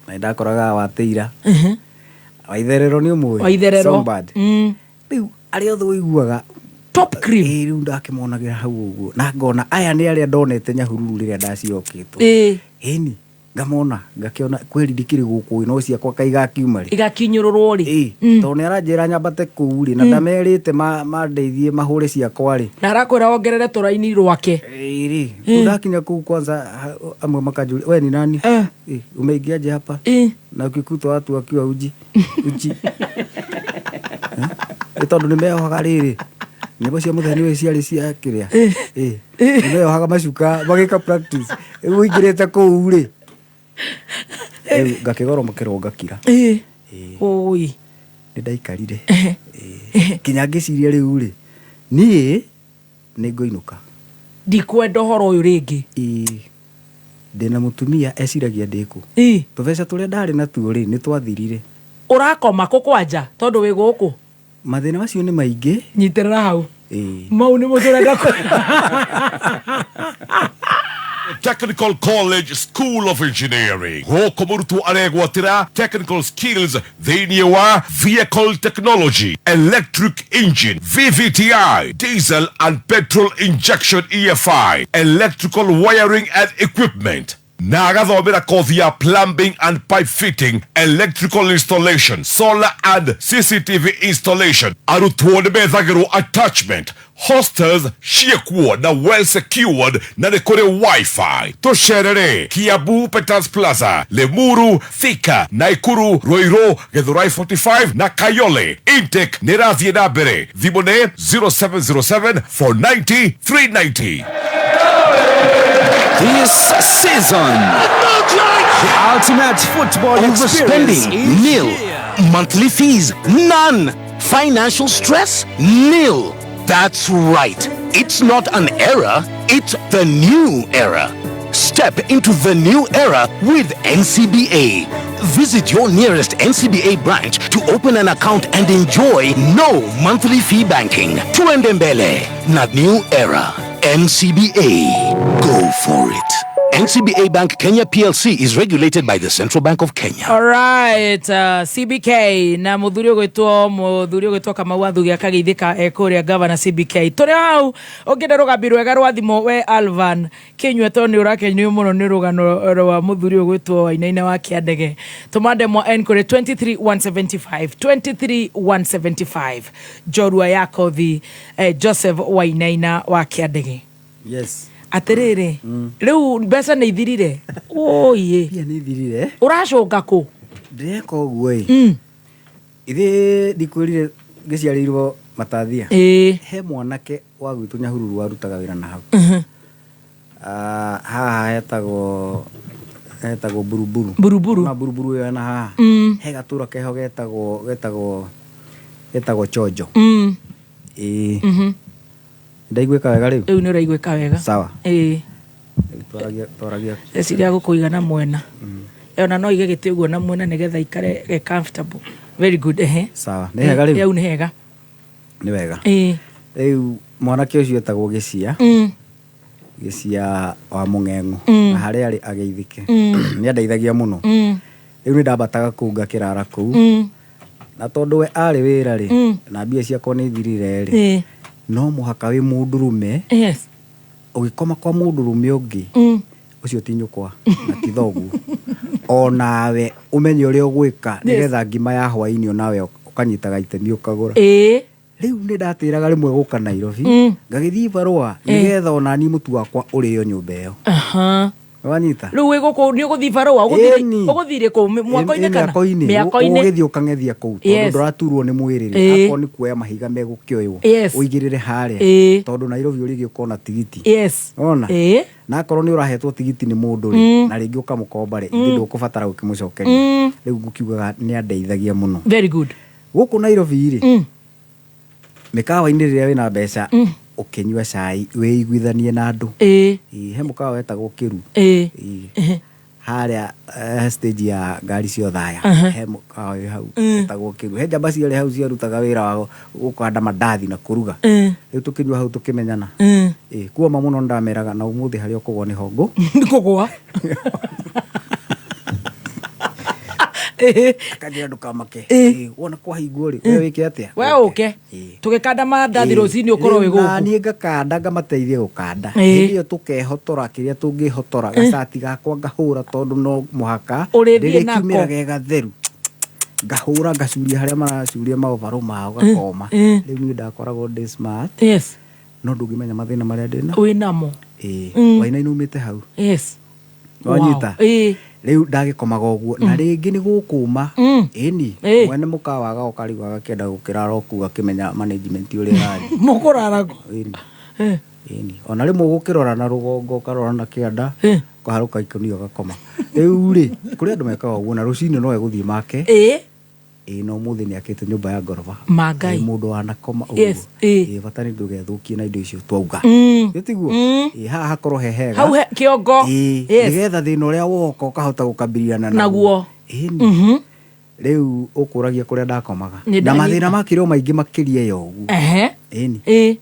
Na ndakoraga Watĩira. Waitherero nĩ ũmũĩ? Waitherero. Songbird. Rĩu arĩa othe ũiguaga top cream. Ĩĩ, rĩu ndakĩmonagĩra hau ũguo. Na ngona aya nĩ arĩa ndonete Nyahururu rĩrĩa ndaciokĩtwo. Ĩni, ngamona, ngakĩona kweri ndikĩrĩ gũkũ ĩ, no ciakwa kaĩ igakiuma rĩ. Igakinyũrũrwo rĩ. Ĩĩ, tondũ nĩ aranjĩra nyambate kũu rĩ, na ndamerĩte mandeithie mahũre ciakwa rĩ. Na arakwĩra wongerere tũraini rwake. Ĩĩ rĩ, rĩu ndakinya kũu kwanza amwe makanjũria, "We ni nani? Ĩĩ, umeingiaje hapa?" Na ukikuta watu wakiwa uji. Uji. Nĩ tondũ nĩ mehoga rĩrĩ. Nyĩmbo cia mũthenya nĩwe ciarĩ cia kĩrĩa. Ĩ. Nĩmeyohaga macuka magĩka practice. Rĩu ũingĩrĩte kũu rĩ. Rĩu ngakĩgoromokerwo ngakira. Ĩ. Oi. Nĩ ndaikarire. Ĩ. Kinya ngĩciria rĩu rĩ, niĩ nĩ ngũinũka. Ndikwenda ũhoro ũyũ rĩngĩ. Ĩ. Ndĩna mũtumia eciragia ndĩ kũ. Ĩ. Tũbeca tũrĩa ndarĩ natuo rĩ, nĩ twathirire. Ũrakoma kũ kwanja tondũ wĩ gũkũ? Mathĩna macio nĩ maingĩ. Nyitĩrĩra hau. Ĩĩ. Mau nĩmo tũrenda kũ Technical College School of Engineering gũkũ mũrutwo aregwatĩra technical skills thĩinĩ wa vehicle technology, electric engine, VVTi, diesel and petrol injection EFI, electrical wiring and equipment na agathomera kothi ya plumbing and pipe fitting, electrical installation, solar and CCTV installation. Arutwo nĩ methagĩrwo attachment, hostels ciĩkuo na well secured na nĩ kũrĩ wifi. Tũcerere Kiambu Peters Plaza, Limuru, Thika, Naikuru, Ruiru, Githurai 45 na Kayole. Intake nĩ ĩrathiĩ na mbere. Thimũ nĩ 0707 490 390. This season, the ultimate football experience Overspending, is nil. here. Monthly fees, none. Financial stress, nil. That's right. It's not an era, it's the new era. Step into the new era with NCBA. Visit your nearest NCBA branch to open an account and enjoy no monthly fee banking. Tuendembele, not new era. NCBA. Go for it. NCBA Bank Kenya PLC is regulated by the Central Bank of Kenya. Alright, CBK na muthuri ũgwĩtwo muthuri ũgwĩtwo Kamau Athugi akageithĩka e kũrĩa Governor CBK. Tũrĩ hau ũngĩenda rũgambi rwega rwa thimũ we Alvan kĩnyue tondũ nĩ ũrakenio mũno nĩ rũgano rwa muthuri ũgwĩtwo Wainaina wa Kĩandege. Tũma ndemwa N kũrĩ 23175 23175 njorua ya kothi Joseph Wainaina wa Kĩandege. Yes. Atĩrĩrĩ, rĩu mbeca nĩ ithirire. Ũiĩ. Mbia nĩ ithirire. Ũracũnga kũ? Ndĩreka ũguo ĩ. Ithe ndikwĩrire ngĩciarĩirwo Matathia. Ĩĩ. He mwanake wa gwitũ Nyahururu warutaga wĩra na hau. Haha hetagwo Buruburu. Buruburu. Na Buruburu ĩyo na haha. He gatũra keho getagwo Chonjo. Ĩĩ. Ndaiguĩka wega rĩu? Rĩu nĩ ũraiguĩka wega. Sawa. Ĩĩ. Rĩu twaragia. Eciria gũkũiga na mwena. Ona no ige gĩtĩ ũguo na mwena nĩgetha ikare ge comfortable. Very good, ehe. Sawa. Nĩ hega rĩu? Rĩu nĩ hega. Nĩ wega. Ĩĩ. Rĩu mwanake ũcio etagwo Gĩcia. Gĩcia wa Mũng'eng'o. Na harĩa arĩ ageithĩke. Nĩ andeithagia mũno. Rĩu nĩ ndambataga kũu ngakĩrara kũu. Na tondũ we arĩ wĩra rĩ, na mbia ciakwa nĩ ithirire rĩ, no mũhaka wĩ mũndũrũme. Yes. Ũgĩkoma kwa mũndũrũme ũngĩ, ũcio ti nyũkwa na ti thoguo. Onawe ũmenye ũrĩa ũgwĩka nĩgetha ngima ya hwaĩ-inĩ onawe ũkanyitaga itemi ũkagũra. Ĩĩ. Rĩu nĩ ndatĩraga rĩmwe gũka Nairobi, ngagĩthiĩ barũa nĩgetha onani mũtu wakwa ũrĩo nyũmba ĩyo. Wanyita? Rĩu wĩ gũkũ nĩ ũgũthiĩ barũa, Ĩni. ũgũthiĩ kũ? Mwako-inĩ kana? Mĩako-inĩ. Mĩako-inĩ. Ũgĩthiĩ ũkang'ethia kũu tondũ Yes. ndũraturwo nĩ mwĩrĩ rĩ. Ĩĩ. Akorwo nĩ kuoya mahiga megũkĩoywo, Yes. ũigĩrĩre harĩa. Ĩĩ. Tondũ Nairobi ũrĩgĩ ũkona tigiti. Yes. Wona? Ĩĩ. Na akorwo nĩ ũrahetwo tigiti nĩ mũndũ rĩ, na rĩngĩ ũkamũkomba rĩ, ithe ndũkũbatara gũkĩmũcokeria. Rĩu ngũkiugaga nĩ andeithagia mũno. Very good. Gũkũ Nairobi rĩ, mĩkawa-inĩ rĩrĩa wĩna mbeca, ũkĩnyua cai wĩiguithanie na andũ. Ĩĩ. Ĩĩ, he mũkawa wetagwo Kĩru. Ĩĩ. Ĩĩ. Harĩa stage ya ngari cia Othaya. He mũkawa wĩ hau wetagwo Kĩru. He njamba ciarĩ hau ciarutaga wĩra wa gũkanda mandathi na kũruga. Rĩu tũkĩnyua hau tũkĩmenyana. Ĩĩ, kuoma mũno nĩndameraga na ũmũthĩ harĩa ũkũgwa nĩho ngũ. Kũgwa. Akanjĩra ndũkamake. Ĩĩ, wona kwahingwo rĩ, we wĩke atĩa? We ũke. Tũgĩkanda mandathi rũcinĩ ũkorwo wĩ Rĩu na gũkũ. niĩ ngakanda ngamateithia gũkanda. Ĩĩ. Hĩndĩ ĩyo tũkehotora kĩrĩa tũngĩhotora, gacati gakwa ngahũra tondũ no mũhaka Ũrĩthiĩ nako. ndĩrĩkiumĩra ge gatheru. Ngahũra ngacuria harĩa maracuria maobarũ mao gakoma. Rĩu niĩ ndakoragwo ndĩ smart. Yes. No ndũngĩmenya mathĩna marĩa ndĩna. Wĩ namo. Ĩĩ. Wainaina umĩte hau. Yes. Wanyita? Wow. Ĩĩ. Rĩu ndagĩkomaga ũguo na rĩngĩ nĩ gũkũma. Ĩni mwene mũkawa agoka rĩu agakĩenda gũkĩrara o kũu akĩmenya management ũrĩa ĩrathiĩ. Mũkũrara kũ? Ĩni. Ĩni. Ona rĩmwe ũgũkĩrora na rũgongo ũkarora na kĩanda ũkaharũka ikũnia ũgakoma. Rĩu rĩ kũrĩ andũ mekaga ũguo na rũcinĩ no egũthiĩ make. Ĩĩ na ũmũthĩ nĩ akĩte nyũmba ya ngoroba. Ma Ngai. Ĩĩ mũndũ wanakoma ũguo. Yes, ĩĩ. Ĩĩ bata nĩ ndũgethũkie na indo icio twauga. Ĩ tiguo? Ĩĩ haha hakorwo he hega. Hau he kĩongo. Ĩĩ Yes. nĩgetha thĩna ũrĩa woka ũkahota gũkabiliana Naguo. Ĩni. Rĩu ũkũragia kũrĩa ndakomaga. Nĩ Na ndanyita. mathĩna makĩrĩ o maingĩ makĩria ya ũguo. Ehe. Ĩni. Ĩĩ.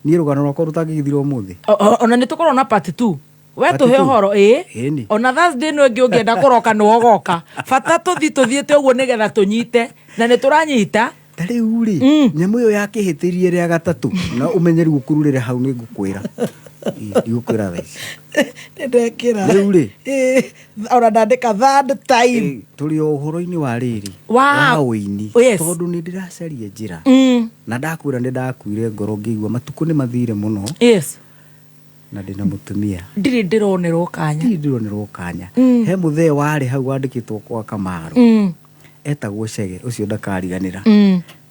Niĩ rũgano rwakwa rũtangĩgĩthira ũmũthĩ. Ona nĩ tũkorwo na part 2. We Part tũhe two? ũhoro ĩĩ. Ĩni. Ona Thursday ĩno ĩngĩ ũngĩenda kũroka nĩ ũgoka. Bata tũthi tũthiĩte ũguo nĩgetha tũnyite na nĩ tũranyita. Ta rĩu rĩ, nyamũ ĩyo yakĩhĩtĩrie rĩa gatatũ na ũmenye rĩu ũkururĩre hau nĩ ngũkwĩra. Ĩĩ, Ndigũkwĩra thaa ici. Nĩ ndekĩra. Rĩu rĩ. Ĩĩ, ona ndandĩka third time. Tũrĩ o ũhoro-inĩ wa rĩrĩ Wa- ũini Yes. tondũ nĩ ndĩracaria njĩra na ndakwĩra nĩ ndakuire ngoro ngĩigua matukũ nĩ mathire mũno Yes. na ndĩna mũtumia Ndirĩ ndĩronerwo kanya. ndirĩ ndĩronerwo kanya he mũthee warĩ hau wandĩkĩtwo kwa Kamaru etagwo Chege ũcio ndakariganĩra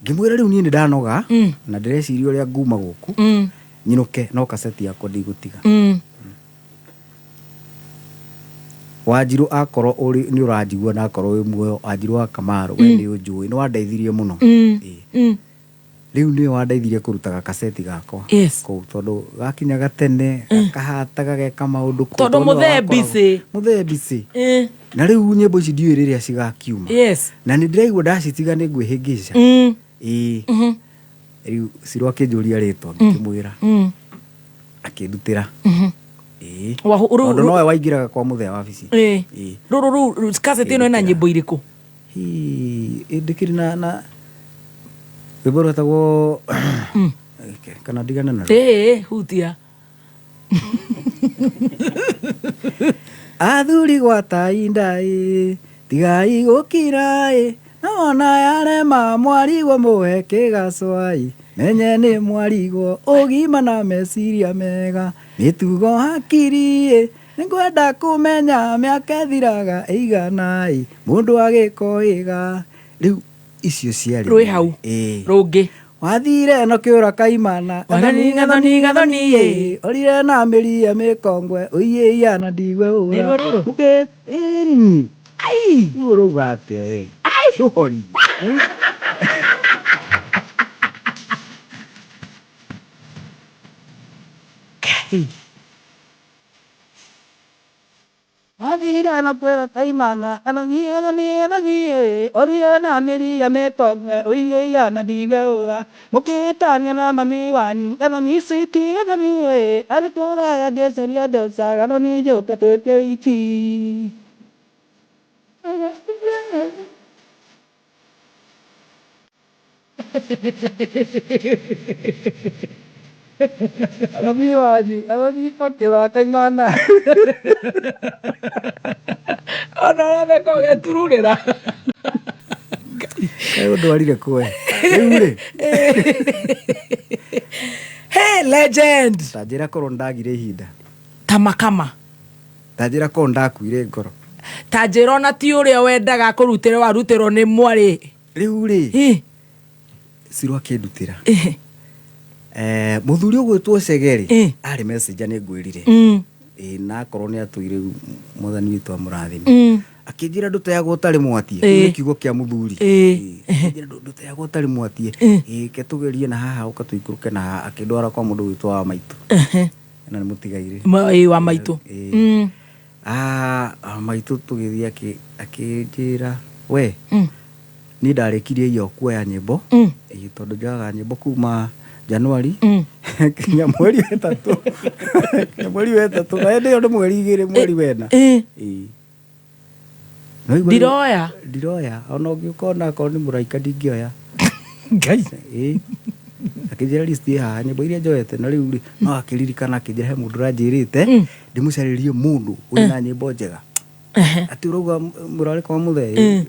ngĩmwĩra rĩu niĩ nĩ ndanoga na ndĩreciria ũrĩa nguma gũkũ nyinũke no kaseti yakwa ndigũtiga Wanjirũ akorwo ũrĩ nĩ ũranjigua na akorwo wĩ muoyo Wanjirũ wa Kamaru we nĩ ũnjũĩ nĩ wandeithirie mũno Ĩĩ. Rĩu nĩwe wandeithirie kũrutaga kaseti gakwa Yes. kũu tondũ gakinyaga tene gakahata gageka maũndũ kũu, Tondũ nĩwe mũthee wakoragwo- busy. mũthee busy. Ĩĩ. Na rĩu nyĩmbo ici ndiũĩ rĩrĩa cigakiuma Yes. na nĩ ndĩraigua ndacitiga nĩ ngwĩhĩngĩca ĩĩ rĩu Ciro akĩnjũria rĩtwa ngĩkĩmwĩra akĩndutĩra ĩĩ Wahu- rĩu- tondũ nowe waingĩraga kwa mũthee wabici Ĩĩ. Ĩĩ. Rũrũ rũu kaseti ĩno ĩna nyĩmbo irĩkũ? Hii, ndĩkĩrĩ na na rwĩmbo rwetagwo Okay, kana ndigane naruo Ĩĩ, hutia. Athuri gwatai ndai tigai gũkira ĩ nawona yarema mwarigwo mũhe kĩgacwai menye nĩ mwarigwo ũgima na meciria mega mĩtugo hakiri ĩ nĩngwenda kũmenya mĩaka ĩthiraga ĩigana ĩ mũndũ agĩkoĩga rĩu icio ciarĩ Rwĩ hau. Ĩĩ. Rũngĩ. Wathire no kĩũra kaimana Gathoni, gathoni, gathoni, ĩ. Orire na mĩri ya mĩkongwe ũiĩia na ndigwe ũra Nĩruo rũrũ? Mũkĩ ĩni Ai Rĩu ũrauga atĩa ĩ Rũhori Kai. Wathire na kwĩra kaimana gathoni, gathoni, gathoni, ĩ. Orire na mĩri ya mĩkongwe ũiĩia na ndigwe ũra Mũkĩtania na mami wanyu gathoni citi gathoni ĩ. Arĩ kũraya ngĩcaria mbeca gathoni njũke twĩke wiki. Mami wanyu gathoni ũkĩra kaimana. Ona ũratheka ũgetururĩra. Kaĩ ũndwarire kwe Rĩu rĩ Hey, legend. Ta njĩra korwo ndagire ihinda Ta makama. Ta njĩra korwo ndakuire ngoro Ta njĩra ona ti ũrĩa wendaga kũrutĩrwo warutĩrwo nĩ mwarĩ. Rĩu rĩ Ciro akĩndutĩra mũthuri ũgwĩtwo Chege rĩ arĩ messenger nĩ ngwĩrire Ĩĩ, na akorwo nĩ atũire mwathani witũ amũrathime akĩnjĩra ndũteagwo ũtarĩ mwatie Kĩu nĩ kiugo kĩa mũthuri Ĩĩ, akĩnjĩra ndũteagwo ũtarĩ mwatie Ĩĩ, ke tũgerie na haha ũka tũikũrũke na haha akĩndwara kwa mũndũ ũgwĩtwo wa maitũ na nĩ mũtigairĩ Ĩĩ, wa maitũ. Ĩĩ. Maitũ tũgĩthiĩ akĩnjĩra we niĩ ndarĩkirie iyo kuoya nyĩmbo Ĩĩ, tondũ njoyaga nyĩmbo kuma Januari nginya mweri wa ĩtatũ nginya mweri wa ĩtatũ na hĩndĩ ĩyo nĩ mweri igĩrĩ mweri wena Ĩĩ. No igua- Ndiroya. Ndiroya ona ũngĩũka ona akorwo nĩ mũraika ndingĩoya Ngai. Ĩĩ. Akĩnjĩra list ĩ haha nyĩmbo iria njoete na rĩu rĩ no akĩririkana akĩnjĩra he mũndũ ũranjĩrĩte ndĩmũcarĩrie mũndũ wĩna nyĩmbo njega atĩ ũrauga mũrarĩko wa mũthee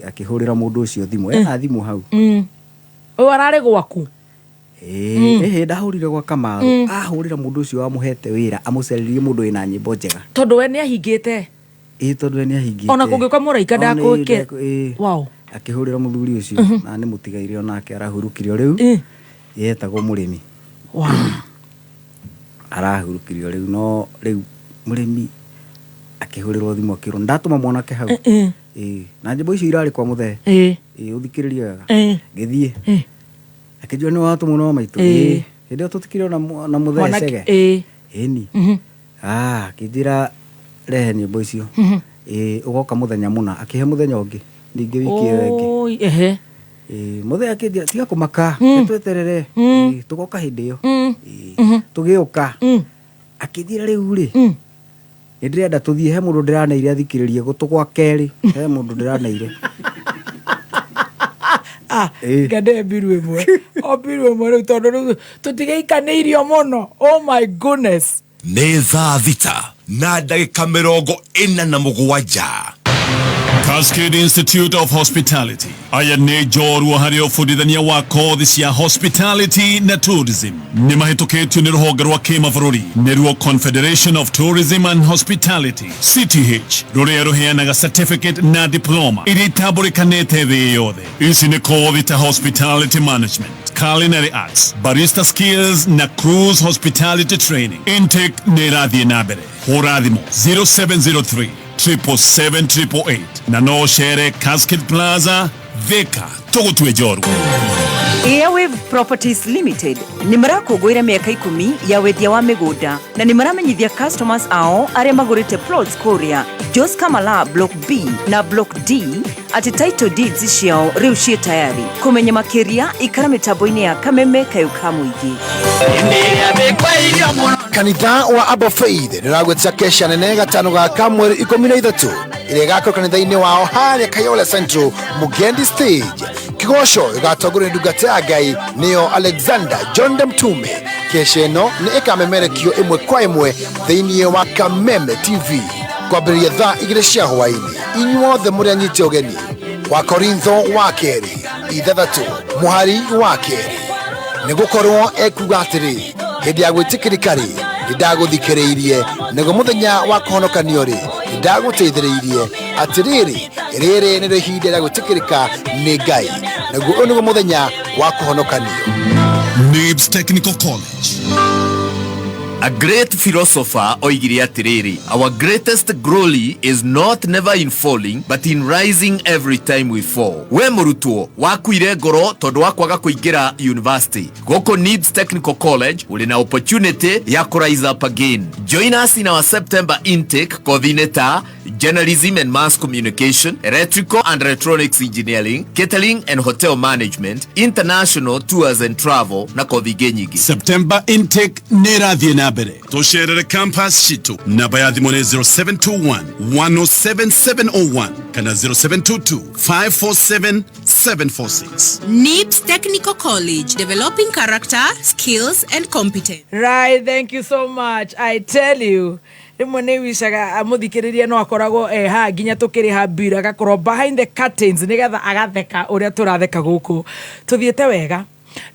akĩhũrĩra mũndũ ũcio thimũ ena thimũ hau Ũyũ ararĩ gwaku. Ĩĩ, ĩhĩ ndahũrire gwa Kamaru ahũrĩra mũndũ ũcio wamũhete wĩra amũcarĩrie mũndũ wĩna nyĩmbo njega Tondũ we nĩ ahingĩte. Ĩĩ, tondũ we nĩahingĩte. Ona kũngĩũka mũraika Ona ĩĩ, ndakũĩke. ĩĩ. Wow. Akĩhũrĩra mũthuri ũcio na nĩ mũtigaire onake arahurũkire o rĩu. Yetagwo mũrĩmi. Wow. Arahurũkire o rĩu no rĩu mũrĩmi akĩhũrĩrwo thimũ akĩrwo ndatũma mwanake hau. Ĩĩ, na nyĩmbo icio irarĩ kwa mũthee. Ĩĩ. Ĩĩ, ũthikĩrĩrie wega. Ĩĩ. Ngĩthiĩ. Akĩnjũria nĩ watũmwo no maitũ. Ĩĩ. Ĩĩ. Hĩndĩ ĩyo tũtikĩrĩ ona na mũthee Mwanake- cege. Ĩĩ. Ĩni. Ah, akĩnjĩra rehe nyĩmbo icio. Ĩĩ, ũgoka mũthenya mũna. Akĩhe mũthenya ũngĩ. Ningĩ wiki ĩyo ĩngĩ. Oi, ehe. Ĩĩ, mũthee akĩnjĩra tiga kũmaka, reke tweterere. Ĩĩ, tũgoka hĩndĩ ĩyo. Ĩĩ, tũgĩũka. Akĩnjĩra rĩu rĩ, nĩ ndĩrenda tũthiĩ he mũndũ ndĩraneire athikĩrĩrie gũtũ gwa kerĩ, he mũndũ ndĩraneire. Ah, Ĩĩ. ngende mbiru ĩmwe. O mbiru ĩmwe rĩu tondũ rĩu tũtigĩikanĩirio mũno. Oh my goodness. Nĩ thaa 6 na ndagĩka 47. Cascade Institute of Hospitality aya nĩ njorua harĩ ũbundithania wa kothi cia hospitality na tourism. Nĩ mahĩtũkĩtio nĩ rũhonge rwa kĩmabũrũri nĩruo Confederation of Tourism and Hospitality CTH, rũrĩa rũheanaga certificate na diploma iria itambũrĩkanĩte thĩ yothe. Ici nĩ kothi ta hospitality management, culinary arts, barista skills na cruise hospitality training. Intake nĩ ĩrathiĩ na mbere. Hũra thimũ 0703 777 na no ũcere Cascade Plaza, Thika. Tũgũtue njorua. Airwave Properties Limited nĩ marakũngũĩra mĩaka 10 ya wendia wa mĩgũnda na nĩ maramenyithia customers ao arĩa magũrĩte plots kũrĩa Jos Kamala Block B na Block D atĩ title deeds ciao rĩu ciĩ tayari. Kũmenya makĩria ikara mĩtambo-inĩ ya Kameme Kayũ ka Mũingĩ. Kanitha wa Abba Faith nĩũragwĩtia kesha nene gatano gaka mweri 13 ĩrĩa ĩgakorwo kanitha-inĩ wao harĩa Kayole Central Mugendi Stage. Kĩgoco ĩgatongorio nĩ ndungata ya Ngai nĩyo Alexander John de Mtume. Kesha ĩno nĩ ĩkamemerekio ĩmwe kwa ĩmwe thĩinĩ wa Kameme TV kwambĩrĩria thaa 2 cia hwaĩ-inĩ. Inyuothe mũrĩ anyite ũgeni. Wa Korintho wa kerĩ 6 mũhari wa 2 nĩ gũkorwo ekuga atĩrĩ, hĩndĩ ya gwĩtĩkĩrĩka rĩ, nĩ ndagũthikĩrĩirie, naguo mũthenya wa kũhonokanio rĩ, nĩ ndagũteithĩrĩirie. Atĩrĩrĩ, rĩrĩ nĩrĩo ihinda rĩa gwĩtĩkĩrĩka nĩ Ngai, naguo ũyũ nĩguo mũthenya wa kũhonokanio. Nibs Technical College. A great philosopher oigire atĩrĩrĩ, our greatest glory is not never in falling but in rising every time we fall. We mũrutwo wakuire ngoro tondũ wa kwaga kũingĩra university, gũkũ Nibs Technical College ũrĩ na opportunity ya kũ rise up again. Join us in our September intake kothi-inĩ ta journalism and mass communication, electrical and electronics engineering, catering and hotel management, international tours and travel na kothi ingĩ nyingĩ. September intake nĩ ĩrathiĩ na mbere. Tũcerere campus citũ. Namba ya thimũ nĩ 0721 107 701 kana 0722 547 746. NIBS Technical College, developing character, skills and competence. Right, thank you so much. I tell you, rĩmwe nĩ wicaga mũthikĩrĩria no akoragwo haha nginya tũkĩrĩha bill, agakorwo behind the curtains nĩgetha agatheka ũrĩa tũratheka gũkũ. Tũthiĩte wega.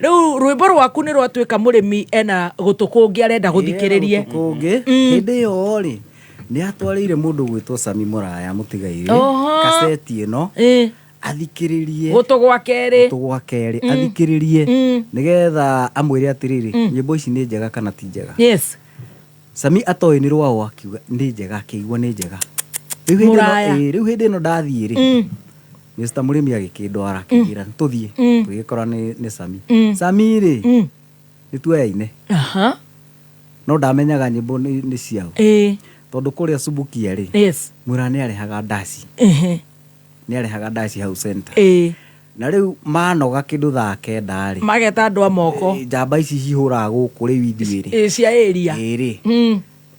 Rĩu rwĩmbo rwaku nĩ rwatuĩka mũrĩmi ena gũtũ kũngĩ arenda gũthikĩrĩrie. Ĩĩ, ena gũtũ kũngĩ. Hĩndĩ ĩyo rĩ, nĩ atwarĩire mũndũ gwĩtwo Sami Mũraya mũtigairĩ kaseti ĩno athikĩrĩrie gũtũ gwa kerĩ. Gũtũ gwa kerĩ, athikĩrĩrie nĩgetha amwĩre atĩrĩrĩ, nyĩmbo ici nĩ njega kana ti njega. Sami atoĩ nĩ rwao, akiuga nĩ njega, akĩigua nĩ njega. Rĩu hĩndĩ ĩno, Mũraya. ĩĩ, rĩu hĩndĩ ĩno ndathiĩ rĩ, Mr. Mũrĩmi agĩkĩndwara akĩnjĩra tũthiĩ, tũgĩkora nĩ Sami. Sami rĩ, nĩ tuoyaine. No ndamenyaga nyĩmbo nĩ ciao. Tondũ kũrĩa Subukia rĩ, mwĩra nĩ arehaga ndaci. Nĩ arehaga ndaci hau center. Na rĩu manoga kĩndũ thaa 9 rĩ, mageta andũ a moko. Njamba ici cihũraga gũkũ rĩu ithuĩ rĩ. Ĩĩ, cia area. Ĩĩ rĩ.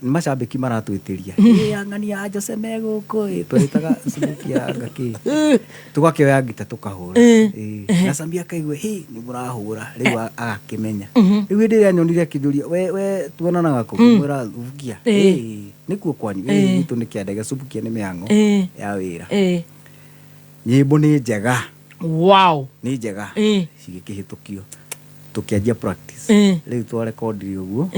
Nĩ macambĩki maratwĩtĩria. Ĩĩ, ang'ania a Jose me gũkũ, ĩĩ, twetaga Subukia anga kĩ. Tũgakĩoya ngita tũkahũra. Ĩĩ. Na Sami akaigua, hĩ, nĩ mũrahũra. Rĩu agakĩmenya. Rĩu hĩndĩ ĩrĩa anyonire akĩnjũria, we tuonanaga kũ? Ngĩmwĩra Subukia. Ĩĩ, nĩkuo kwanyu. Ĩĩ, gwitũ nĩ Kĩandege, Subukia nĩ mĩhang'o ya wĩra. Nyĩmbo nĩ njega. Wow. Nĩ njega. Cigĩkĩhĩtũkio. Tũkĩanjia practice. Rĩu twarekondire ũguo.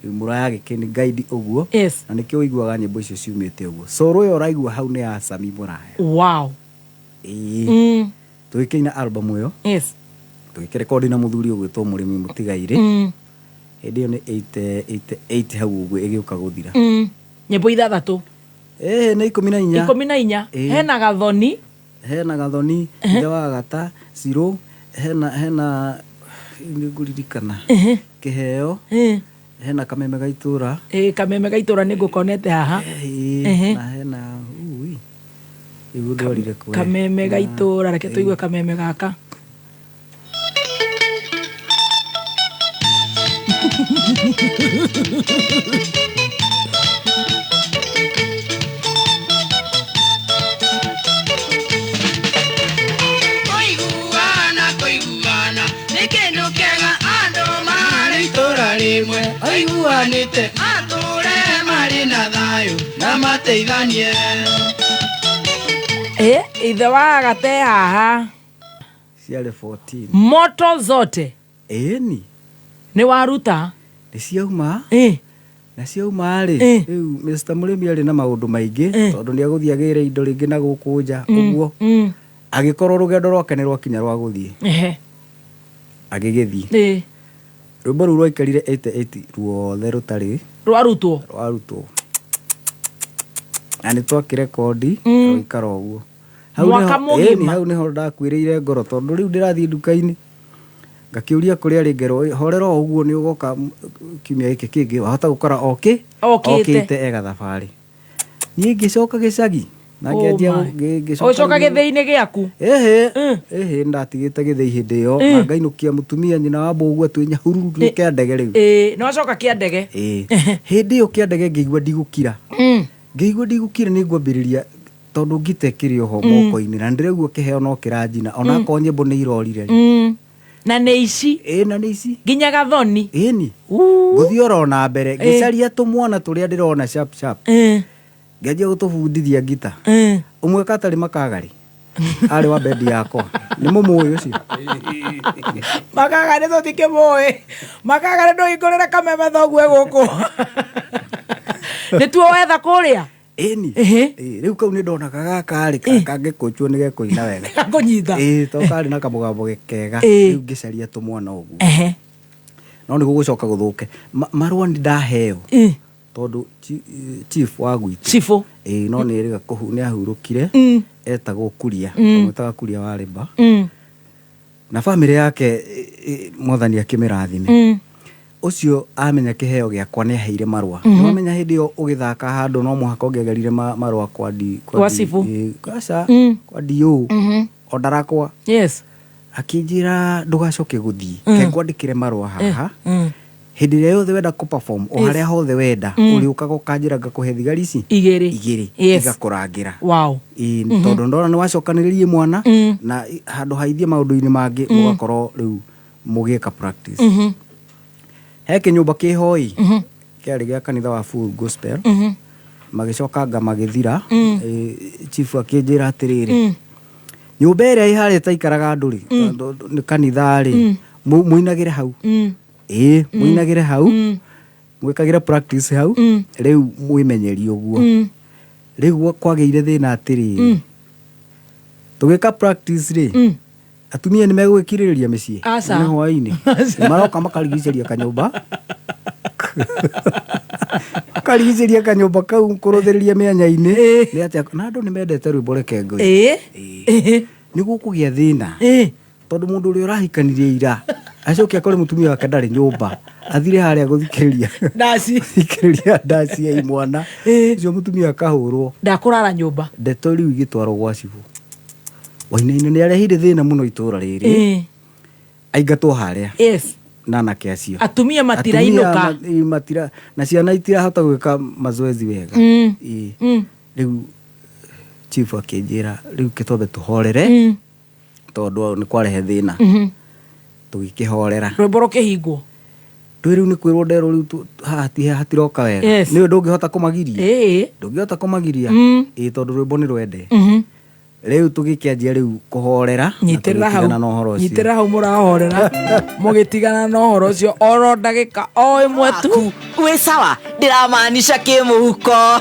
Rĩu Mũraya agĩkĩni guide ũguo. Yes. Na nĩkĩo ũiguaga nyĩmbo icio ciumĩte ũguo. Solo ĩyo ũraigua hau nĩ ya Sami Mũraya. Wow. Ĩĩ. Mm. Tũgĩkĩina album ĩyo. Yes. Tũgĩkĩrekondi na mũthuri ũgwĩtwo Mũrĩmi Mũtigairĩ. Mm. Hĩndĩ ĩyo nĩ 88 hau ũguo ĩgĩũka gũthira. Mm. Nyĩmbo ithathatũ. Ĩĩ nĩ 14. 14. Ĩĩ. Hena Gathoni. Hena Gathoni, ithe wa Gata, Cirũ, hena hena nĩ ngũririkana. Kĩheo. Hena Kameme ga itũra. Ĩĩ Kameme ga itũra nĩ ngũkonete haha. Ĩĩ na hena ui. Rĩu ndwarire kwe. Kameme ga itũra, reke tũigue kameme gaka. Kũiguana, kũiguana, nĩ kĩndũ kĩega andũ marĩ itũũra rĩmwe maiguanĩte matũũre marĩ na thayũ na mateithanie. Ĩ, ithe wa gate haha. Ciarĩ 14. Moto zote. Ĩni. Nĩ waruta. Nĩ ciauma. Ĩ. Na ciauma rĩ, rĩu Mr. Mũrĩmi arĩ na maũndũ maingĩ tondũ nĩ egũthiĩ agĩre indo rĩngĩ na gũkũ nja ũguo. Mm. Agĩkorwo rũgendo rwake nĩ rwakinya rwa gũthiĩ. Ehe. Agĩgĩthiĩ. Ĩ. Rwĩmbo rũu rwaikarire 88 ruothe rũtarĩ Rwarutwo. Rwarutwo. Na nĩ twakĩrekondi rũgĩikara ũguo. Hau Mwaka nĩho- ĩni, mũgima. hau nĩho ndakuĩrĩire ngoro tondũ rĩu ndĩrathiĩ nduka-inĩ ngakĩũria kũrĩa rĩ ngerwo horera o ũguo nĩ ũgoka kiumia gĩkĩ kĩngĩ wahota gũkora okĩ Okĩte. okĩte ega thabarĩ. Niĩ ngĩcoka gĩcagi na Oh ngĩanjia my. ngĩcoka Ũgĩcoka rĩu- gĩthĩi-inĩ gĩaku. Ĩhĩ, ĩhĩ ndatigĩte gĩthĩi hĩndĩ ĩyo Mm. na ngainũkia mũtumia nyina wa mbũguo twĩ Nyahururu twĩ kĩandege rĩu. Ĩĩ, nĩ wacoka kĩandege. Ĩĩ. Hĩndĩ ĩyo kĩandege ngĩigua ndigũkira. Mm. Ngĩigua ndigũkira nĩ ngwambĩrĩria tondũ ngita ĩkĩrĩ oho Mm. moko-inĩ na ndĩraigua kĩheo no kĩranjina ona Mm. akorwo nyĩmbo nĩ irorire rĩ. Mm. Na nĩ ici. Ĩĩ na nĩ ici. Nginya Gathoni. Ĩni. Ngũthiĩ oro na mbere ngĩcaria tũmwana tũrĩa ndĩrona sharp sharp. Ngĩanjia gũtũbundithia ngita. Ũmwe katarĩ makagarĩ. Arĩ wa bendi yakwa. Nĩ mũmũĩ ũcio. Makaga nĩ tũtikĩmũĩ. Makaga nĩ ndũhingũrĩre kameme thoguo gũkũ. Nĩ tuo wetha kũrĩa. Ĩni. Ĩĩ, rĩu kau nĩ ndonaga gaka rĩ kangĩkũnjwo nĩ gekũina wega. Gakũnyita. Ĩĩ, to karĩ na kamũgambo kega. Ĩĩ. Rĩu ngĩcaria tũmwana ũguo. Ehe. No nĩ gũgũcoka gũthũke. Marũa nĩ ndaheo. Tondũ chief wa gwitũ. Chibũ. Ĩĩ, no nĩ erĩga nĩ ahurũkire. Mm. Etagwo Kuria. Mm. Amwĩtaga Kuria wa Rĩmba. Mm. Na bamĩrĩ yake mwathani akĩmĩrathime. Mm. Ũcio amenya kĩheo gĩakwa nĩ aheire marũa. Mhm. Nĩ wamenya hĩndĩ ĩyo ũgĩthaka handũ no mũhaka ũngĩagerire marũa kwa D Kwa cibũ. ĩ, aca Mm. kwa DO Mhm. o ndarakwa. Yes. Akĩnjĩra ndũgacoke gũthiĩ. Mm. Ke ngwandĩkĩre marũa haha. Mm. Hĩndĩ ĩrĩa yothe wenda kũ perform o Yes. harĩa hothe wenda Mm. ũrĩũkaga ũkanjĩra ngakũhe thigari ici Igĩrĩ. igĩrĩ Yes. igakũrangĩra. Wow. Ĩĩ, Mhm. tondũ ndona nĩ wacokanĩrĩrie mwana Mm. na handũ haithie maũndũ-inĩ mangĩ Mm. mũgakorwo rĩu mũgĩka practice. Mhm. He kĩnyũmba kĩhoi Mhm. kĩarĩ gĩa kanitha wa Full Gospel Mhm. magĩcoka anga magĩthira Mm. chief akĩnjĩra atĩrĩrĩ Mm. nyũmba ĩrĩa ĩharĩa ĩtaikaraga andũ rĩ Mm. tondũ nĩ kanitha rĩ Mm. mũinagĩre hau Mm. ĩĩ Mm. mũinagĩre hau Mm. mwĩkagĩre practice hau Mm. rĩu mwĩmenyerie ũguo Mm. rĩu kwagĩire thĩna atĩrĩrĩ Mm. tũgĩka practice rĩ Mm. atumia nĩ megwĩkirĩrĩria mĩciĩ Aca. nĩ hwaĩ-inĩ Aca. Nĩ maroka makarigicĩria kanyũmba makarigicĩria kanyũmba kau kũrũthĩrĩria mĩanya-inĩ nĩ atĩa na andũ nĩ mendete rwĩmbo reke ngũi Ĩĩ. nĩ gũkũgĩa thĩna tondũ mũndũ ũrĩa ũrahikanirie ira acoke akore mũtumia wake ndarĩ nyũmba athire harĩa gũthikĩrĩria Ndaci. gũthikĩrĩria ndaci ya imwana ũcio mũtumia akahũrwo Ndakũrara nyũmba. ndeto rĩu igĩtwarwo gwa cibũ Wainaina nĩ arehire thĩna mũno itũra rĩrĩ Ĩĩ. aingatwo harĩa Yes. na anake acio Atumia matirainũka. Atumia matira na ciana itirahota gwĩka mazoezi wega Mm. Ĩĩ. Mm. rĩu chief akĩnjĩra rĩu kĩtwambe tũhorere Mm. tondũ nĩ kwarehe thĩna Mhm. tũgĩkĩhorera Rwĩmbo rũkĩhingwo. twĩ rĩu nĩ kwĩrwo nderwo rĩu haha hatiroka wega Yes. nĩwe ndũngĩhota kũmagiria Ĩĩ. ndũngĩhota kũmagiria Mm. ĩĩ tondũ rwĩmbo nĩ rwende Mhm. Rĩu tũgĩkĩanjia rĩu kũhorera na Nyitĩrĩra hau. tũgĩtigana na ũhoro ũcio. Nyitĩrĩra hau mũrahorera mũgĩtigana na ũhoro ũcio oro ndagĩka o ĩmwe tu. Wĩ sawa ndĩramaanisha kĩmũhuko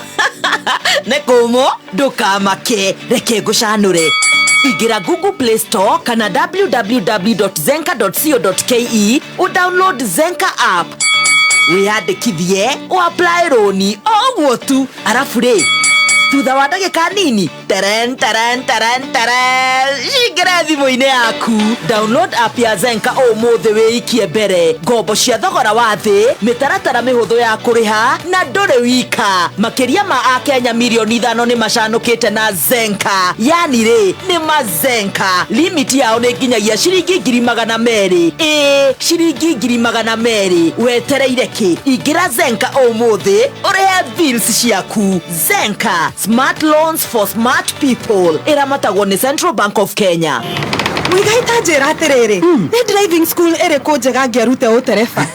nĩ kũmũ ndũkamake reke ngũcanũre ingĩra Google Play Store kana www.zenka.co.ke ũdownload Zenka app wĩyandĩkithie ũapply rũni o ũguo tu arabu rĩ thutha wa ndagĩka nini teren teren teren teren cingĩre thimũ-inĩ yaku download app ya Zenka ũmũthĩ wĩikie mbere ngombo cia thogora wa thĩ mĩtaratara mĩhũthũ ya kũrĩha na ndũrĩ wika makĩria ma akenya mirioni 5 nĩ macanũkĩte na Zenka yani rĩ nĩ mazenka limiti yao nĩ nginyagia ciringi 200,000 ĩĩ ciringi 200,000 wetereire kĩ ingĩra Zenka ũmũthĩ ũrĩhe bills ciaku Zenka smart loans for smart people ĩramatagwo nĩ Central Bank of Kenya. Mũigai ta njĩra atĩrĩrĩ nĩ driving school ĩrĩkũ njega ngĩarute ũtereba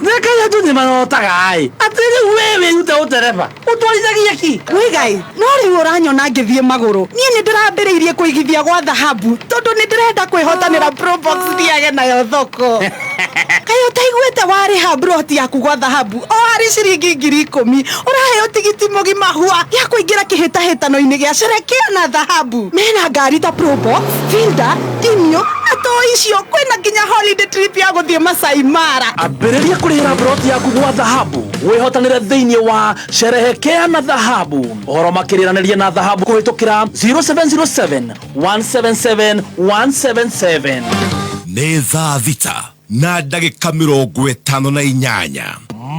Nĩkaĩ andũ nĩ marotaga ĩ atĩ rĩu we wĩrute ũtereba ũtwarithagia ki Mũigai no rĩu ũranyona ngĩthiĩ magũrũ niĩ nĩ ndĩrambĩrĩirie kũigithia gwa thahabu tondũ nĩ ndĩrenda kwĩhotanĩra probox thiage nayo thoko kaĩ ũtaiguĩte warĩha broti yaku gwa thahabu o harĩ ciringi 10,000 ũraheo tigiti mũgima hua gĩa kũingĩra kĩhĩtahĩtano-inĩ gĩa sherekea na thahabu mena ngari ta probox Fielder Demio na to icio kwĩna nginya holiday trip ya gũthiĩ Masai Mara ambĩrĩria kũrĩhĩra broti yaku gwa thahabu wĩhotanĩre thĩinĩ wa sherehekea na thahabu ũhoro makĩrĩranĩria na thahabu kũhĩtũkĩra 0707 177 177 Nĩ thaa 6 na ndagĩka 58.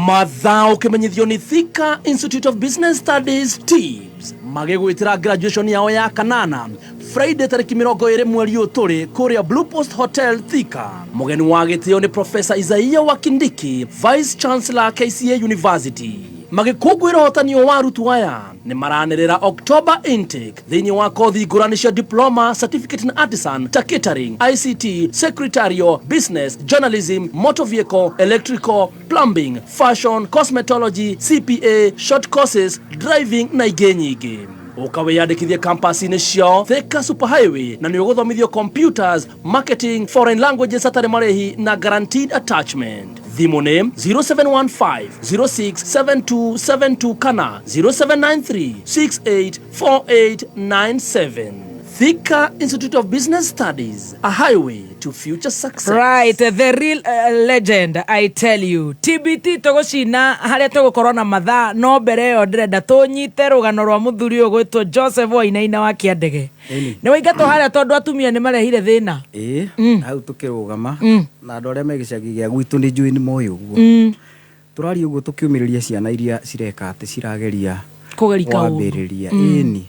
Mathaa ũkĩmenyithio nĩ Thika Institute of Business Studies TIBS magĩgwĩtĩra graduation yao ya kanana Friday tarĩki 20 mweri ũyũ tũrĩ kũrĩa Blue Post Hotel Thika. Mũgeni wa gĩtĩo nĩ Professor Isaiah Wakindiki, Vice Chancellor KCA University. Magĩkũngũĩra ũhotani wa arutwo aya nĩ maranĩrĩra October intake thĩinĩ wa kothi ngũrani cia diploma, certificate in artisan ta catering, ICT, secretarial, business, journalism, motor vehicle, electrical, plumbing, fashion, cosmetology, CPA, short courses, driving na ingĩ nyingĩ. Ũka wĩyandĩkithie campus-inĩ ciao Thika Super Highway na nĩ ũgũthomithio computers, marketing, foreign languages hatarĩ marĩhi na guaranteed attachment. Thimũ nĩ 0715 067272 kana 0793 684897. Thika Institute of Business Studies, a highway to future success. Right, the real legend, I tell you. TBT tũgũcina harĩa tũgũkorwo na mathaa no mbere ĩyo ndĩrenda tũnyite rũgano rwa mũthuri ũyũ gwĩtwo Joseph Wainaina wa Kĩandege. Nĩ waingatwo harĩa tondũ atumia nĩ marehire thĩna. Ĩĩ hau tũkĩrũgama na andũ arĩa me gĩcagi gĩa gwitũ nĩ njũĩ nĩ moĩ ũguo tũraria ũguo tũkĩũmĩrĩria ciana iria cireka atĩ cirageria Kũgeria kaũndũ. kwambĩrĩria ĩni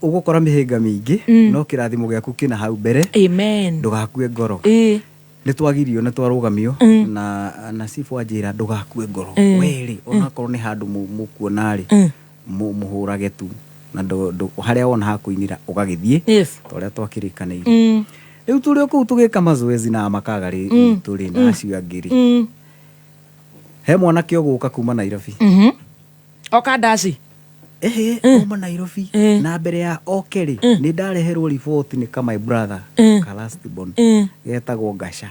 ũgũkora mĩhĩnga mĩingĩ no kĩrathimo gĩaku kĩna hau mbere. Amen. Ndũgakue ngoro. Nĩ twagirio nĩ twarũgamio na cibũ anjĩra ndũgakue ngoro werĩ onakorwo nĩ handũ mũkuona rĩ mũhũrage tu na harĩa wona hakũinĩra ũgagĩthiĩ ta ũrĩa twakĩrĩkanĩire. Rĩu tũrĩ o kũu tũgĩka mazoezi na makaga rĩ tũrĩ na acio angĩ rĩ he mwanake ũgũka kuma Nairobi. Oka ndaci. Ehe kuma Nairobi na mbere ya oke rĩ nĩ ndareherwo riboti nĩ ka my brother ka last born getagwo Ngaca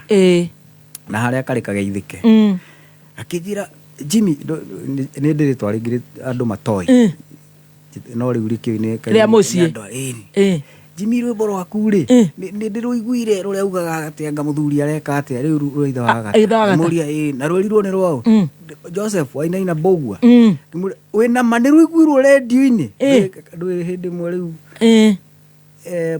na harĩa karĩ kageithĩke akĩnjĩra Jimmy nĩ ndĩrĩtwa rĩngĩ andũ matoĩ no rĩu rĩkĩũĩ nĩ Rĩa mũciĩ. nĩ andũ ĩni Jimmy rwĩmbo rwaku rĩ nĩ ndĩrũiguire rũrĩa ugaga atĩ anga mũthuri areka atĩa rĩu rwa ithe wa Agata. Ithe wa Agata. Ngĩmũũria, ĩĩ na rwĩrirwo nĩ rwaũ Joseph Wainaina Mbũgua Ngĩmũũria, wĩna ma nĩ rũiguirwo rendio-inĩ ndũĩ hĩndĩ ĩmwe rĩu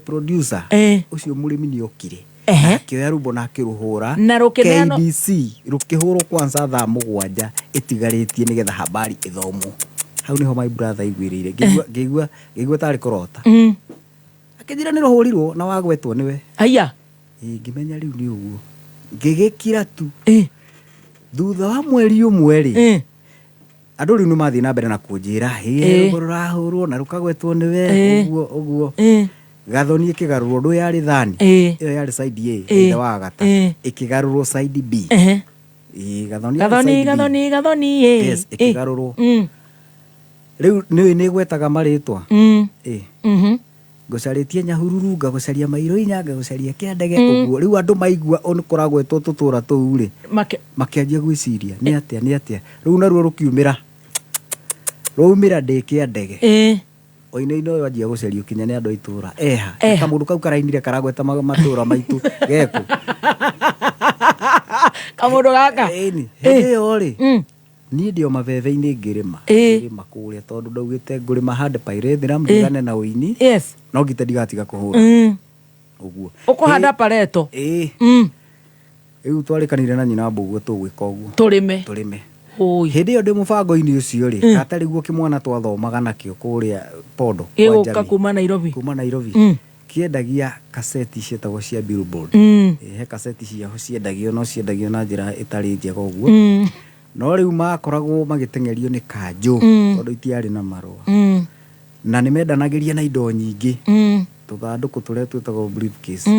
producer ũcio mũrĩmi nĩ okire akĩoya rwĩmbo na akĩrũhũra Na rũkĩneanwo- KBC rũkĩhũrwo kwanza thaa 7 ĩtigarĩtie nĩgetha habari ĩthomwo hau nĩho my brother aiguĩrĩire ngĩigua ngĩigua tarĩ kũrota akĩnjĩra nĩ rũhũrirwo na wagwetwo nĩwe aya ngĩmenya rĩu nĩ ũguo ngĩgĩkira tu thutha wa mweri ũmwe rĩ andũ rĩu nĩ mathiĩ na mbere na kũnjĩra rwĩmbo rũrahũrwo na rũkagwetwo nĩwe ũguo ũguo Gathoni ĩkĩgarũrwo ndũ yarĩ thani ĩyo yarĩ side A ithe wa Agata ĩkĩgarũrwo side B Gathoni yarĩ Gathoni side B. Gathoni Gathoni Yes, ĩkĩgarũrwo rĩu nĩũĩ nĩ ĩgwetaga marĩtwa Ngũcarĩtie Nyahururu, ngagũcaria Mairũ inya, ngagũcaria Kĩandege, ũguo. Rĩu andũ maigua kũragwetwo tũtũra tũu rĩ, makĩanjia gwĩciria nĩ atĩa, nĩ atĩa. Rĩu naruo rũkiumĩra, rwaumĩra ndĩ Kĩandege. Wainaina ũyũ anjia gũcario kinya nĩ andũ a itũra. Eha. Eha. Kamũndũ kau karainire karagweta matũra maitũ geku. Kamũndũ gaka. Ĩni. Hĩndĩ ĩyo rĩ, niĩ ndĩ o mabebe-inĩ ngĩrĩma. Ngĩrĩma kũrĩa tondũ ndaugĩte ngũrĩma hande pyrethrum ndigane na ũini. No ngite ndigatiga kũhũra. Ũguo. Ũkũhanda pareto. Ĩĩ. Rĩu twarĩkanire na nyina Mbũguo tũgwĩka ũguo. Tũrĩme. Tũrĩme. Hĩndĩ ĩyo ndĩ mũbango-inĩ ũcio rĩ, gatarĩ guo kĩmwana twathomaga nakĩo kũrĩa Pondo kwa Gĩgũka Njamii. kuma Nairobi. Kuma Nairobi. Kĩendagia kaseti cietagwo cia Billboard. He kaseti ciaho ciendagio no ciendagio na njĩra ĩtarĩ njega ũguo. No rĩu makoragwo magĩteng'erio nĩ kanjũ tondũ itiarĩ na marũa. Na nĩ mendanagĩria na indo nyingĩ. Tũthandũkũ tũrĩa twĩtagwo briefcase.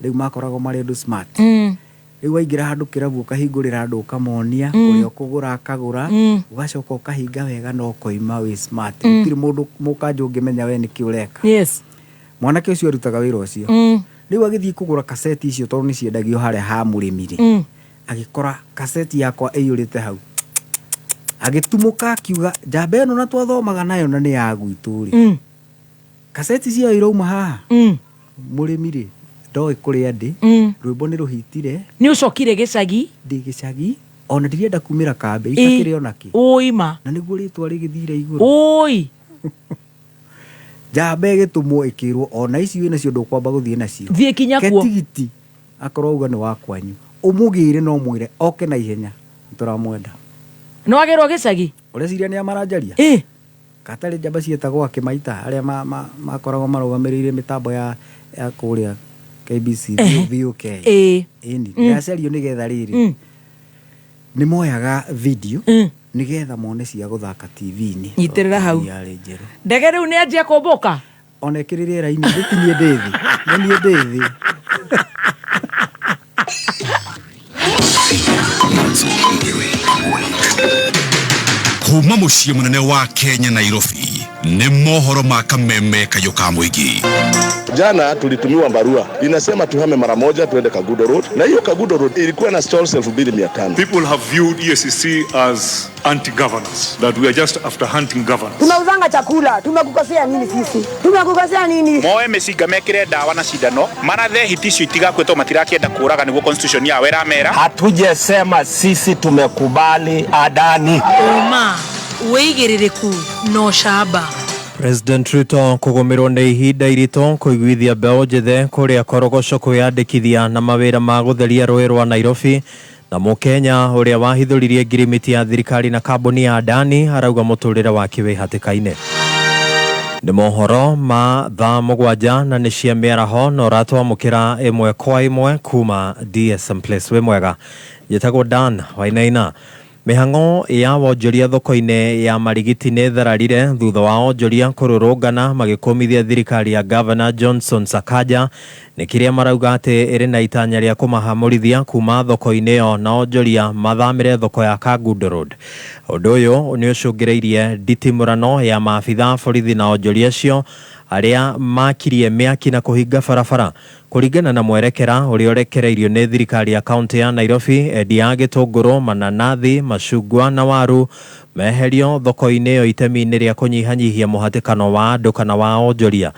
Rĩu makoragwo marĩ ũndũ smart. Rĩu waingĩra handũ kĩrabu ũkahingũrĩra andũ ũkamonia, ũrĩa ũkũgũra akagũra, ũgacoka ũkahinga wega na ũkoima wĩ smart. Gũtirĩ mũndũ mũkanjũ ũngĩmenya we nĩkĩ ũreka. Mwanake ũcio arutaga wĩra ũcio. Rĩu agĩthiĩ kũgũra kaseti icio tondũ nĩ ciendagio harĩa ha mũrĩmi rĩ, agĩkora kaseti yakwa ĩiyũrĩte hau. Agĩtumũka akiuga njamba ĩno na twathomaga nayo na nĩ ya gwitũ rĩ. Kaseti ciayo irauma haha. Mũrĩmi rĩ, ndoĩ kũrĩa ndĩ, rwĩmbo nĩ rũhitire. Nĩ ũcokire gĩcagi? Ndĩ gĩcagi, ona ndirenda kumĩra kambĩ, itakĩrĩ ona kĩ. Ũima. Na nĩguo rĩtwa rĩgĩthire igũrũ. Ũi. Njamba ĩgĩtũmwo ĩkĩrwo ona ici wĩnacio ndũkwamba gũthiĩ nacio. Thiĩ kinya kuo. Ketigiti akorwo auga nĩ wa kwanyu. Ũmũgĩre na ũmwĩre oke na ihenya. Nĩtũramwenda. Nĩ wagĩrwo gĩcagi? Ũreciria nĩa maranjaria? Katarĩ njamba ciĩtagwo akĩmaita arĩa makoragwo marũgamĩrĩire mĩtambo ya kũrĩa KBC, VOK. Ĩni, ndĩracario nĩgetha rĩrĩ. Nĩ moyaga video nĩgetha mone cia gũthaka TV-inĩ. Nyitĩrĩra hau. TV yarĩ njerũ. Ndege rĩu nĩ anjia kũmbũka? Ona ĩkĩrĩ rĩera-inĩ, nĩ niĩ ndĩ thĩ. Nĩ niĩ ndĩ thĩ. Kuma mũciĩ mũnene wa Kenya Nairobi nĩ mohoro ma kameme kayũ ka mũingĩ. Jana tulitumiwa barua inasema tuhame mara moja tuende Kagudo Road, na hiyo Kagudo Road ilikuwa na stalls 2500. People have viewed EACC as anti-governance, that we are just after hunting governance. Tunauzanga chakula, tumekukosea nini sisi? Tumekukosea nini? Moe mĩcinga mekĩre ndawa na cindano, marathe hiti icio itigakwĩtwo matirakĩenda kũraga nĩguo constitution yao ĩramera. Hatujesema sisi tumekubali Adani. Ũma, wĩigĩrĩrĩku na ũcamba. President Ruto kũgũmĩrwo nĩ ihinda iritũ kũiguithia mbeũ njĩthĩ kũrĩa Korogoco kwĩyandĩkithia na mawĩra ma gũtheria rũĩ rwa Nairobi. Na Mũkenya ũrĩa wahithũririe ngirimiti ya thirikari na kambuni ya Adani arauga mũtũrĩre wake wĩ hatĩka-inĩ. Nĩ mohoro ma thaa mũgwanja na nĩ cia mĩaraho na ũratwamũkĩra ĩmwe kwa ĩmwe kuma DSM Place. Wĩ mwega, njĩtagwo Dan Wainaina. Mĩhang'o ya wonjoria thoko-inĩ ya Marigiti nĩ thararire thutha wa onjoria kũrũrũngana magĩkũmithia thirikari ya Governor Johnson Sakaja nĩ kĩrĩa marauga atĩ ĩrĩ na itanya rĩa kũmahamũrithia kuma thoko-inĩ ĩyo na onjoria mathamĩre thoko ya Kangundo Road. Ũndũ ũyũ nĩ ũcũngĩrĩirie nditimũrano ya maabitha a borithi na onjoria acio arĩa makirie mĩaki na kũhinga barabara. Kũringana na mwerekera ũrĩa ũrekereirio nĩ thirikari ya kaunti ya Nairobi, endia a gĩtũngũrũ, mananathi, macungwa na waru meherio thoko-inĩ ĩyo itemi-inĩ rĩa kũnyihanyihia mũhatĩkano wa andũ kana wa onjoria.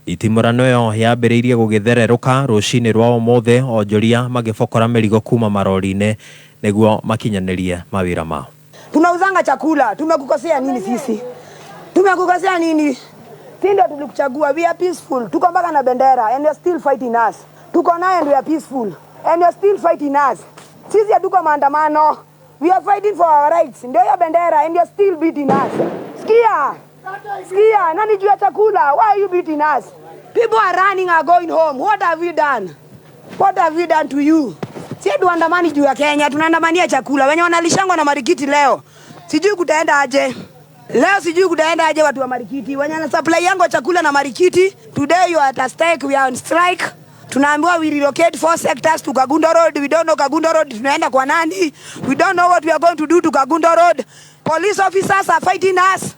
Itimũrano ĩyo yambĩrĩirie gũgĩthererũka rũcinĩ rwa ũmũthĩ, onjoria magĩbokora mĩrigo kuma marori-inĩ nĩguo makinyanĩrie mawĩra mao. Tunauzanga chakula, tumekukosea nini sisi? Tumekukosea nini? Si ndio tulikuchagua, we are peaceful. Tuko mpaka na bendera and you're still fighting us. Tuko naye and we are peaceful and you're still fighting us. Sisi hatuko maandamano. We are fighting for our rights. Ndio hiyo bendera and you're still beating us. Sikia. Sikia, nani juu ya chakula? Why are you beating us? People are running, are going home. What have we done? What have we done to you? Si tuandamani juu ya Kenya, tunaandamania chakula. Wenye wanalishangwa na marikiti leo. Sijui kutaenda aje. Leo sijui kutaenda aje watu wa marikiti. Wenye wana supply yangu chakula na marikiti. Today you are at a stake, we are on strike. Tunaambiwa we relocate 4 sectors to Kagundo Road. We don't know Kagundo Road tunaenda kwa nani. We don't know what we are going to do to Kagundo Road. Police officers are fighting us.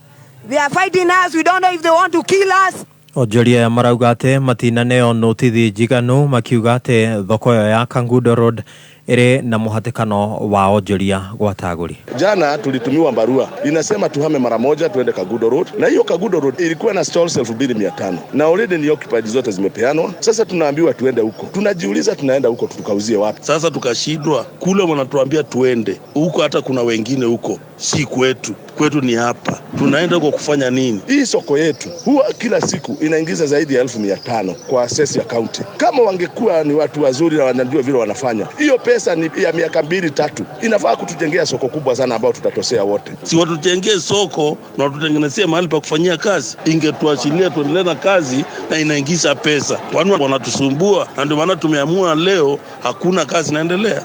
They are fighting us. We don't know if they want to kill us. Onjoria aya marauga atĩ matinaneo notithi njiganu, makiuga atĩ thoko ĩyo ya Kangundo Road ĩrĩ na mũhatĩkano wa onjoria gwata agũri. Jana tulitumiwa barua inasema tuhame mara moja tuende Kagudo Road, na hiyo Kagudo Road ilikuwa na stalls 2500 na already ni occupied zote zimepeanwa. Sasa tunaambiwa tuende huko, tunajiuliza tunaenda huko tukauzie wapi? Sasa tukashindwa kule, wanatuambia tuende huko, hata kuna wengine huko, si kwetu, kwetu ni hapa. Tunaenda huko kufanya nini? Hii soko yetu huwa kila siku inaingiza zaidi ya 1500 kwa access ya county. Kama wangekuwa ni watu wazuri na wanajua vile wanafanya, hiyo pesa ni ya miaka 2-3 inafaa kutujengea soko kubwa sana ambao tutatosea wote. Si watujengee soko na watutengenezee mahali pa kufanyia kazi, ingetuachilia tuendelee na kazi na inaingiza pesa. Kwani wanatusumbua, na ndio maana tumeamua leo hakuna kazi inaendelea.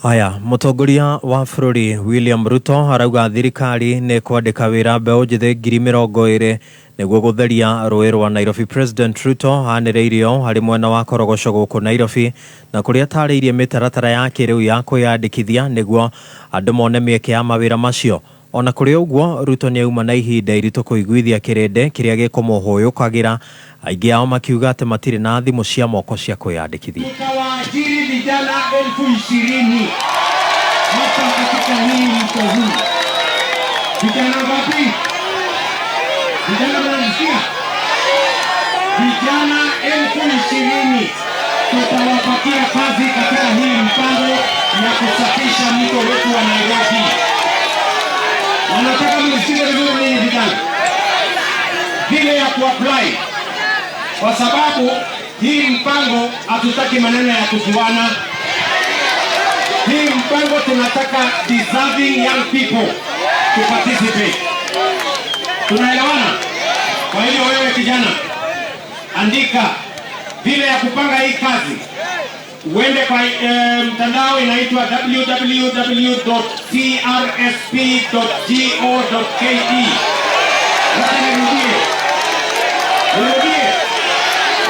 Aya, mũtongoria wa bũrũri William Ruto arauga thirikari nĩ kwandĩka wĩra mbeũ njĩthĩ 20,000 nĩguo gũtheria rũĩ rwa Nairobi. President Ruto anĩrĩirio harĩ mwena wa Korogoco gũkũ Nairobi, na kũrĩa atarĩirie mĩtaratara ya kĩrĩu ya kwĩyandĩkithia nĩguo andũ mone mĩeke ya mawĩra macio. Ona kũrĩ ũguo, Ruto nĩ auma na ihinda iritũ kũiguithia kĩrĩndĩ kĩrĩa gĩkũmũhũyũkagĩra, aingĩ ao makiuga atĩ matirĩ na thimũ cia moko cia kwĩyandĩkithia. Tutawaajiri vijana 20,000 hapa katika hii mto huu. Vijana wapi? Vijana mnanisikia? Vijana 20,000 tutawapatia kazi katika hii mpango ya kusafisha mto wetu wa Nairobi. Wanataka mnisikie vizuri ninyi vijana, vile ya kuapply, kwa sababu hii mpango hatutaki maneno ya kujuana. Hii mpango tunataka deserving young people to participate. Tunaelewana? Kwa hivyo wewe kijana, andika vile ya kupanga hii kazi. Uende kwa mtandao inaitwa www.crsp.go.ke. Wacha nirudie. Nirudie.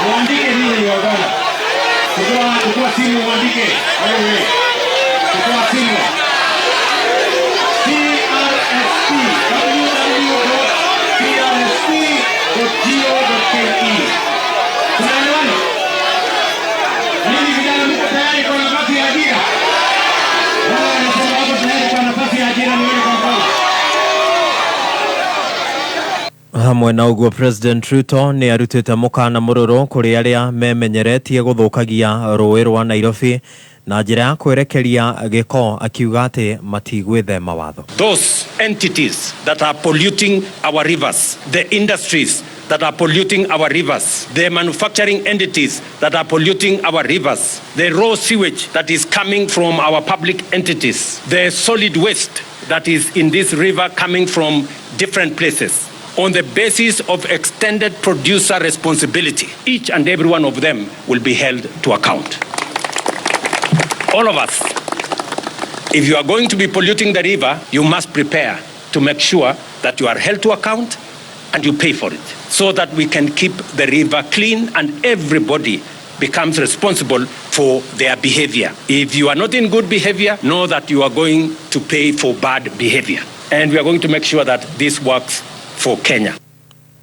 Uandike nini Uganda? Kutoa simu uandike. Wewe. Kutoa simu. CRSP www.crsp.go.ke. Tunaelewana? Nini vijana mko tayari kwa nafasi ya ajira? Wao wanasema wako tayari kwa nafasi ya ajira, nione kwa mfano. Hamwe na ũguo, President Ruto nĩ arutĩte mũkana mũrũrũ kũrĩ arĩa memenyeretie gũthũkagia rũĩ rwa Nairobi na njĩra ya kwerekeria gĩko, akiuga atĩ matigwĩthema watho. Those entities that are polluting our rivers, the industries that are polluting our rivers, the manufacturing entities that are polluting our rivers, the raw sewage that is coming from our public entities, the solid waste that is in this river coming from different places. On the basis of extended producer responsibility, each and every one of them will be held to account. All of us, if you are going to be polluting the river, you must prepare to make sure that you are held to account and you pay for it, so that we can keep the river clean and everybody becomes responsible for their behavior. If you are not in good behavior, know that you are going to pay for bad behavior. And we are going to make sure that this works for Kenya.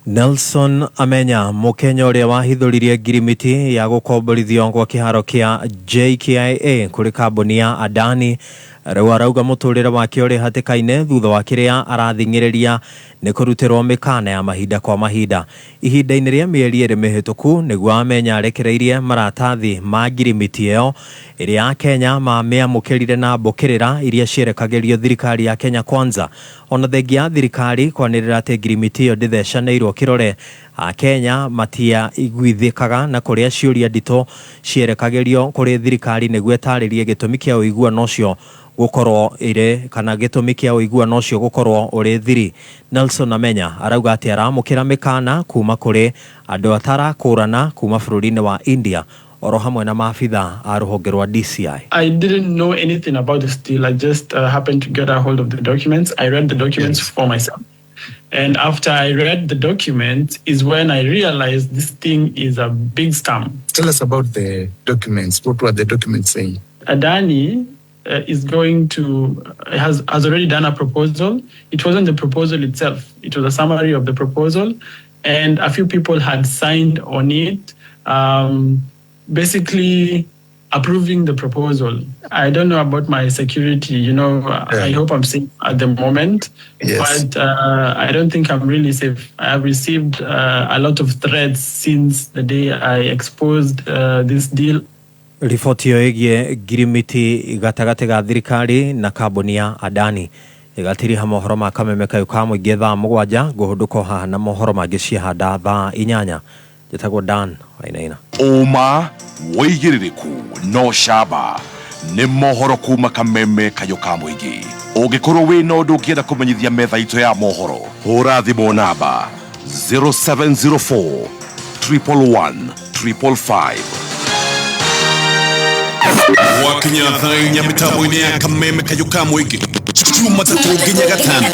Nelson Amenya, Mũkenya ũrĩa wahithũririe ngirimiti ya gũkomborithio gwa kĩharo kĩa JKIA kũrĩ kambuni ya Adani, rĩu arauga mũtũrĩre wake ũrĩ hatĩka-inĩ thutha wa kĩrĩa arathing'ĩrĩria nĩ kũrutĩrwo mĩkana ya mahinda kwa mahinda. Ihinda-inĩ rĩa mĩeri 2 mĩhĩtũku nĩguo Amenya arekereirie maratathi ma ngirimiti ĩyo ĩrĩa Akenya mamĩamũkĩrire na mbũkĩrĩra iria cierekagĩrio thirikari ya Kenya Kwanza. Ona thengia ya thirikari kwanĩrĩra atĩ ngirimiti ĩyo ndĩthecanĩirwo kĩrore, Akenya matiaiguithĩkaga na kũrĩa ciũria nditũ cierekagĩrio kũrĩ thirikari nĩguo ĩtarĩrie gĩtũmi kĩa ũiguano ũcio gũkorwo ĩrĩ kana gĩtũmi kĩa ũiguano ũcio gũkorwo ũrĩ thiri. Nelson Amenya arauga atĩ aramũkĩra mĩkana kuma kũrĩ andũ atarakũrana kuma bũrũri-inĩ wa India oro hamwe na maabitha a rũhonge rwa DCI. I didn't know anything about this deal. I just happened to get a hold of the documents. I read the documents for myself. And after I read the document is when I realized this thing is a big scam. Tell us about the documents. What were the documents saying? Adani is going to, has already done a proposal. It wasn't the proposal itself. It was a summary of the proposal. And a few people had signed on it, basically approving the proposal. I don't know about my security, you know, I hope I'm safe at the moment, but I don't think I'm really safe. I have received a lot of threats since the day I exposed this deal. Riboti ĩyo ĩgiĩ ngirimiti gatagatĩ ga thirikari na kambuni ya Adani ĩgatiriha mohoro ma kameme kayũ ka mũingĩ thaa 7 ngũhũndũka haha na mohoro mangĩ ciahanda thaa 8. Njĩtagwo Dan Wainaina. Ũma wĩigĩrĩrĩku no camba nĩ mohoro kuma kameme kayũ ka mũingĩ. Ũngĩkorwo wĩna ũndũ ũngĩenda kũmenyithia metha itũ ya mohoro, hũra thimũ namba 0704 111 555. Wakinya thaa 4 mĩtambo-inĩ ya kameme kayũ ka mũingĩ Jumatatũ nginya Gatano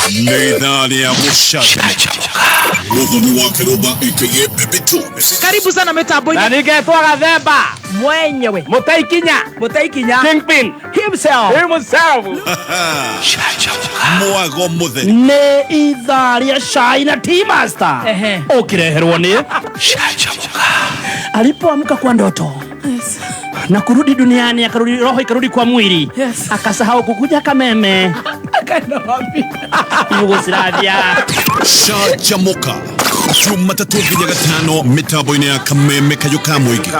nĩ ithaa rĩa gũcanjamũka. Mũthoni wa Kĩrũmba aka Baby Tools. Karibu sana mitambo-inĩ. Na ningetwo Gathemba mwenyewe, Mũtaikinya, Mũtaikinya Kingpin himself, himself. Mwago mũtheri nĩ ithaa rĩa cai na tea master ũkĩreherwo nĩ alipoamka kwa ndoto na kurudi duniani, akarudi roho ikarudi kwa mwili, akasahau kukuja Kameme. Akaenda wapi? Yugoslavia. Canjamũka Jumatatũ nginya Gatano mĩtambo-inĩ ya kameme kayũ ka mũingĩ.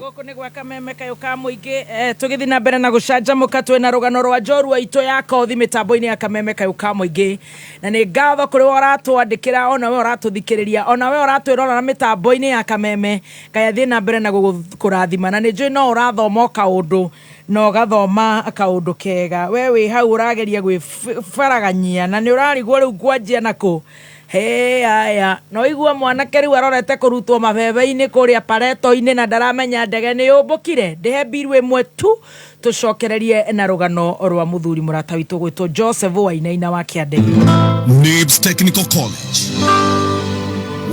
Gũkũ nĩ gwa kameme kayũ ka mũingĩ. Tũgĩthiĩ na mbere na gũcanjamũka twĩna rũgano rwa njorua itũ ya kothi mĩtambo-inĩ ya kameme kayũ ka mũingĩ, na nĩ ngatho kũrĩ we ũratwandĩkĩra, ona we ũratũthikĩrĩria, ona we ũratwĩrora na mĩtambo-inĩ ya kameme. Ngai athiĩ na mbere na gũkũrathima, na nĩ njũĩ no ũrathoma o kaũndũ na ũgathoma kaũndũ kega. We wĩ hau ũrageria gwĩbaraganyia na nĩ ũrarigwo rĩu ngwanjia nakũ. He aya no igua mwanake rĩu arorete kũrutwo mabebe-inĩ kũrĩa pareto-inĩ na ndaramenya ndege nĩ yũmbũkire. Ndĩhe mbiru ĩmwe tu tũcokererie na rũgano rwa mũthuri mũrata witũ gwĩtwo Joseph Wainaina wa Kĩande. Nibs Technical College.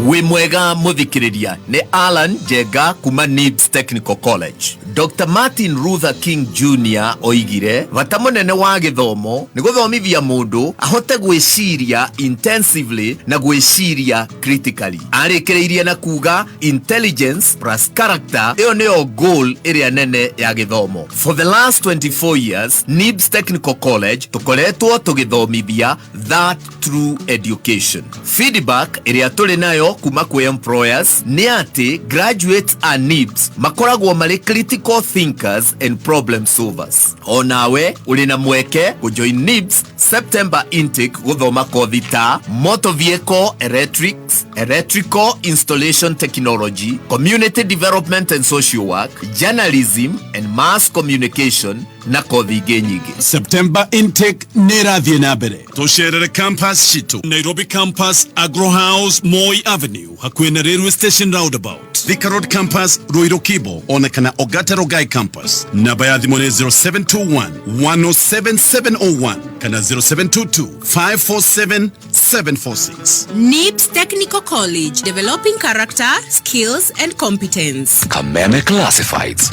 Wĩ mwega mũthikĩrĩria, nĩ Alan Njenga kuma Nibs Technical College. Dr. Martin Luther King Jr. oigire bata mũnene wa gĩthomo nĩ gũthomithia mũndũ ahote gwĩciria intensively na gwĩciria critically. Arĩkĩrĩirie na kuga intelligence plus character ĩyo nĩyo goal ĩrĩa nene ya gĩthomo. For the last 24 years, Nibs Technical College tũkoretwo tũgĩthomithia that true education. Feedback ĩrĩa tũrĩ nayo kuma kwĩ employers nĩ atĩ graduates a Nibs makoragwo marĩ critical thinkers and problem solvers. Onawe ũrĩ na mweke kũjoin Nibs September intake gũthoma kothi ta motor vehicle electrics, electrical installation technology, community development and social work, journalism and mass communication na kothi ingĩ nyingĩ. September intake nĩ ĩrathiĩ na mbere. Tũcerere campus citũ Nairobi campus, Agro House, Moi Avenue, hakuhĩ na railway station roundabout, Thika Road campus, Ruiru Kibo, ona kana Ogata Rongai campus. Namba ya thimũ nĩ 0721 107 701 kana 0722 547 746. Nibs Technical College, developing character, skills and competence. Kameme Classifieds.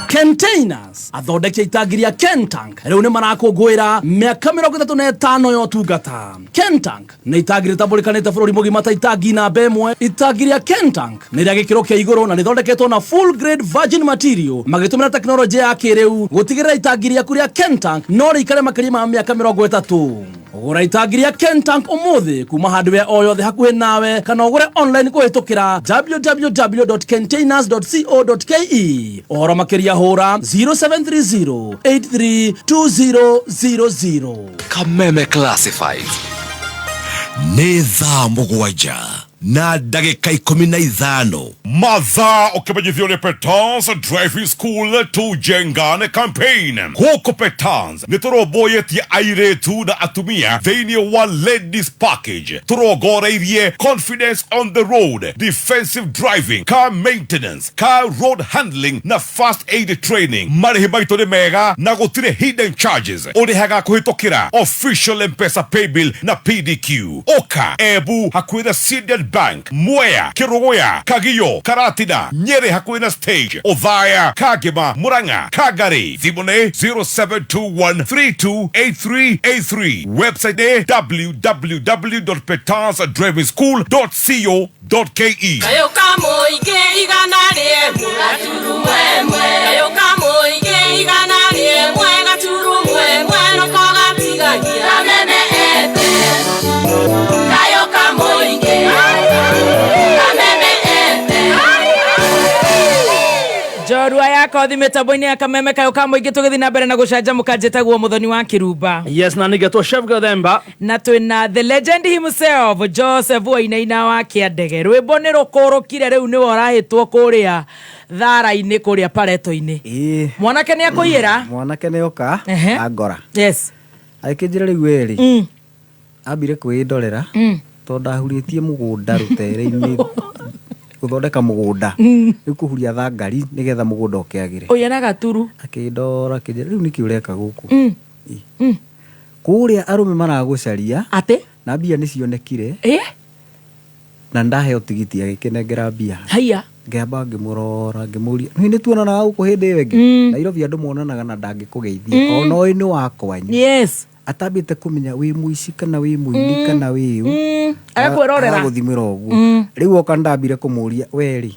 Containers athondeki a itangi rĩa Kentank rĩu nĩ marakũngũĩra mĩaka 35 ya ũtungata. Kentank nĩ itangi rĩtambũrĩkanĩte bũrũri mũgima ta itangi namba 1. Itangi rĩa Kentank nĩ rĩa gĩkĩro kĩa igũrũ na rĩthondeketwo na full grade virgin material magĩtũmĩra tekinoronjĩ ya kĩrĩu gũtigĩrĩra itangi rĩaku rĩa Kentank no rĩikare makĩria ma mĩaka 30. Gũra itangi rĩa Kentank ũmũthĩ kuma hardware o yothe hakuhĩ nawe kana ũgũre online kũhĩtũkĩra www.containers.co.ke. Ũhoro makĩria hũra 0730 832000. Kameme Classifieds. Nĩ thaa 7 na ndagĩka 15. Mathaa ũkĩmenyithio nĩ Petans Driving School tujengane campaign. Gũkũ Petans nĩ tũrũmbũyĩtie airĩtu na atumia thĩinĩ wa ladies package. Tũrongoreirie confidence on the road, defensive driving, car maintenance, car road handling na first aid training. Marĩhi maitũ nĩ mega na gũtirĩ hidden charges. Ũrĩhaga kũhĩtũkĩra official M-Pesa paybill na PDQ. Ũka Embu hakuhĩ na Sidian Bank, Mwea, Kerugoya, Kagio, Karatina, Nyeri hakuhĩ na stage, Othaya, Kangema, Murang'a, Kangari. Thimũ nĩ 0721328383. Website nĩ www.petasdrivingschool.co.ke. Kayũ ka mũingĩ igana rĩmwe gaturumo ĩmwe. Kayũ ka mũingĩ igana rĩmwe gaturumo ĩmwe noko gatigagia Kameme FM. Kayũ ka mũingĩ Kameme FM. Njorua ya kothi mĩtambo-inĩ ya Kameme kayũ ka mũingĩ tũgĩthiĩ na mbere na gũcanjamũka njĩtagwo Mũthoni wa Kĩrumba. Yes, na nĩgetwo Chef Gathemba. Na twĩna the legend himself Joseph Wainaina wa Kĩandege. Rwĩmbo nĩ rũkũrũkire rĩu nĩwe ũrahĩtwo kũrĩa thara-inĩ kũrĩa pareto-inĩ. Ĩĩ. Mwanake nĩ akũiyĩra. Mwanake nĩ oka Ehe. angora. Yes. Agĩkĩnjĩra rĩu we rĩ, ambire kwĩndorera tondũ ndahurĩtie mũgũnda rũtere-inĩ gũthondeka mũgũnda rĩu kũhuria thangari nĩgetha mũgũnda ũkĩagĩre. Ũyũ na gaturu. Akĩndora akĩnjĩra rĩu nĩkĩ ũreka gũkũ? Kũrĩa arũme maragũcaria. Atĩ? Na mbia nĩcionekire. Na ndaheo tigiti agĩkĩnengera mbia. Haiya. Ngĩamba ngĩmũrora ngĩmũria nĩ nĩ tuonanaga gũkũ hĩndĩ ĩyo ĩngĩ. Nairobi andũ monanaga na ndangĩkũgeithia. Ona ũyũ nĩ wa kwanyu. Yes. Atambĩte kũmenya wĩ mũici kana wĩ mũini kana wĩ ũ. Agakwĩrorera. Agagũthimĩra ũguo. Rĩu oka ndambire kũmũria we rĩ.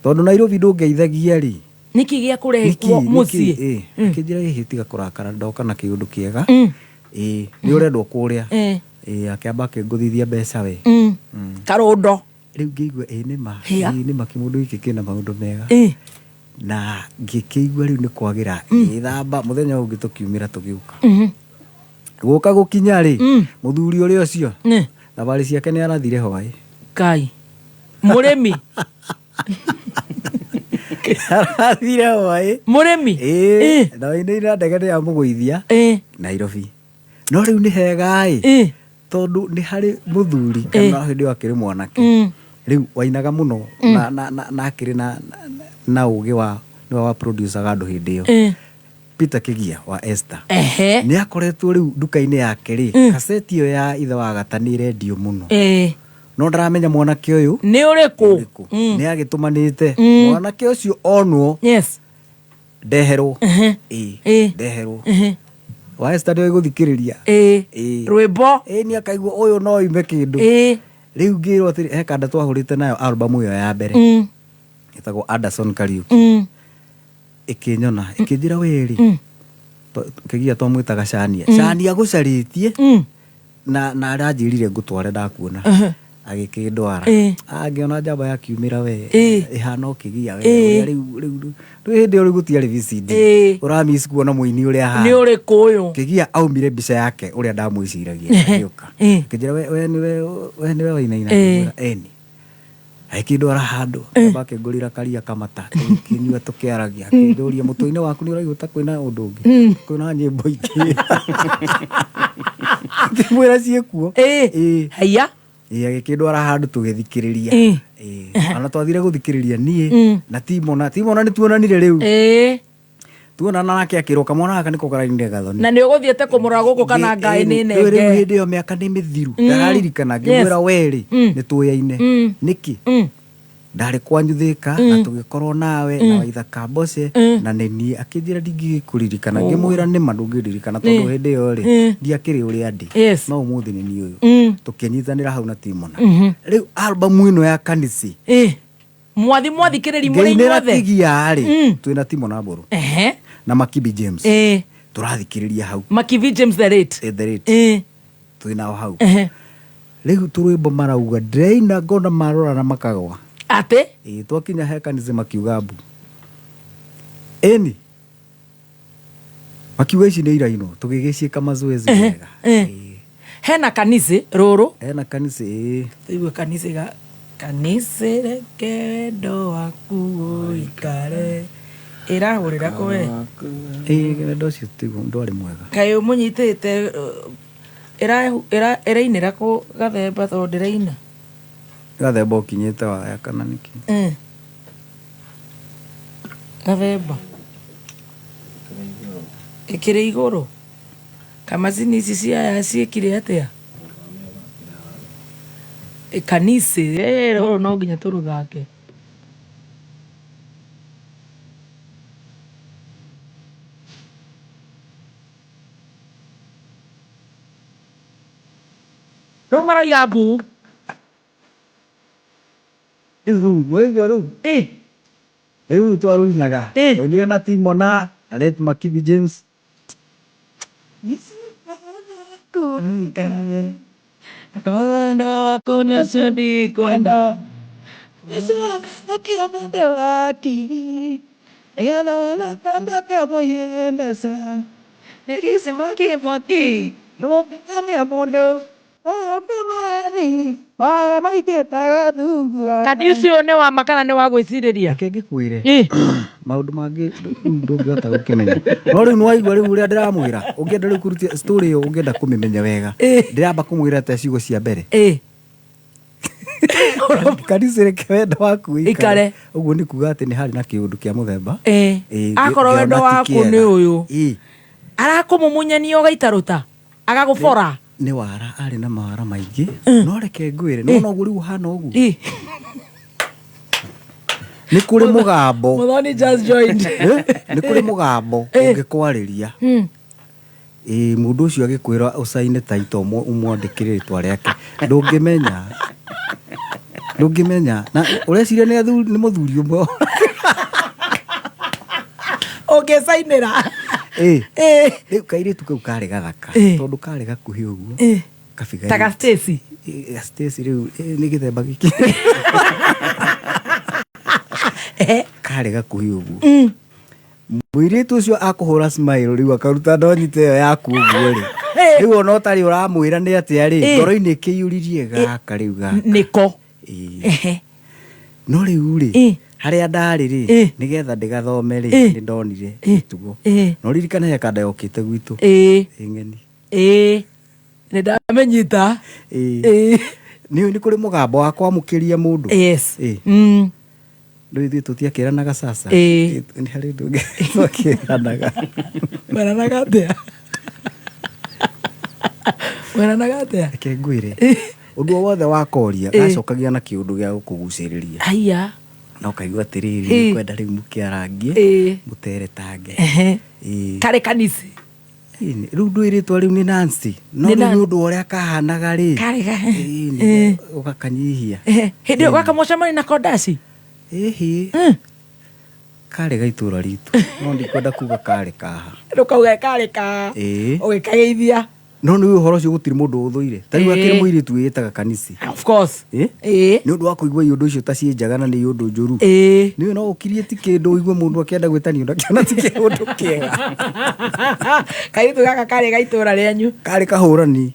Tondũ Nairobi ndũngeithagia rĩ. Nĩkĩ gĩa kũrehe kuo mũciĩ? Akĩnjĩra ĩhĩ tiga kũrakara ndoka na kĩũndũ kĩega. Ĩĩ nĩ ũrendwo kũrĩa. Ĩĩ akĩamba akĩngũthithia mbeca we. Karũndo. Rĩu ngĩigua ĩĩ nĩma. Ĩĩ nĩma kĩmũndũ gĩkĩ kĩna maũndũ mega. Na ngĩkĩigua rĩu nĩ kwagĩra. Ngĩthamba mũthenya ũyũ ũngĩ tũkiumĩra tũgĩũka. Gũka gũkinya rĩ, mũthuri ũrĩa ũcio. Thabarĩ ciake nĩ arathire hwaĩ. Kai. Mũrĩmi. Arathire hwaĩ. Mũrĩmi. Ĩĩ. Na wainaina ndege nĩ yamũgũithia. Nairobi. No rĩu nĩ hega ĩ. Tondũ nĩ harĩ mũthuri kana hĩndĩ ĩyo akĩrĩ mwanake. Rĩu wainaga mũno na akĩrĩ na ũgĩ wa nĩwe wa producaga andũ hĩndĩ ĩyo. Peter Kigia wa Esther. Nĩ akoretwo rĩu nduka-inĩ yake rĩ, kaseti ĩyo ya ithe wa gata nĩ ĩrendio mũno. No ndaramenya mwanake ũyũ nĩ ũrĩkũ. Nĩ agĩtũmanĩte mwanake ũcio onwo. Yes. Ndeherwo. Ĩĩ. Ndeherwo. Wa Esther nĩwe gũthikĩrĩria. Ĩĩ. Rwĩmbo. Ĩĩ nĩ akaigua ũyũ no oime kĩndũ. Rĩu ngĩrwo atĩrĩ he kanda twahũrĩte nayo album ĩyo ya mbere. Ĩtagwo Anderson Kariuki. Ĩkĩnyona ĩkĩnjĩra we rĩ. Kĩgia twamwĩtaga Shania. Shania gũcarĩtie. Na aranjĩrire ngũtware ndakuona. Agĩkĩndwara. Angĩona njamba yakiumĩra we. Ĩhana o kĩgia we. Ũrĩa rĩu rĩu hĩndĩ ĩyo rĩu gũtiarĩ VCD. Ũramiss kuona mũini ũrĩa ahana. Nĩ ũrĩkũ ũyũ? Kĩgia aumire mbica yake ũrĩa ndamwĩciragia agĩũka. Akĩnjĩra we nĩwe wainaina. Ngĩmwĩra ĩni. Agĩkĩndwara handũ akĩamba akĩngũrĩra karia kamata tũgĩkĩnyua tũkĩaragia. Akĩnjũria mũtwe-inĩ waku nĩ ũraigua ta kwĩna ũndũ ũngĩ. Kwĩna nyĩmbo ingĩ. Ngĩmwĩra ciĩkuo. Haiya. Ĩĩ agĩkĩndwara handũ tũgĩthikĩrĩria. Ĩĩ. Ona twathire gũthikĩrĩria niĩ na Timona. Timona nĩ tuonanire rĩu. Tuonana nake akĩrwo kamwana gaka nĩko karainire Gathoni. Na nĩ ũgũthiĩte kũmũrora gũkũ kana ngai nĩ nenge. Rĩu hĩndĩ ĩyo mĩaka nĩ mĩthiru. Ndararirikana ngĩmwĩra we rĩ nĩ tũyaine. Nĩkĩ? Ndarĩ kwanyu Thĩka na tũgĩkorwo nawe na Waithaka Mboce na nĩ niĩ. Akĩnjĩra ndingĩgĩkũririkana. Ngĩmwĩra nĩma ndũngĩririkana tondũ hĩndĩ ĩyo rĩ ndiakĩrĩ ũrĩa ndĩ. No ũmũthĩ nĩ niĩ ũyũ. Tũkĩnyitanĩra hau na Timona. Rĩu album ĩno ya Kanisi. Mwathi mwathikĩrĩri mũrĩ Ngĩinĩra inyuothe. Kĩgia rĩ twĩna Timona Mbũrũ. Na Makibi James. Tũrathikĩrĩria hau. Makibi James the late. The late. Twĩnao hau. Rĩu tũrwĩmbo marauga ndĩraina ngona marora na makagwa. Atĩ? Ĩĩ twakinya he kanitha makiuga mbu. Ĩni. Makiuga ici nĩ irainwo tũgĩgĩciĩka mazoezi wega. Hena kanitha rũrũ. Hena kanitha ĩĩ. Tũigue kanitha ga kanitha reke wendo waku ũikare. Ĩrahũrĩra kũ we? Ĩĩ wendo ũcio tiguo ndwarĩ mwega. Kaĩ ũmũnyitĩte ĩrainĩra kũ Gathemba tondũ ndĩraina? Gathemba ũkinyĩte waya kana nĩkĩ? Gathemba. Ĩkĩrĩ igũrũ. Kamacini ici cia ciĩkire atĩa? Kanisi rũrũ no nginya tũrũthake. Rĩu maraiga mbu. Rĩu rĩu rĩu twarũinaga twainire na Timona na late Makibi James. Kandi ũcio nĩ wa ma kana nĩ wa gwĩcirĩria? Reke ngĩkwĩre maũndũ mangĩ rĩu ndũngĩhota gũkĩmenya, no rĩu nĩwaigua rĩu ũrĩa ndĩramwĩra, ũngĩenda rĩu kũrutia story ĩyo, ũngĩenda kũmĩmenya wega, ndĩramba kũmwĩra ta ciugo cia mbere. Kanitha, reke wendo waku Ikare. ũikare. Ũguo nĩ kuga atĩ nĩ harĩ na kĩũndũ kĩa mũthemba. Akorwo wendo ngĩona ti waku kĩega. nĩ ũyũ, arakũmumunyania ũgaitarũta agagũbora. Nĩ wara arĩ na mawara maingĩ, no reke ngwĩre, nĩwona ũguo rĩu ũhana ũguo, nĩ kũrĩ mũgambo. Muthoni just joined. Nĩ kũrĩ mũgambo ũngĩkwarĩria. Ĩĩ, mũndũ ũcio agĩkwĩra ũcaine taito, ũmwandĩkĩre rĩtwa rĩake, ndũngĩmenya na ũreciria nĩ athuri, nĩ mũthuri ũmwe. Ũngĩcainĩra. Rĩu kairĩtu kau karĩ gathaka tondũ karĩ gakuhĩ ũguo, kabiga Ta ga Stacy. Ga Stacy rĩu nĩ gĩthemba gĩkĩ karĩ gakuhĩ ũguo. Mũirĩtu ũcio akũhũra smile rĩu akaruta ndonyite ĩyo yaku ũguo rĩ, rĩu ona ũtarĩ ũramwĩra nĩ atĩa rĩ, ngoro-inĩ ĩkĩiyũririe gaka rĩu gaka. Nĩko. No rĩu rĩ, harĩa ndarĩ rĩ, nĩgetha ndĩgathome rĩ, nĩ ndonire mĩtugo. No ririkane he kanda yokĩte gwitũ ĩ ng'eni. Nĩ ndamenyita. Nĩ nĩ kũrĩ mũgambo wa kwamũkĩria mũndũ. Yes. Rĩu ithuĩ tũtiakĩranaga sasa. Nĩ harĩ ũndũ ũngĩ twakĩranaga. Mweranaga atĩa? Mweranaga atĩa? Reke ngwĩre, ũndũ o wothe wakoria, gacokagia na kĩũndũ gĩa gũkũgucĩrĩria. Aya. Na ũkaigua atĩrĩrĩ, nĩkwenda rĩu mũkĩarangie, mũteretange. Karĩ kanisi. Rĩu ndwĩrĩtwo rĩu nĩ Nancy, no Nĩ rĩu nĩ Nancy. ũndũ wa ũrĩa kahanaga rĩ. Karĩ ga- Ũgakanyihia. Hĩndĩ ĩyo gwakamũcemania na kondaci. Ĩhĩ. Karĩ ga itũra ritũ, no ndikwenda kuga karĩ kaha. Ndũkauge karĩ ka. Ũgĩkageithia. No nĩ ũhoro ũcio gũtirĩ mũndũ ũthũire ta rĩu akĩrĩ mũirĩtu wĩĩtaga kanisi. Of course. Nĩ ũndũ wa kũigua ũndũ ũcio ta ciĩ njaga na nĩ ũndũ njũru. Nĩ no ũkirie ti kĩndũ ũigue mũndũ akĩenda gwĩtanio ndakĩona ti kĩũndũ kĩega. Kairĩtu gaka karĩ ga itũra rĩanyu. Karĩ kahũrani.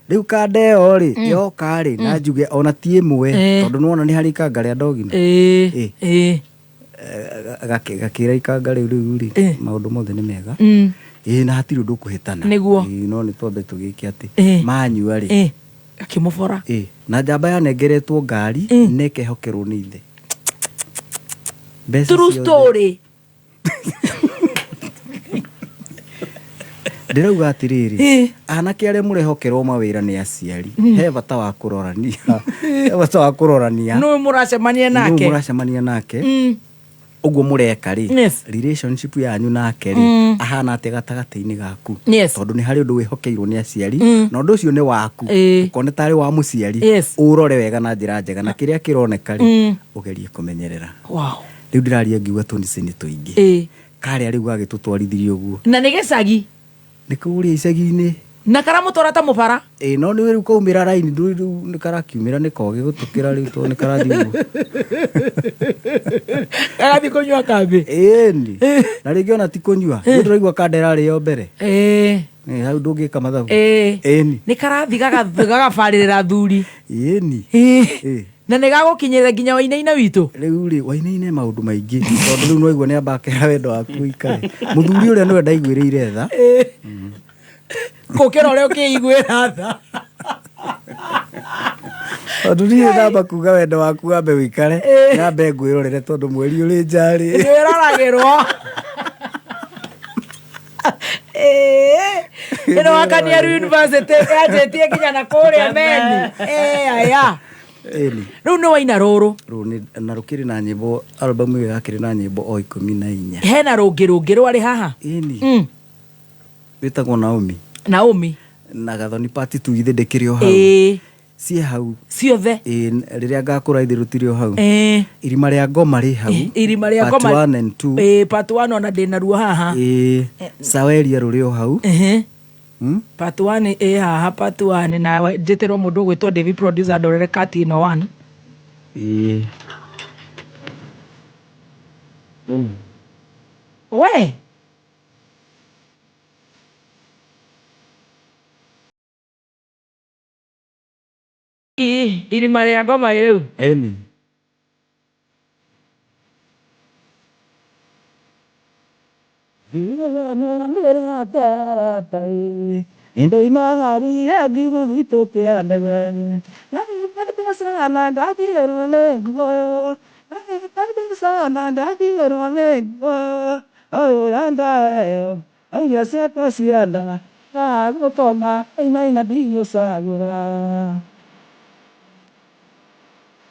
Rĩu kanda ĩyo rĩ, yoka rĩ, na njuge ona ti ĩmwe, tondũ nĩwona nĩ harĩ ikanga rĩa ndogina. Gakĩra ikanga rĩu rĩu rĩ, maũndũ mothe nĩ mega. Ĩĩ, na hatirĩ ũndũ ũkũhĩtana. Nĩguo. Ĩĩ, no nĩ twambe tũgĩke atĩ manyua rĩ, Akĩmũbora. Ĩĩ, na njamba yanengeretwo ngari na ĩkehokerwo nĩ ithe. Mbeca True ciothe. story. Ndĩrauga atĩrĩrĩ, anake arĩa mũrehokerwo mawĩra nĩ aciari, he bata wa kũrorania, he bata wa kũrorania Nũ mũracemania nũ nake. mũracemania nake, ũguo mũreka rĩ, relationship yanyu nake rĩ, ahana atĩa gatagatĩ-inĩ gaku, tondũ nĩ harĩ ũndũ wĩhokeirwo nĩ aciari, na ũndũ ũcio nĩ waku, ũkone tarĩ wa mũciari, ũrore wega na njĩra njega, na kĩrĩa kĩroneka rĩ, ũgerie kũmenyerera. Wow. Rĩu ndĩraria ngiuga tũnici nĩ tũingĩ. Karĩa rĩu gagĩtũtwarithirie ũguo. Na nĩ gĩcagi. Nĩ kũrĩa icagi-inĩ. Na karamũtwara ta mũbara. Ĩĩ, no nĩ rĩu kaumĩra raini, ndũĩ rĩu nĩ karakiumĩra, nĩ kogĩ gũtũkĩra rĩu tondũ nĩ karathiĩ ũguo. Karathiĩ kũnyua kambĩ. Ĩni. Na rĩngĩ ona ti kũnyua. Nĩ ndĩraigua kanda ĩrarĩo mbere. Ĩ, hau ndũngĩka mathabu. Ĩni. Nĩ karathiĩ gagabarĩrĩra thuri. Ĩni. Ĩ. Na nĩ gagũkinyĩra nginya wainaina witũ. Rĩu rĩ, wainaine maũndũ maingĩ, tondũ rĩu nĩwaigua nĩ amba akera wendo waku ũikare. Mũthuri ũrĩa nĩwe ndaiguĩrĩire tha. Gũkĩra ũrĩa ũkĩiguĩra tha. Tondũ niĩ ndamba kuga wendo waku wambe ũikare, nyambe ngwĩrorere tondũ mweri ũrĩ nja rĩ. Nĩwĩroragĩrwo. Ĩno wa Kaniaru University yanjĩtie nginya na kũrĩa meni. Eh, aya. Ĩni. Rĩu nĩ waina rũrũ. Rũu nĩ na rũkĩrĩ na nyĩmbo album ĩyo yakĩrĩ na nyĩmbo o ikũmi na inya. Hena rũngĩ rũngĩ rwarĩ haha. Ĩni. Wĩtagwo Naomi. Naomi. Na Gathoni part 2 githĩ ndĩkĩrĩ o hau. Ĩĩ. Ciĩ hau. Ciothe. Ĩĩ rĩrĩa ngakũra ithe rũtirĩ o hau. Ĩĩ. Irima rĩa ngoma rĩ hau. Irima rĩa Part ngoma. 1 and 2. Ĩĩ part 1 ona ndĩ naruo haha. Ĩĩ. Saweria rũrĩ o hau. Ehe. Part 1 ĩ haha part 1 na njĩtĩrwo mũndũ ũgwĩtwo David producer ndorere kati ĩno 1. Ĩĩ. We. Ĩ, irima rĩa ngoma rĩu. Ĩni.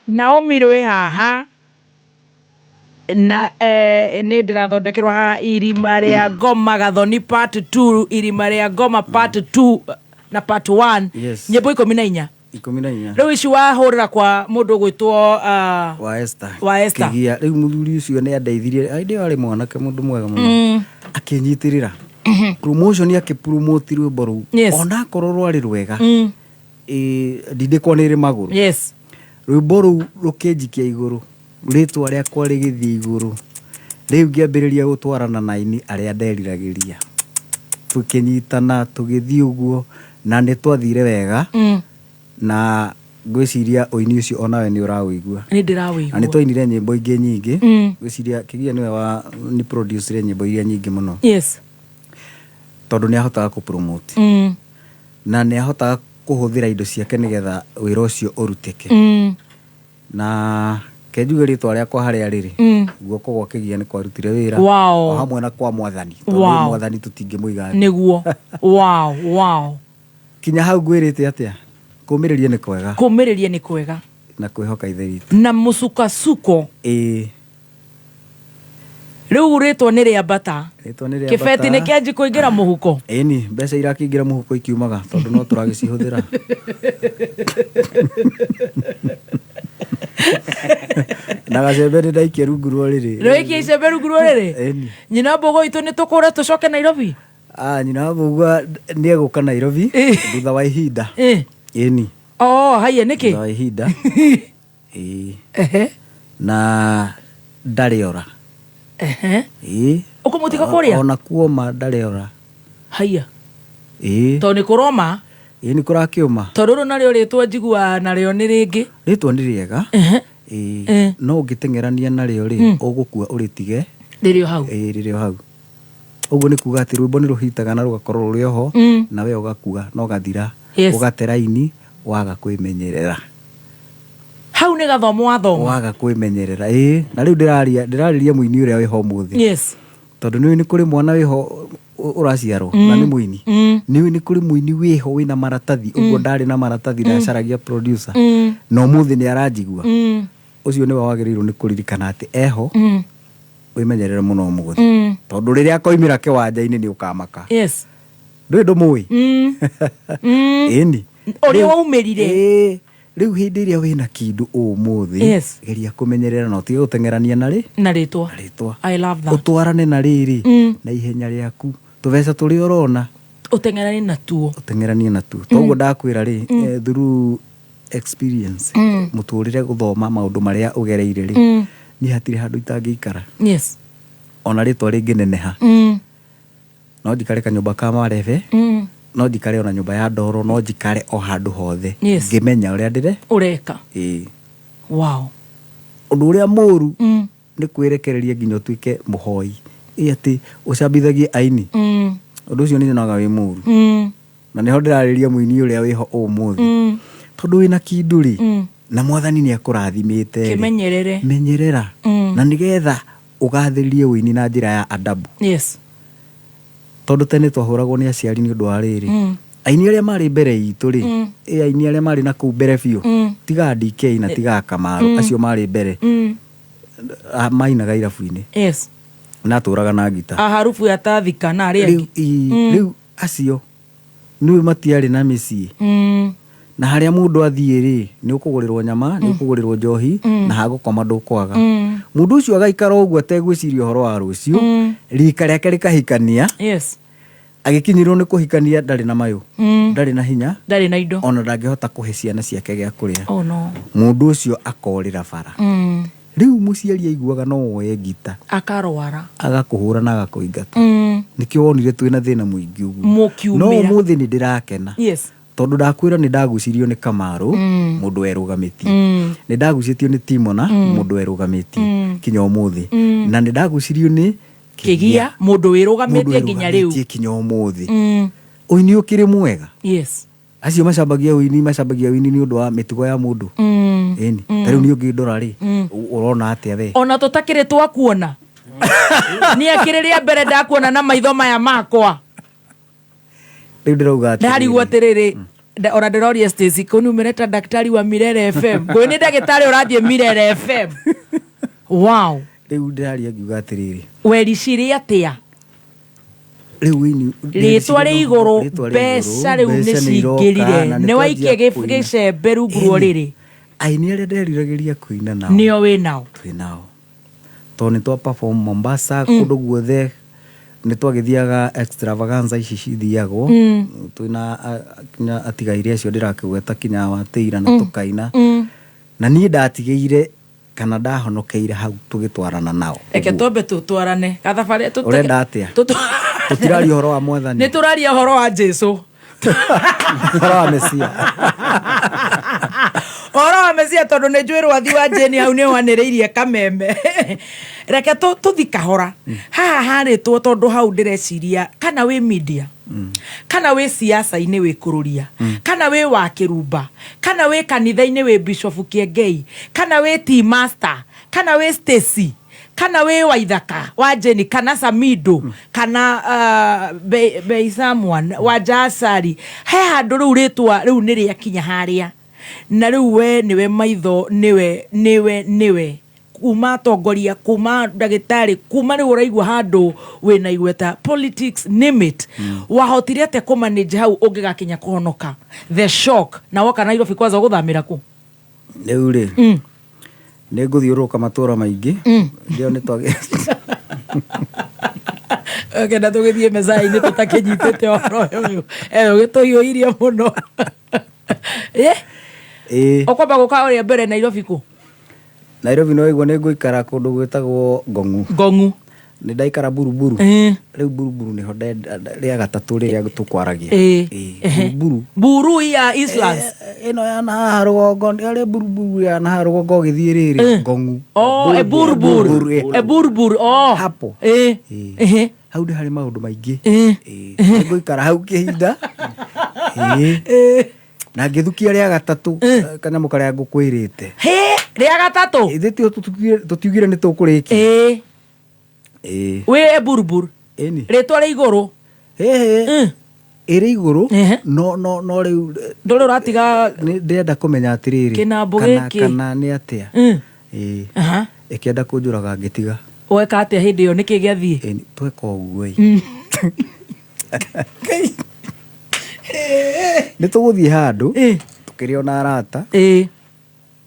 Naomi rwĩ haha na eh, nä ndä rathondekerwo haha irima rĩa ngoma gathoni part 2 irima rĩa ngoma part 2 na part 1 Yes. nyĩmbo ikũmi na inya Ikũmi na inya. rĩu ici wahũrĩra kwa mũndũ ũgwĩtwo uh, Wa Esther. Wa Esther. Kĩgia rĩu mũthuri ũcio nĩ andeithirie hĩndĩ ĩyo arĩ mwanake mũndũ mwega mũno. Akĩnyitĩrĩra. Promotion akĩpromote rwĩmbo rũu. Yes. Onakorwo rwarĩ rwega. Ĩ ndindĩkwo nĩ ĩrĩ magũrũ. Yes. Rwĩmbo rũu rũkĩnjikia igũrũ. Rĩtwa rĩakwa rĩgĩthiĩ igũrũ. Rĩu ngĩambĩrĩria gũtwarana na aini arĩa nderiragĩria. Tũkĩnyitana tũgĩthiĩ ũguo na nĩ twathire wega. Na ngwĩciria ũini ũcio onawe nĩ ũraũigua. Nĩ ndĩraũigua. Na nĩ twainire nyĩmbo ingĩ nyingĩ. Ngwĩciria Kĩgia nĩwe wa nĩ producire nyĩmbo iria nyingĩ mũno. Yes. Tondũ nĩ ahotaga kũ promote. Na nĩ ahotaga kũhũthĩra indo ciake nĩgetha wĩra ũcio ũrutĩke. Na ke njuge rĩtwa rĩakwa harĩa rĩrĩ. Guoko gwa Kĩgia nĩ kwarutire wĩra. Wow. O hamwe na kwa mwathani. Tondũ Wow. mwathani tũtingĩmũiga thĩ. Nĩguo. Wow, wow. Kinya hau ngwĩrĩte atĩa? Kũmĩrĩria nĩ kwega. Kũmĩrĩria nĩ kwega. Na kwĩhoka ithe witũ. Na mũcukasuko. Ĩĩ. Rĩu rĩtwa nĩ rĩambata. Rĩtwa nĩ rĩambata. Kĩbeti nĩ kĩanji kũingĩra mũhuko. Ĩni, mbeca irakĩingĩra mũhuko ikiumaga tondũ no tũragĩcihũthĩra. Na gacembe nĩ ndaikia rungu rwa rĩrĩ. Nĩwaikia icembe rungu rwa rĩrĩ? Ĩni. Nyina mbũgũ itũ nĩ tũkũre tũcoke Nairobi? Ah, nyina wa mbũgua nĩ egũka Nairobi thutha wa ihinda. Ĩni. Oh, haiya nĩkĩ? Thutha wa ihinda. Ĩĩ. Na ndarĩ ora. Ehe. Ĩĩ. Ũkũmũtiga kũrĩa? Ona kuoma ndarĩ ora. Haiya. Ĩĩ. Tondũ nĩ kũroma. Ĩĩ nĩ kũrakĩũma. Tondũ rũrũ narĩo rĩtwa njiguaga narĩo nĩ rĩngĩ. Rĩtwa nĩ rĩega. Ĩĩ. No ũngĩteng'erania narĩo rĩ, ũgũkua ũrĩtige. Rĩrĩ o hau. Ĩĩ rĩrĩ o hau. Ũguo nĩ kuga atĩ rwĩmbo nĩ rũhitaga na rũgakorwo rũrĩ oho na we ũgakua na ũgathira. Yes. Ũgate raini waga kwĩmenyerera. Hau nĩ gathomo wathoma. Waga kwĩmenyerera. Ĩĩ. Na rĩu ndĩraria ndĩrarĩria mũini ũrĩa wĩho ũmũthĩ. Yes. Tondũ nĩũĩ nĩ kũrĩ mwana wĩho ũraciarwo na nĩ mũini. Nĩũĩ nĩ kũrĩ mũini wĩho wĩna maratathi ũguo ndarĩ na maratathi ndacaragia producer. Na ũmũthĩ nĩ aranjigua. Ũcio nĩwe wagĩrĩirwo nĩ kũririkana atĩ eho wĩmenyerere mũno ũmũthĩ. Tondũ rĩrĩa akoimĩra kĩwanja-inĩ nĩ ũkamaka. Yes. Ndũĩ ndũmũĩ? Ĩni. Ũrĩa waumĩrire. Ĩĩ. Rĩu hĩndĩ ĩrĩa wĩna kĩndũ ũmũthĩ Yes. geria kũmenyerera na ũtige gũteng'erania narĩ Na rĩtwa. rĩtwa. I love that. Ũtwarane na rĩrĩ na ihenya rĩaku tũbeca tũrĩa ũrona Ũteng'eranie natuo. ũteng'eranie natuo. Toguo ndakwĩra rĩ through experience mũtũrĩre gũthoma maũndũ marĩa ũgereire rĩ niĩ hatirĩ handũ itangĩikara. Yes. Ona rĩtwa rĩngĩneneha no njikare kanyũmba ka marebe no njikare ona nyũmba ya ndoro no njikare o handũ hothe Yes. ngĩmenya ũrĩa ndĩre Ũreka. Ĩĩ. Wow. Ũndũ ũrĩa mũru nĩ kwĩrekereria nginya ũtuĩke mũhoi. Ĩ atĩ ũcambithagie aini. Ũndũ ũcio nĩ nyonaga wĩ mũru. Na nĩho ndĩrarĩria mũini ũrĩa wĩho ũmũthĩ. Tondũ wĩna kĩndũ rĩ na mwathani nĩ akũrathimĩte rĩ, Kĩmenyerere. menyerera na nĩgetha ũgathĩrĩrie ũini na njĩra ya adabu. Yes. Tondũ tene twahũragwo nĩ aciari nĩ ũndũ wa rĩrĩ, aini arĩa marĩ mbere itũ rĩ, ĩ aini arĩa marĩ na kũu mbere biũ, tiga DK na tiga Kamaru, acio marĩ mbere, mainaga irabu-inĩ, natũraga na ngita. A harufu ya tathika na arĩa Rĩu angĩ. Rĩu acio nĩwe matiarĩ na mĩciĩ, na harĩa mũndũ athiĩ rĩ, nĩ ũkũgũrĩrwo nyama, nĩ ũkũgũrĩrwo njohi, na hagũkoma ndũkwaga. Mũndũ ũcio agaikara ũguo ategwĩciria ũhoro wa rũciũ, rika rĩake rĩkahikania, agĩkinyĩrwo nĩ kũhikania ndarĩ na mayũ, ndarĩ na hinya, ndarĩ na indo, ona ndangĩhota kũhe ciana ciake gĩa kũrĩa. Oh no. Mũndũ ũcio akorĩra bara. Rĩu mũciari aiguaga no woe ngita, akarwara, agakũhũra na agakũingata. Nĩkĩo wonire twĩna thĩna mũingĩ ũguo. Mũkiumĩra. No ũmũthĩ nĩ ndĩrakena, tondũ ndakwĩra nĩ ndagucirio nĩ Kamaru, mũndũ werũgamĩtie, nĩ ndagucĩtio nĩ Timona, mũndũ werũgamĩtie kinya ũmũthĩ, na nĩ ndagucirio nĩ Kĩgia, mũndũ wĩrũgamĩtie nginya rĩu. Wĩrũgamĩtie kinya ũmũthĩ. Ũini ũkĩrĩ mwega. Acio macambagia ũini, macambagia ũini nĩ ũndũ wa mĩtugo ya mũndũ. Ĩni ta rĩu niĩ ũngĩndora rĩ, ũrona atĩa we? Ona tũtakĩrĩ twakuona, niĩ akĩrĩ rĩa mbere ndakuona na maitho maya makwa. Rĩu ndĩrauga atĩrĩrĩ. Ndarigwo atĩrĩrĩ, ona ndĩroria Stacy kũu nĩumĩrĩte daktari wa Mirere FM, kũu nĩ ndagĩtarĩ ũrathiĩ Mirere FM. Wow. Rĩu ndĩraria ngiuga atĩrĩrĩ, wericire atĩa? Rĩu ũini rĩtwa rĩ igũrũ, rĩtwa rĩ igũrũ, mbeca rĩu nĩ mbeca nĩ iroka, cingĩrire, na nĩ nĩ waikia twanjia kũina. gĩcembe rungu rwa Ĩni. rĩrĩ. Aini arĩa nderiragĩria kũina nao nĩo wĩ nao. Twĩ nao tondũ nĩ twa perform Mombasa, kũndũ guothe nĩ twagĩthiaga extravaganza ici cithiagwo, twĩna kinya atigaire acio ndĩrakĩgweta, kinya watĩira na tũkaina, na niĩ ndatigĩire kana ndahonokeire hau tũgĩtwarana nao. Reke twambe tũtwarane gathabarĩ. Ũrenda atĩa? Tũtiraria ũhoro wa mwathani? Nĩ tũraria ũhoro wa Jesu. Ũhoro wa Mesia. Ũhoro wa Mesia, tondũ nĩ njũĩ rwathi wa Jane hau nĩ wanĩrĩirie kameme. Reke tũthi kahora haha harĩtwo, tondũ hau ndĩreciria kana wĩ media, kana wĩ siasa-inĩ wĩ kũrũria, kana wĩ wa kĩrumba, kana wĩ kanitha-inĩ wĩ Bishop Kĩengei, kana wĩ tea master, kana wĩ Stacy, kana wĩ Waithaka wa Jeni, kana Samido, kana Bei someone wa Jasari, he handũ rĩu rĩtwa rĩu nĩ rĩakinya harĩa na rĩu we nĩwe maitho, nĩwe nĩwe nĩwe kuma atongoria, kuma ndagĩtarĩ, kuma rĩu ũraigua handũ wĩna igweta, politics, name it. Wahotire atĩa kũmanage hau ũngĩgakinya kũhonoka the shock na woka Nairobi kwanza ũgũthamĩra kũ? Rĩu rĩ, nĩ ngũthiũrũrũka matũra maingĩ ndio nĩ twagĩ Kenda tũgĩthiĩ mecai-inĩ tũtakĩnyitĩte ũhoro ũyũ, ũgĩtũhiũhirie mũno. Ĩĩ. Ũkwamba gũka ũrĩa mbere Nairobi kũ? Nairobi no igua nĩ ngũikara kũndũ gwĩtagwo Ngong'u. Ngong'u. Nĩ ndaikara Buruburu. Rĩu Buruburu nĩho rĩa gatatũ rĩrĩa tũkwaragia. Ĩĩ. Buruburu. Buru ya Eastlands. Ĩno ya na haha rũgongo, arĩ Buruburu ya na haha rũgongo ũgĩthiĩ rĩrĩ Ngong'u. Oh, e Buruburu. E Buruburu. Oh. Hapo. Hau nĩ harĩ maũndũ maingĩ. Ĩĩ. Nĩ ngũikara hau kĩhinda. Ĩĩ. Na ngĩthukia rĩa gatatũ kanyamũ karĩa ngũkwĩrĩte. Hĩ, rĩa gatatũ. Ithuĩ tũtiugire nĩ tũkũrĩkia. Ĩĩ. Wĩ e Buruburu. Ĩni. Rĩtwa rĩ igũrũ. Ĩhĩ. Ĩrĩ igũrũ, no no no rĩu ndũrĩ ũratiga. Nĩ ndĩrenda kũmenya atĩrĩrĩ, Kĩnambũ kana gĩkĩ. kana nĩ atĩa. Ĩĩ. Ĩkĩenda kũnjũraga ngĩtiga. Weka atĩa hĩndĩ ĩyo, nĩkĩ gĩathiĩ? Ĩni, tweka ũguo ĩ. Nĩ tũgũthiĩ handũ tũkĩrĩ ona arata,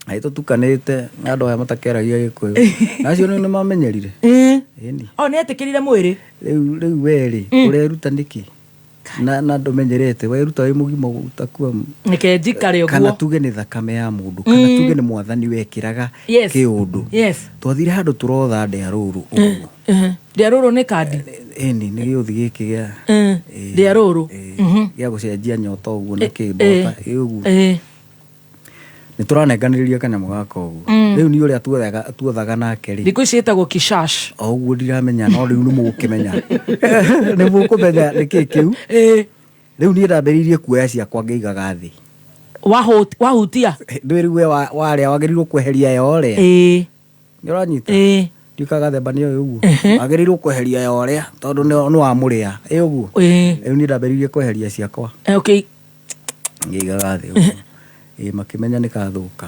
na tũtukanĩte na andũ aya matakĩaragia Gĩkũyũ, na acio nĩ mamenyerire. Ĩni. O nĩ etĩkĩrire mwĩrĩ. Rĩu we rĩ, ũreruta nĩkĩ na ndũmenyerete weruta wĩ mũgima ũtakua? Reke njikare Kana ũguo. tuge nĩ thakame ya mũndũ, kana tuge nĩ mwathani wekĩraga kĩũndũ. Twathire handũ tũrotha ndĩa rũrũ ũguo. Ndĩa rũrũ nĩ kandi. Ĩni, nĩ gĩũthi gĩkĩ gĩa Ndĩa rũrũ. Gĩa gũcenjia nyota ũguo na kĩmbota ũguo. Nĩ tũranenganĩrĩria kanyamũ gaka ũguo. Rĩu nĩ ũrĩa tuothaga nake rĩ, Thikũ ici ĩtagwo kishash. O ũguo ndiramenya, no rĩu nĩ mũgũkĩmenya, nĩ mũkũmenya nĩkĩ kĩu. Rĩu niĩ ndambĩrĩirie kuoya ciakwa ngĩigaga thĩ. Wahutia. Ndwĩ rĩu we warĩa wagĩrĩirwo kweheria yorĩa. Nĩ ũranyita? Ndiũĩ kana gathemba nĩ oĩ ũguo. Wagĩrĩirwo kweheria ya ũrĩa tondũ nĩ wamũrĩa. Ĩ ũguo. Rĩu niĩ ndambĩrĩirie kweheria ciakwa. Okay. Ngĩigaga thĩ ũguo. Ĩ makĩmenya nĩ kathũka.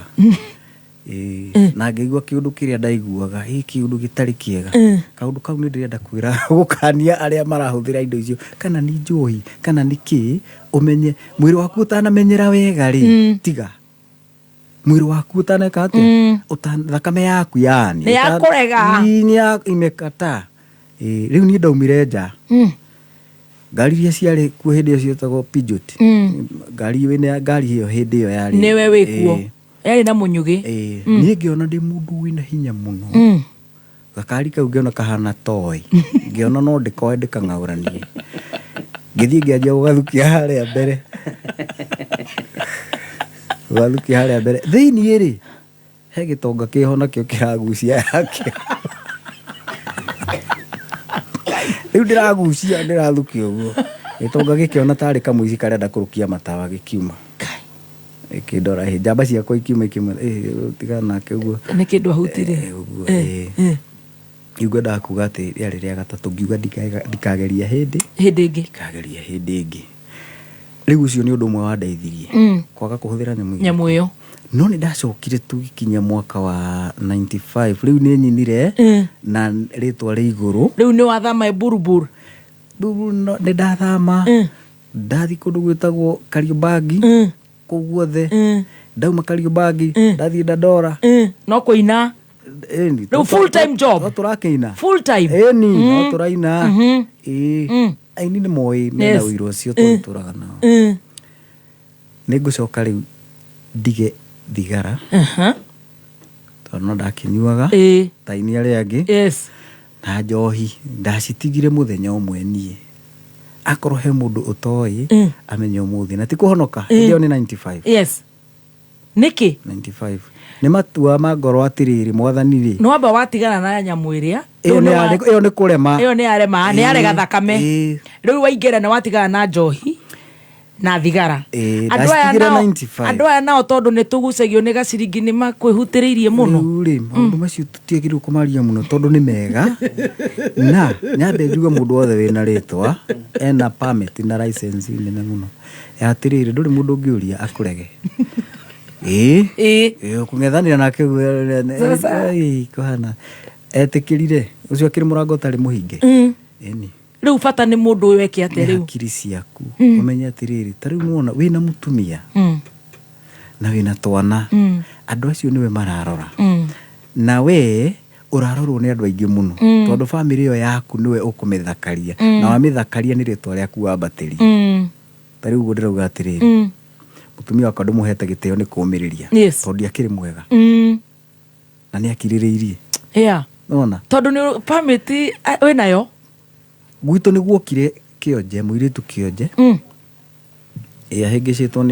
Ĩ na ngĩigua kĩũndũ kĩrĩa ndaiguaga, ĩ kĩũndũ gĩtarĩ kĩega. Kaũndũ kau nĩ ndĩrenda kwĩra gũkania arĩa marahũthĩra indo icio kana nĩ njohi kana nĩ kĩ, ũmenye mwĩrĩ waku ũtanamenyera wega rĩ, tiga. Mwĩrĩ waku ũtaneka atĩa? Thakame yaku yani. Nĩ yakũrega. Ĩ, nĩ ya imekataa. Ĩ, rĩu niĩ ndaumire nja. Ngari iria ciarĩ kuo hĩndĩ ĩyo cietagwo Peugeot. Ngari ĩyo ngari ĩyo hĩndĩ ĩyo yarĩ. Nĩwe wĩkuo. Yarĩ na mũnyugĩ. Niĩ ngĩona ndĩ mũndũ wĩna hinya mũno. Gakari kau ngĩona kahana toy. Ngĩona no ndĩkoe ndĩkang'aũranie. Ngĩthiĩ ngĩanjia gũgathukia harĩa mbere. Gũgathukia harĩa mbere. Thĩiniĩ rĩ, he gĩtonga kĩho nakĩo kĩragucia yakĩo. Rĩu ndĩragucia ndĩrathukia ũguo. Gĩtonga gĩkĩona tarĩ kamũici karenda kũrũkia matawa gĩkiuma. Gĩkĩndora, njamba ciakwa ikiuma ikiuma, tigana nake ũguo. Nĩ kĩndũ ahutirie. Ũguo, Rĩu ngwendaga kuga atĩ rĩarĩ rĩa gatatũ ngiuga ndikageria hĩndĩ. Hĩndĩ ĩngĩ. Ndikageria hĩndĩ ĩngĩ. Rĩu ũcio nĩ ũndũ ũmwe wandeithirie. Kwaga kũhũthĩra nyamũ ĩyo. Nyamũ ĩyo. No nĩ ndacokire tũgĩkinya mwaka wa 95 rĩu nĩ nyinire na rĩtwa rĩ igũrũ. Rĩu nĩ wathama Buruburu. Buruburu nĩ ndathama. Ndathiĩ kũndũ gwĩtagwo Kariobangi. Kũu guothe. Ndauma Kariobangi ndathiĩ Dandora. No kũina. Ĩni. Rĩu full time job. No tũrakĩina. Full time. Ĩni, no tũraina. Ĩĩ. Aini nĩ moĩ mena ũira ũcio tũgĩtũraga nao. Nĩ ngũcoka rĩu ndige thigara. Tondũ no ndakĩnyuaga. Ta aini arĩa angĩ. Na njohi ndacitigire mũthenya ũmwe niĩ. Akorwo he mũndũ ũtoĩ amenye ũmũthĩ na ti kũhonoka. Hĩndĩ ĩyo nĩ 95. Yes. Nĩkĩ? 95. Nĩ matua ma ngoro atĩrĩrĩ mwathani rĩ. Nĩ wamba watigana na nyamũ ĩrĩa. Ĩyo nĩ kũrema. Ĩyo nĩ yarema, nĩ yarega thakame. Rĩu waingĩra nĩ watigana na njohi na thigara. Ndacitigire 95. Andũ aya nao tondũ nĩ tũgucagio nĩ gaciringi nĩ makwĩhutĩrĩirie mũno. Rĩu rĩ, maũndũ macio tũtiagĩrĩirwo kũmaria mũno tondũ nĩ mega. Na nyambe njuge mũndũ wothe wĩna rĩtwa ena permit na license nene mũno. Ya atĩrĩrĩ, ndũrĩ mũndũ ũngĩũria akũrege. Ĩĩ. Ũkũng'ethanĩra nake ũguo, kũhana. Etĩkĩrire, ũcio akĩrĩ mũrango ũtarĩ mũhinge. Ĩni. Rĩu bata nĩ mũndũ ũyũ eke atĩa rĩu? Nĩ hakiri ciaku. Ũmenye atĩrĩrĩ, ta rĩu nĩwona wĩna mũtumia na wĩna twana, andũ acio nĩwe mararora. Na we ũrarorwo nĩ andũ aingĩ mũno tondũ bamĩrĩ ĩyo yaku nĩwe ũkũmĩthakaria na wamĩthakaria nĩ rĩtwa rĩaku wambatĩria. Ta rĩu ũguo ndĩrauga atĩrĩrĩ, mũtumia wakwa ndũmũhete gĩtĩo nĩ kũũmĩrĩria tondũ ndiakĩrĩ mwega na nĩ akirĩrĩirie. Nĩwona? Tondũ nĩ permit wĩnayo? Gwitũ nĩ guokire kĩonje, mũirĩtu kĩonje. Ĩ ahĩngĩcĩtwo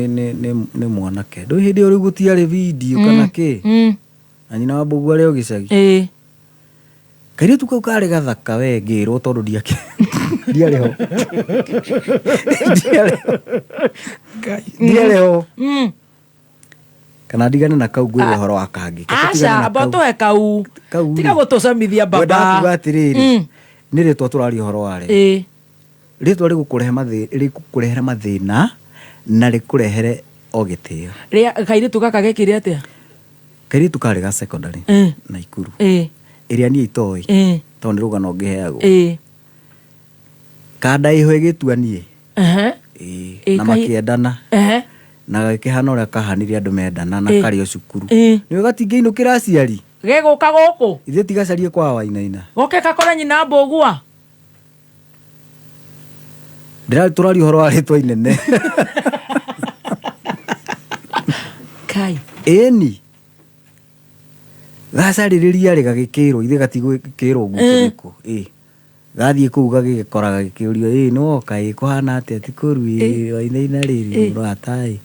nĩ mwanake. Ndũĩ hĩndĩ ĩyo rĩu gũtiarĩ video kana kĩ? Na nyina wa Mbũgua arĩ o gĩcagi. Kairĩtu kau karĩ gathaka we ngĩrwo tondũ ndiarĩ ho. Ndiarĩ ho. Kana ndigane na kau ngwĩre ũhoro wa kangĩ. Aca, amba ũtũhe kau. Kau Tiga gũtũcamithia baba. Ngwendaga kuga atĩrĩrĩ, nĩ rĩtwa tũraria ũhoro warĩo. Rĩtwa rĩgũkũrehera mathĩna na rĩkũrehere o gĩtĩo. Kairĩtu gaka gekire atĩa? Kairĩtu karĩ ga secondary Naikuru. Ĩrĩa niĩ itoĩ tondũ nĩ rũgano ngĩheagwo. Kanda ĩho ĩgĩtua niĩ. Na makĩendana. Na gagĩkĩhana ũrĩa kahanire andũ mendana na karĩ o cukuru. Nĩwe gatingĩinũkĩra aciari. Gegũka gũkũ? Ithuĩ tigacarie kwa Wainaina. Goke gakore nyina Mbũgua? Tũraria ũhoro wa rĩtwa inene. Kai. Ĩni. Gacarĩrĩria rĩ gagĩkĩrwo, ithe gatigũkĩrwo gwitũ nĩkũ. Ĩ. Gathiĩ kũu gagĩgĩkora gagĩkĩũrio, ĩ nĩwoka, ĩ kũhana atĩa, ti kũru, ĩ Wainaina rĩrĩ, mũrata ĩ.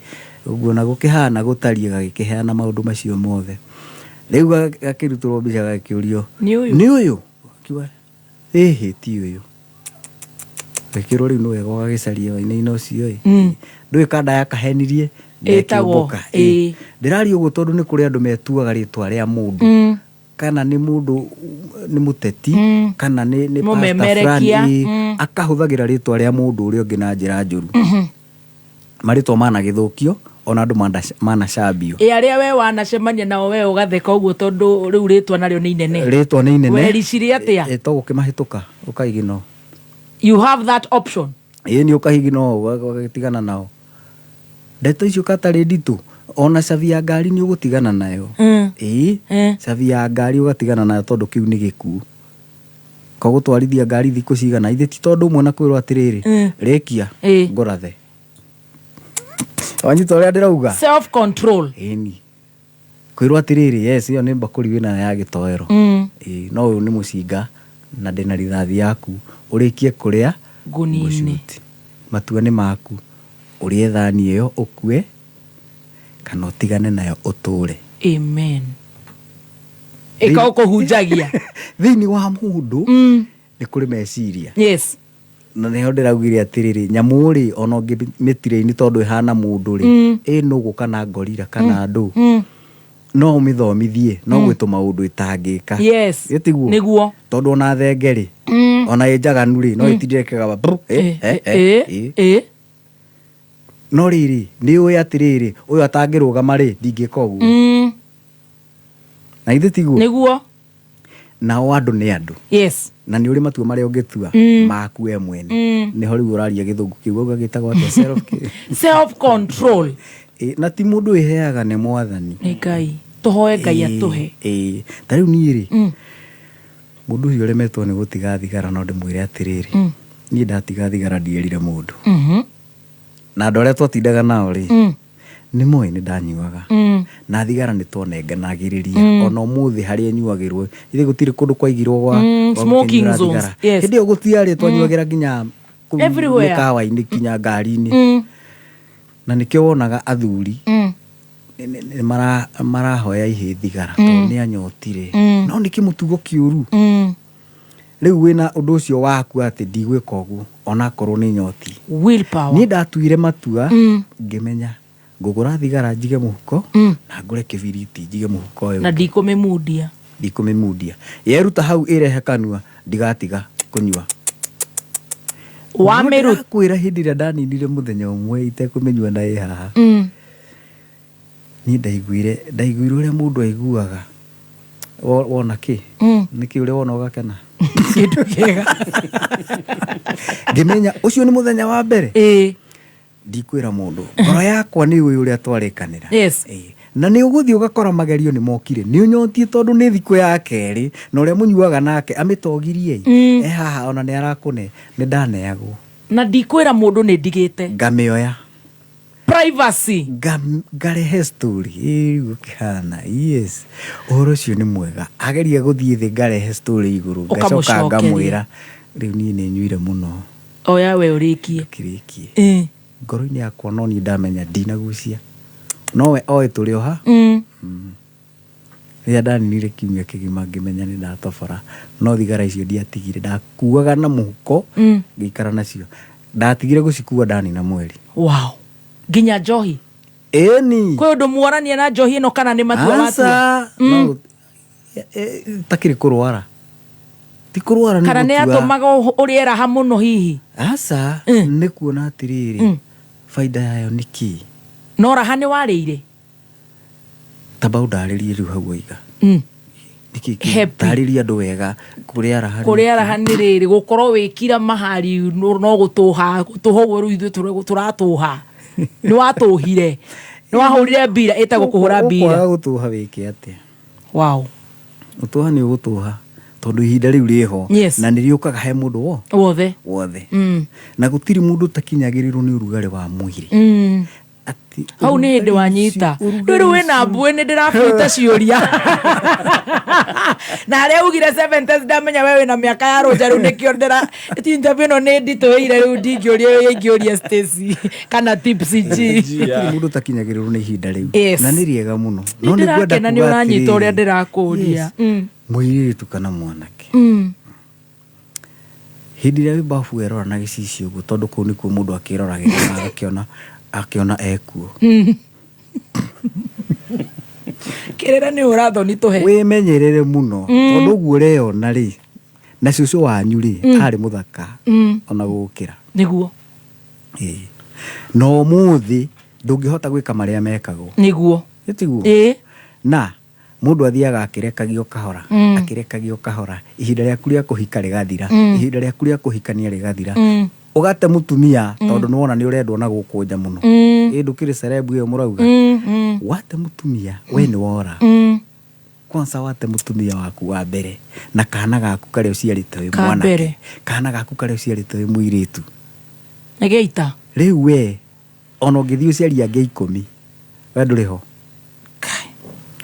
Ũguo na gũkĩhana gũtariĩ gagĩkĩheana maũndũ macio mothe. Rĩu gakĩrutũrwo mbica gagĩkĩũrio, Nĩ ũyũ? Nĩ ũyũ? Akiuga, ĩhĩ ti ũyũ. Gakĩrwo rĩu nĩ wega ũgagĩcaria Wainaina ũcio ĩ. Ndũĩ kanda yakahenirie na Ĩtagwo, ĩkĩũmbũka. Ndĩraria ũguo tondũ nĩ kũrĩ andũ metuaga rĩtwa rĩa mũndũ. Kana nĩ mũndũ nĩ mũteti kana nĩ pastor Mũmemerekia, fulani, akahũthagĩra rĩtwa rĩa mũndũ ũrĩa ũngĩ na njĩra njũru. Marĩtwa managĩthũkio ona andũ manacambio. Ĩ arĩa we wanacemania nao we ũgatheka ũguo tondũ rĩu rĩtwa narĩo nĩ inene. Rĩtwa nĩ inene. Wericire atĩa? Ĩ, to gũkĩmahĩtũka ũkaigino. You have that option. Ĩ nĩ ũkahigino ũgagĩtigana nao. Ndeto icio katarĩ nditũ ona cabi ya ngari nĩ ũgũtigana nayo. Ĩ cabi ya ngari ũgatigana nayo tondũ kĩu nĩ gĩkuũ. Kogũtwarithia ngari thikũ cigana ithe ti tondũ ũmwe na kwĩrwo atĩrĩrĩ rĩkia ngũrathe. Wanyita ũrĩa ndĩrauga? Self control. Ĩni. Kwĩrwo atĩrĩrĩ, yes ĩyo nĩ mbakũri wĩnayo ya gĩtoero. Ĩ no ũyũ nĩ mũcinga na ndĩna rithathi yaku ũrĩkie kũrĩa Ngũnine. ngũcuti. Matua nĩ maku. Ũrĩe thani ĩyo ũkue kana ũtigane nayo ũtũre. Amen. Ĩka ũkũhunjagia. Thĩinĩ wa mũndũ nĩ kũrĩ meciria. Yes. Na nĩho ndĩraugire atĩrĩrĩ, nyamũ rĩ ona ũngĩmĩtiraini tondũ ĩhana mũndũ rĩ, ĩ nũgũ kana ngorira kana ndũ. No ũmĩthomithie no gwĩ tũmaũndũ ĩtangĩka. Yes. Ĩ tiguo? Nĩguo. Tondũ ona thenge rĩ, ona ĩ njaganu rĩ, no ĩtindĩre ĩkĩgamba brr, ĩ, ĩ, ĩ, ĩ. No rĩrĩ, nĩ ũĩ atĩrĩrĩ, ũyũ atangĩrũgama rĩ, ndingĩka ũguo. Na githĩ tiguo? Nĩguo. Nao andũ nĩ andũ. Yes. Na nĩ ũrĩ matua marĩa ũngĩtua maku we mwene. Nĩho rĩu ũraria gĩthũngũ kĩu wauga gĩtagwo atĩa? Self Self control. Ĩ, na ti mũndũ wĩheaga nĩ mwathani. Nĩ Ngai. Tũhoe Ngai atũhe. Ĩ, ta rĩu niĩ rĩ, mũndũ ũcio ũremetwo nĩ gũtiga thigara no ndĩmwĩre atĩrĩrĩ, niĩ ndatiga thigara ndierire mũndũ. Na andũ arĩa twatindaga nao rĩ, nĩ moĩ nĩ ndanyuaga. Na thigara nĩ twanenganagĩrĩria. Ona ũmũthĩ harĩa nyuagĩrwo, ithe gũtirĩ kũndũ kwaigirwo gwa gwa Smoking gũkĩnyuĩra zones, thigara. yes. Hĩndĩ ĩyo gũtiarĩ, twanyuagĩra nginya kũu Everywhere. mĩkawa-inĩ, nginya ngari-inĩ. Na nĩkĩo wonaga athuri nĩ marahoya ihĩ thigara tondũ nĩ anyotire. No nĩ kĩmũtugo kĩũru. Rĩu wĩna ũndũ ũcio waku atĩ ndigwĩka ũguo onakorwo nĩ nyoti. Willpower. Niĩ ndatuire matua ngĩmenya ngũgũra thigara njige mũhuko na ngũre kĩbiriti njige mũhuko ũyũ. Na ndikũmĩmundia. Ndikũmĩmundia. Yeruta hau ĩrehe kanua ndigatiga kũnyua. Wamĩru- Kwĩra hĩndĩ ĩrĩa ndaninire mũthenya ũmwe itekũmĩnyua na ĩ haha. Niĩ ndaiguire ũrĩa mũndũ aiguaga. Wona kĩ? Nĩkĩ ũrĩa wona ũgakena? Kĩndũ kĩega. Ngĩmenya ũcio nĩ mũthenya wa mbere. Ndikwĩra mũndũ. Ngoro yakwa nĩ ũĩ ũrĩa twarĩkanĩra. Yes. Na nĩ ũgũthiĩ ũgakora magerio nĩ mokire. Nĩ ũnyotie tondũ nĩ thikũ ya kerĩ na ũrĩa mũnyuaga nake amĩtogirie. E haha ona nĩ arakũne. Nĩ ndaneagwo. Na ndikwĩra mũndũ nĩ ndigĩte. Ngamĩoya. Privacy. Ngarehe story. Ĩ, gũkĩhana. Yes. Ũhoro ũcio nĩ mwega. Ageria gũthiĩ thĩ ngarehe story igũrũ. Ngacoka Ũkamũcokeria. ngamwĩra. Rĩu niĩ nĩ nyuire mũno. Oya we ũrĩkie. Kĩrĩkie. Ngoro-inĩ yakwa no niĩ ndamenya ndinagucia. Nowe oĩ tũrĩ o ha. Rĩrĩa ndaninire kiumia kĩgima ngĩmenya nĩ ndatobora. No thigara icio ndiatigire. Ndakuaga na mũhuko ngĩikara nacio. Ndatigire gũcikua ndanina mweri. Wow. Nginya njohi. Ĩni. Kwĩ ũndũ muorania na njohi ĩno kana nĩ matua watua? Aca. No, takĩrĩ kũrwara. Ti kũrwara nĩ Kana nĩ gũtua. atũmaga ũrĩe raha mũno hihi? Aca, nĩ kuona atĩrĩrĩ, baida yayo nĩ kĩ? No raha nĩ warĩire? Tamba ũndarĩrie rĩu hau waiga. Nĩkĩ kĩ? Happy. Tarĩria andũ wega kũrĩa raha nĩ Kũrĩa kĩ? raha nĩ rĩrĩ, gũkorwo wĩkira mahari no gũtũha, gũtũha ũguo rĩu ithuĩ tũratũha. Nĩ watũhire. Nĩ wahũrire mbira, ĩtagwo kũhũra mbira. Ũkwaga gũtũha wĩke atĩa? Wow. Gũtũha nĩ ũgũtũha tondũ ihinda rĩu rĩho. Yes. Na nĩ rĩũkaga he mũndũ wothe. Wothe. Na gũtirĩ mũndũ ũtakinyagĩrĩrwo nĩ ũrugarĩ wa mwĩrĩ. Hau nĩ hĩndĩ wanyita. Rĩu rĩu wĩna mbuĩ nĩ ndĩrabuta ciũria. Na harĩa ugire 70s ndamenya we wĩna mĩaka ya rũnja rĩu nĩkĩo ndĩra interview ĩno nĩ nditũhĩire rĩu ndingĩũria ũrĩa ingĩũria Stacy kana Tipsy G. Gũtirĩ mũndũ ũtakinyagĩrĩrwo nĩ ihinda rĩu. Yes. Na nĩ rĩega mũno. Nĩ No nĩ ngwenda ndĩrakena nĩ kuga ũranyita ũrĩa atĩrĩrĩ, ndĩrakũria. Yes. Mũirĩtu kana mwanake. Hĩndĩ ĩrĩa wĩ bafu werora na gĩcicio ũguo tondũ kũu nĩkuo mũndũ akĩroragĩra na agakĩona akĩona ekuo. Kĩrĩra nĩ ũrathoni tũhe. Wĩmenyerere mũno. Tondũ ũguo ũreyona rĩ, na cũcũ wanyu rĩ, arĩ mũthaka ona gũkĩra. Nĩguo. Ĩĩ. Na ũmũthĩ ndũngĩhota gwĩka marĩa mekagwo. Nĩguo. Ĩtiguo? Ĩĩ. Na mũndũ athiaga akĩrekagio kahora, akĩrekagio kahora, ihinda rĩaku rĩa kũhika rĩgathira, ihinda rĩaku rĩa kũhikania rĩgathira. Ũgate mũtumia tondũ nĩwona nĩ ũrendwo na gũkũ nja mũno. Ĩ ndũkĩrĩ celeb ĩyo mũrauga. Wate mũtumia, we nĩ wora. Kwanza wate mũtumia waku wa mbere na kana gaku karĩa ũciarĩte wĩ Ka mwanake. mbere. Kana gaku karĩa ũciarĩte wĩ mũirĩtu. Nĩ gĩita. Rĩu we ona ũngĩthiĩ ũciarie angĩ ikũmi, we ndũrĩ ho.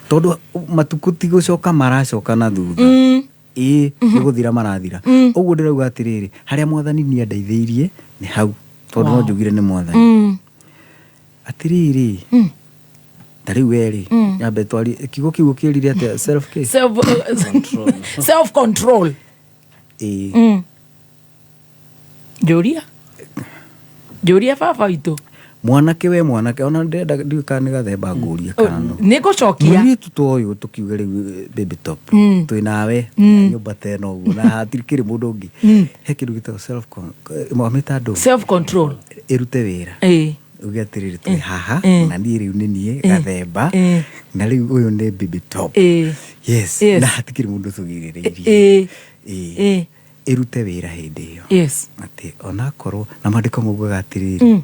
Tondũ matukũ ti gũcoka maracoka na thutha. Ĩĩ, nĩ gũthira marathira. Ũguo ndĩrauga atĩrĩrĩ, harĩa mwathani niĩ andeithĩirie nĩ hau. Tondũ no njugire nĩ mwathani. Atĩrĩrĩ, ta rĩu we rĩ, nyambe twarie, kiugo kĩu ũkĩrire atĩa? Self kĩ? Self control. Ĩĩ. Njũria. Njũria baba witũ. Mwanake we mwanake, ona ndĩrenda ndiũĩ kana nĩ gathemba ngũrie kana no. Nĩ ngũcokia. Mũirĩtu ta ũyũ tũkiuge rĩu baby top. Twĩ nawe, nyũmba ta ĩno ũguo, na hatikĩrĩ mũndũ ũngĩ. He kĩndũ gĩtagwo self mwamĩta ndũ? Self control. Ĩrute wĩra. Ĩĩ. Uge atĩrĩrĩ, twĩ haha, na niĩ rĩu nĩ niĩ, gathemba, na rĩu ũyũ nĩ baby top. Yes. Yes. Na hatikĩrĩ mũndũ tũgirĩrĩirie. Ĩĩ. Ĩĩ. Ĩĩ. Ĩrute wĩra hĩndĩ ĩyo. Yes. Atĩ onakorwo, na maandĩko maugaga atĩrĩrĩ,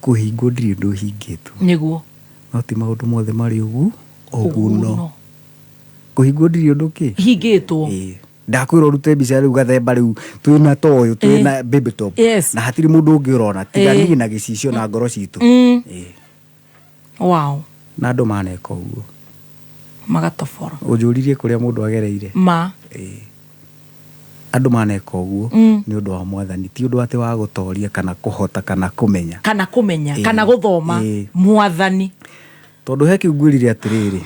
kũhingwo ndirĩ ũndũ ũhingĩtwo. Nĩguo. No ti maũndũ mothe marĩ ũgu, ũguno. Ũguno. Kũhingwo ndirĩ ũndũ kĩ? Hingĩtwo. Ĩĩ. Ndakwĩra ũrute mbica rĩu gathemba rĩu twĩna ta ũyũ, twĩna baby top. Yes. Na hatirĩ mũndũ ũngĩ ũrona, tiga Ĩĩ. niĩ na gĩcicio na ngoro citũ. Ĩĩ. Wow. Na andũ maneka ũguo. Magatobora. Ũnjũririe kũrĩa mũndũ agereire. Ma. Ĩĩ. Andũ maneka ũguo nĩ ũndũ wa mwathani, ti ũndũ atĩ wa gũtoria kana kũhota kana kũmenya. Kana kũmenya, Ĩĩ. kana gũthoma. Ĩĩ. Mwathani. Tondũ he kĩu ngwĩrire atĩrĩrĩ,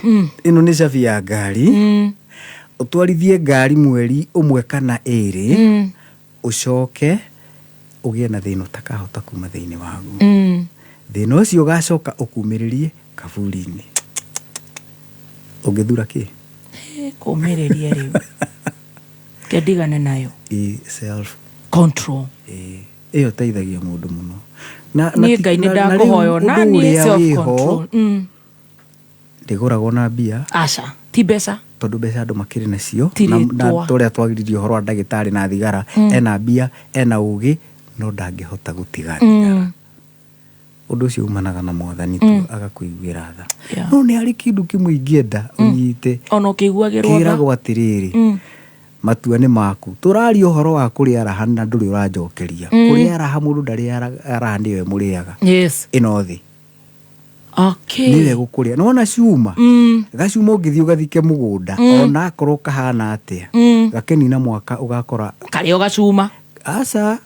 ĩno nĩ cabi ya ngari, ũtwarithie ngari mweri ũmwe kana ĩrĩ, ũcoke ũgĩe na thĩna ũtakahota kuma thĩinĩ waguo. Thĩna ũcio ũgacoka ũkumĩrĩrie kaburi-inĩ. Ũngĩthura kĩ? Kũmĩrĩria rĩu. Kendigane nayo. Ĩ, self control. Ĩ, ĩyo ĩteithagia mũndũ mũno. Na, Niĩ Ngai nĩ na rĩu ndakũhoya ona ũndũ niĩ ũrĩa self wĩho, control. Ndĩgũragwo na mbia. Aca, ti mbeca. Tondũ mbeca andũ makĩrĩ nacio. Ti Na rĩtwa. tũrĩa twagiririe ũhoro wa ndagĩtarĩ na thigara, ena mbia, ena ũgĩ, no ndangĩhota gũtiga thigara. Ũndũ ũcio umanaga na mwathani tu, agakũiguĩra tha. Yeah. No nĩ harĩ kĩndũ kĩmwe ingĩenda ũnyite. Ona ũkĩiguagĩrwo tha. Kĩragwo atĩrĩrĩ, matua nĩ maku. Tũraria ũhoro wa kũrĩa raha na ndũrĩ ũranjokeria. Kũrĩa raha mũndũ ndarĩa raha nĩwe mũrĩaga. Yes. Ĩno thĩ. Okay. Nĩwe gũkũrĩa. Nĩwona cuma? Gacuma ũngĩthiĩ ũgathike mũgũnda, ona akorwo kahana atĩa, gakenina mwaka ũgakora Karĩo gacuma. Aca.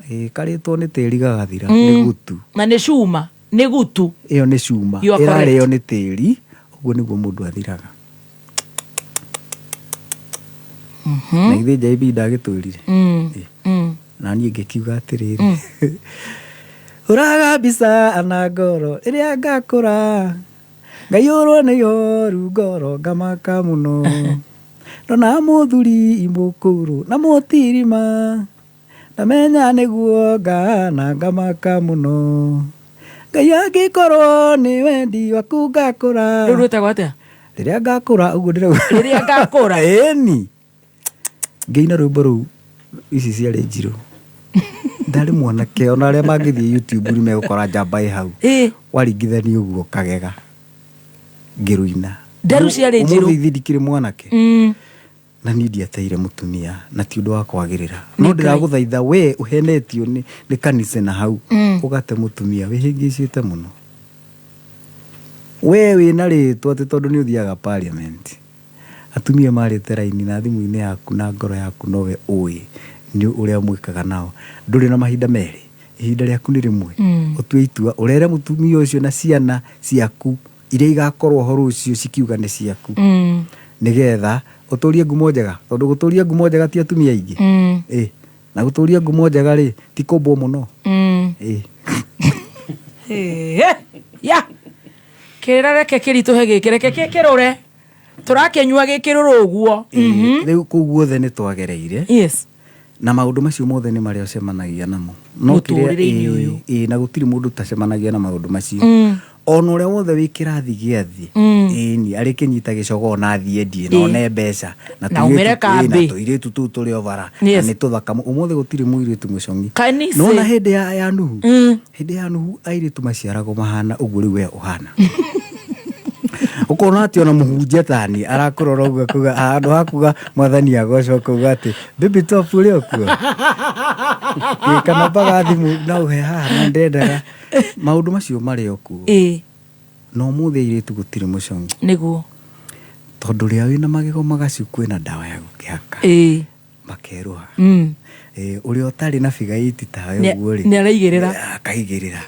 Ĩĩ, karĩtwo nĩ tĩri gagathira, nĩ gutu. Na nĩ cuma, nĩ gutu. Ĩyo nĩ cuma. You are correct. Ĩrarĩo nĩ tĩri, ũguo nĩguo mũndũ athiraga. Na ithe JB ndagĩtwĩrire. Na niĩ ngĩkiuga atĩrĩrĩ. Ũraga mbica na ngoro ĩrĩa ngakũra, ngaiyũrwo nĩ ihoru ngoro ngamaka mũno. Ndona mũthuri mũkũrũ na mũtirima, ndamenya nĩguo ngahana ngamaka mũno. Ngai angĩkorwo nĩ wendi waku ngakũra. Rĩu rwĩtagwo atĩa? Rĩrĩa ngakũra, ũguo ndĩrauga. Rĩrĩa ngakũra. Ĩni. Ngĩina rwĩmbo rũu, ici ciarĩ njirũ. Ndarĩ mwanake, ona arĩa mangĩthiĩ YouTube nĩ megũkora njamba ĩ hau. Ĩ. Waringithania ũguo kagega. Ngĩrũina. Nderu ciarĩ njirũ. Ũmũthĩ ithe ndikĩrĩ mwanake. Na niĩ ndiateire mũtumia, na ti ũndũ wa kwagĩrĩra. No Nĩ Ngai. ndĩragũthaitha we ũhenetio nĩ kanitha na hau, ũgate mũtumia wĩhĩngĩcĩte mũno. We wĩna rĩtwa atĩ tondũ nĩ ũthiaga parliament. Atumia marĩte raini na thimũ-inĩ yaku na ngoro yaku nowe ũĩ nĩ ũrĩa mwĩkaga nao. Ndũrĩ na mahinda merĩ, ihinda rĩaku nĩ rĩmwe. Ũtue itua, ũrere mũtumia ũcio na ciana ciaku iria igakorwo ho rũciũ cikiuga nĩ ciaku. Nĩgetha ũtũrie ngumo njega, tondũ gũtũria ngumo njega ti atumia aingĩ. Ĩ, na gũtũria ngumo njega rĩ, ti kũmbwo mũno. Ĩ. Ĩ, ya. Kĩrĩra reke kĩritũhe gĩkĩ, reke kĩrũre. Tũrakĩnyua gĩkĩrũrũ ũguo. Rĩu kũu guothe nĩ twagereire. Yes. Na maũndũ macio mothe nĩ marĩa ũcemanagia namo. No kĩrĩa- Mũtũrĩre-inĩ ũyũ. Ĩĩ, na gũtirĩ mũndũ ũtacemanagia na maũndũ macio. Ona ũrĩa wothe wĩ kĩrathi gĩa thĩ, ĩni, arĩ kĩnyita gĩcogoo na athiĩ endie na one mbeca. Na aumĩre ĩĩ, na kambĩ. tũirĩtu tũu tũrĩ o bara. Na nĩ tũthaka mũno. Ũmũthĩ gũtirĩ mũirĩtu mũcong'i. Kanitha. Nĩwona hĩndĩ ya Nuhu? Hĩndĩ ya Nuhu airĩtu maciaragwo mahana ũguo rĩu we ũhana. Ũkona atĩ ona mũhunjia tani arakũrora ũguo akauga handũ ha kuga mwathani agocwo akauga atĩ baby top ũrĩ o kuo. Ĩ, kana mbaga thimũ na ũhe haha na ndendaga. Maũndũ macio marĩ o kuo. Na ũmũthĩ airĩtu gũtirĩ mũcong'i. Nĩguo. Tondũ ũrĩa wĩna magego magacu kwĩna ndawa ya gũkĩhaka. Makerũha. Ũrĩa ũtarĩ na figure eight tawe ũguo rĩ, Nĩaraigĩrĩra. Akaigĩrĩra.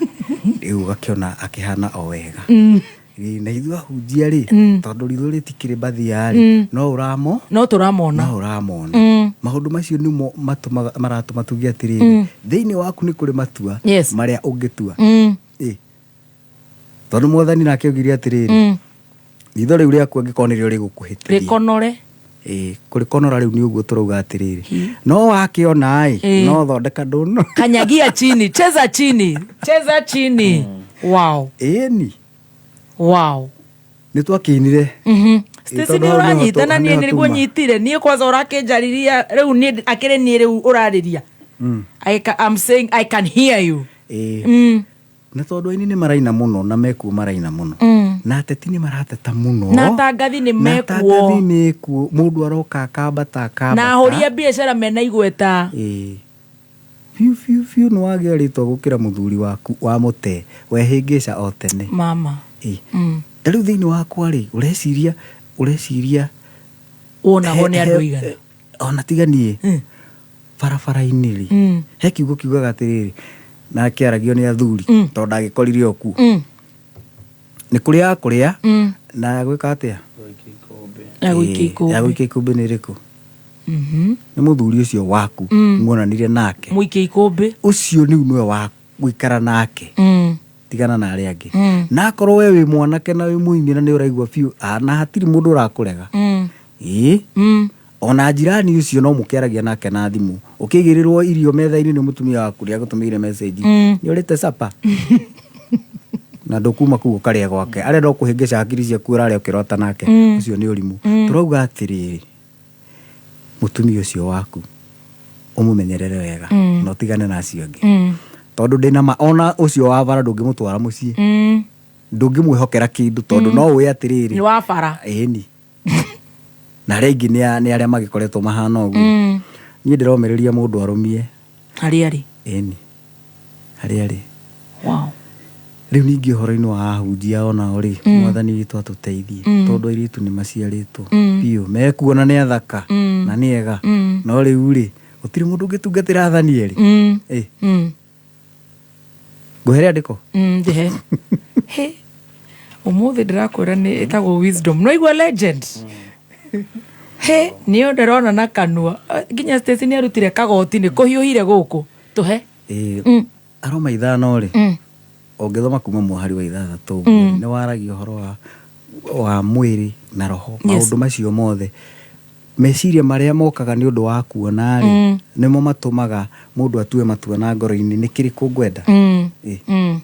Rĩu ũgakĩona akĩhana o wega. Ĩĩ, na ithuĩ ahunjia rĩ, tondũ ritho rĩtikĩrĩ mbathia rĩ, no ũramo, No tũramona. No ũramona. Maũndũ macio nĩmo matũmaga, maratũma tuge atĩrĩrĩ, thĩinĩ waku nĩ kũrĩ matua marĩa ũngĩtua. Ĩĩ. Tondũ mwathani nake augire atĩrĩrĩ, ritho rĩu rĩaku angĩkorwo nĩrĩo rĩgũkũhĩtithia, Rĩkonore. Ĩĩ, kũrĩkonora rĩu nĩ ũguo tũrauga atĩrĩrĩ, no wakĩona ĩ, no thondeka ndũno. Kanyagia chini, cheza chini, cheza chini. Wow. Ĩni. Wow. Nĩ twakĩinire. Stacy Tondũ nĩ hau nĩho ũranyita na niĩ nĩho nĩguo tuma. nyitire. Niĩ kwanza ũrakĩnjarĩria rĩu niĩ akĩrĩ niĩ rĩu ũrarĩria. I'm saying I can hear you. Ĩĩ. Na tondũ aini nĩ maraina mũno na mekuo maraina mũno. Na ateti nĩ marateta mũno. Na atangathi nĩ Na mekuo. atangathi mekuo. Mũndũ aroka akambata akambata. Na ahũri a biacara mena igweta. Ĩĩ. Biũ biũ biũ nĩ wagĩa rĩtwa gũkĩra mũthuri waku wa mũte wehĩngĩca o tene. Mama. Ĩĩ. Ta rĩu thĩinĩ wakwa rĩ, ũreciria, ũreciria Wonagwo nĩ andũ aigana? Ona tiga niĩ. Barabara-inĩ rĩ, he kiugo kiugaga atĩrĩrĩ, na kĩaragio nĩ athuri, tondũ ndagĩkorire o kuo. Nĩ kũrĩ ya kũrĩa, na ya gwĩka atĩa? Ya gũikia Ĩĩ, ikũmbĩ. ya gũikia ikũmbĩ nĩ ĩrĩkũ? Nĩ mũthuri ũcio waku muonanire nake. Mũikia ikũmbĩ. Ũcio rĩu nĩwe wa gũikara nake. Tigana na arĩa angĩ. Na akorwo we wĩ mwanake na wĩ mũini na nĩ ũraigua biũ, na hatirĩ mũndũ ũrakũrega. Ĩĩ. Ona jirani ũcio no mũkĩaragia nake na thimũ. Ũkĩigĩrĩrwo irio metha-inĩ nĩ mũtumia waku nĩ agũtũmĩire message. Nĩ ũrĩte supper? Na ndũkuma kũu ũkarĩa gwake. Arenda o kũhĩngĩca hakiri ciaku ũrarĩa ũkĩrota nake. Ũcio nĩ ũrimũ. Tũrauga atĩrĩrĩ, mũtumia ũcio waku ũmũmenyerere wega na ũtigane na acio angĩ. Tondũ ndĩna ma ona ũcio wa bara ndũngĩmũtwara mũciĩ. Ndũngĩmwĩhokera kĩndũ tondũ no ũĩ atĩrĩrĩ. Nĩ wa bara. Ĩni. Na arĩa aingĩ nĩ arĩa magĩkoretwo mahana ũguo. Niĩ ndĩromĩrĩria mũndũ arũmie. Harĩa arĩ. Ĩni. Harĩa arĩ. Wow. Rĩu ningĩ ũhoro-inĩ wa ahunjia onao rĩ, mwathani witũ atũteithie. Tondũ airĩtu nĩ maciarĩtwo biũ. Mekuona nĩ athaka na nĩ ega. No rĩu rĩ, gũtirĩ mũndũ ũngĩtungatĩra athani erĩ. Ĩ. Ngũhe rĩandĩko? Ndĩhe. He. Ũmũthĩ ndĩrakwĩra nĩ ĩtagwo wisdom. No igua legend. He, niĩ ndĩrona na kanua. Nginya Stacy nĩ arutire kagoti nĩ kũhiũhire gũkũ. Tũhe. Ĩ. Aroma 5 rĩ, ũngĩthoma kuma mũhari wa 6 ũguo, nĩ waragia ũhoro wa mwĩrĩ na roho. Maũndũ macio mothe. Meciria marĩa mokaga nĩ ũndũ wa kuona rĩ, nĩmo matũmaga mũndũ atue matua na ngoro-inĩ nĩ kĩrĩkũ ngwenda. Ĩ.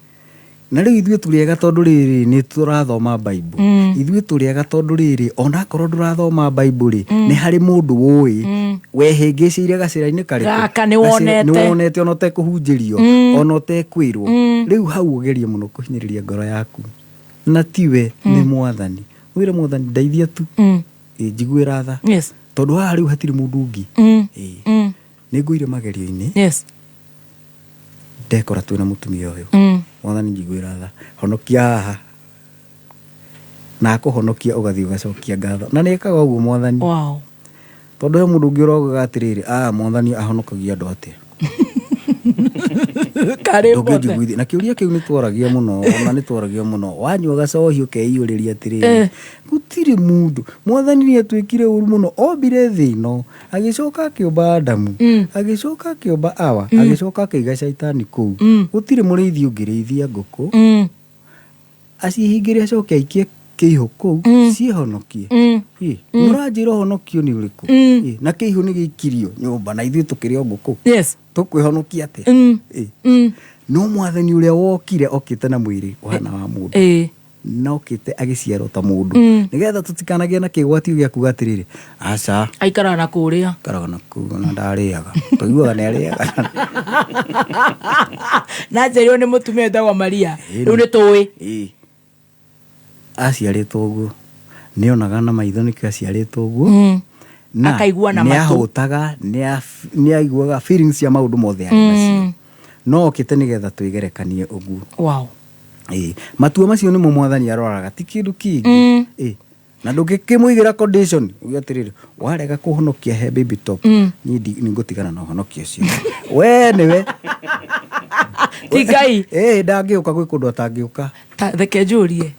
Na rĩu ithuĩ tũrĩ ega tondũ rĩrĩ nĩ tũrathoma Bible. Ithuĩ tũrĩ ega tondũ rĩrĩ onakorwo ndũrathoma Bible rĩ, nĩ harĩ mũndũ ũĩ wehĩngĩcĩire gacĩra-inĩ karĩkũ. Gaka nĩ wonete. Nĩ wonete ona ũtekũhunjĩrio, ona ũtekwĩrwo. Rĩu hau ũgerie mũno kũhinyĩrĩria ngoro yaku. Na tiwe nĩ mwathani. Wĩre mwathani ndeithia tu. Ĩ, njiguĩra tha. Tondũ haha rĩu hatirĩ mũndũ ũngĩ. Ĩ. Nĩ ngũire magerio-inĩ. Ndekora twĩna mũtumia ũyũ. Mwathani njiguĩra tha. Honokia haha. Na akũhonokia ũgathiĩ ũgacokia ngatho. Na nĩ ekaga ũguo mwathani. Wow. Tondũ he mũndũ ũngĩ ũrogaga atĩrĩrĩ, mwathani ahonokagia andũ atĩa? Karĩ mothe. Ndũngĩnjiguithia. Na kĩũria kĩu nĩ twaragia mũno, ona nĩ twaragia mũno. Wanyua gacohi ũkeiyũrĩria atĩrĩrĩ, gũtirĩ mũndũ. Mwathani nĩ atuĩkire ũru mũno, ombire thĩ ĩno, agĩcoka akĩũmba Adamu, agĩcoka akĩũmba Awa, agĩcoka akĩiga caitani kũu. Gũtirĩ mũrĩithi ũngĩrĩithia ngũkũ, Acihingĩre acoke aikie kĩihũ kũu ciĩhonokie. Ĩ, mũranjĩra ũhonokio nĩ ũrĩkũ? Ĩ, na kĩihũ nĩ gĩikirio nyũmba na ithuĩ tũkĩrĩ o ngũkũ. Yes. Tũkwĩhonokia atĩa? Ĩ. No mwathani ũrĩa wokire okĩte na mwĩrĩ ũhana wa mũndũ. Na okĩte agĩciarwo ta mũndũ. Nĩgetha tũtikanagĩe na kĩgwatio gĩa kuga atĩrĩrĩ, aca. Aikaraga na kũrĩa. Aikaraga na kũu na ndarĩaga. Tũiguaga nĩ arĩaga. Na njerirwo nĩ mũtumia wĩtagwo Maria. Rĩu nĩ tũĩ. Ĩ. Aciarĩtwo ũguo. Nĩonaga na maitho nĩkĩo aciarĩtwo ũguo. Na Akaigua na matũ. nĩahũtaga, nĩaiguaga feelings cia maũndũ mothe arĩ nacio. No okĩte nĩgetha twĩgerekanie ũguo. Wow. Ĩ, matua macio nĩmo mwathani aroraga ti kĩndũ kĩngĩ. Ĩ, na ndũngĩkĩmũigĩra condition uge atĩrĩrĩ warega kũhonokia he baby top niĩ nĩngũtigana na ũhonokio ũcio. We nĩwe. Ti Ngai. Ĩ, ndangĩũka gwĩ kũndũ atangĩũka. Ta reke njũrie,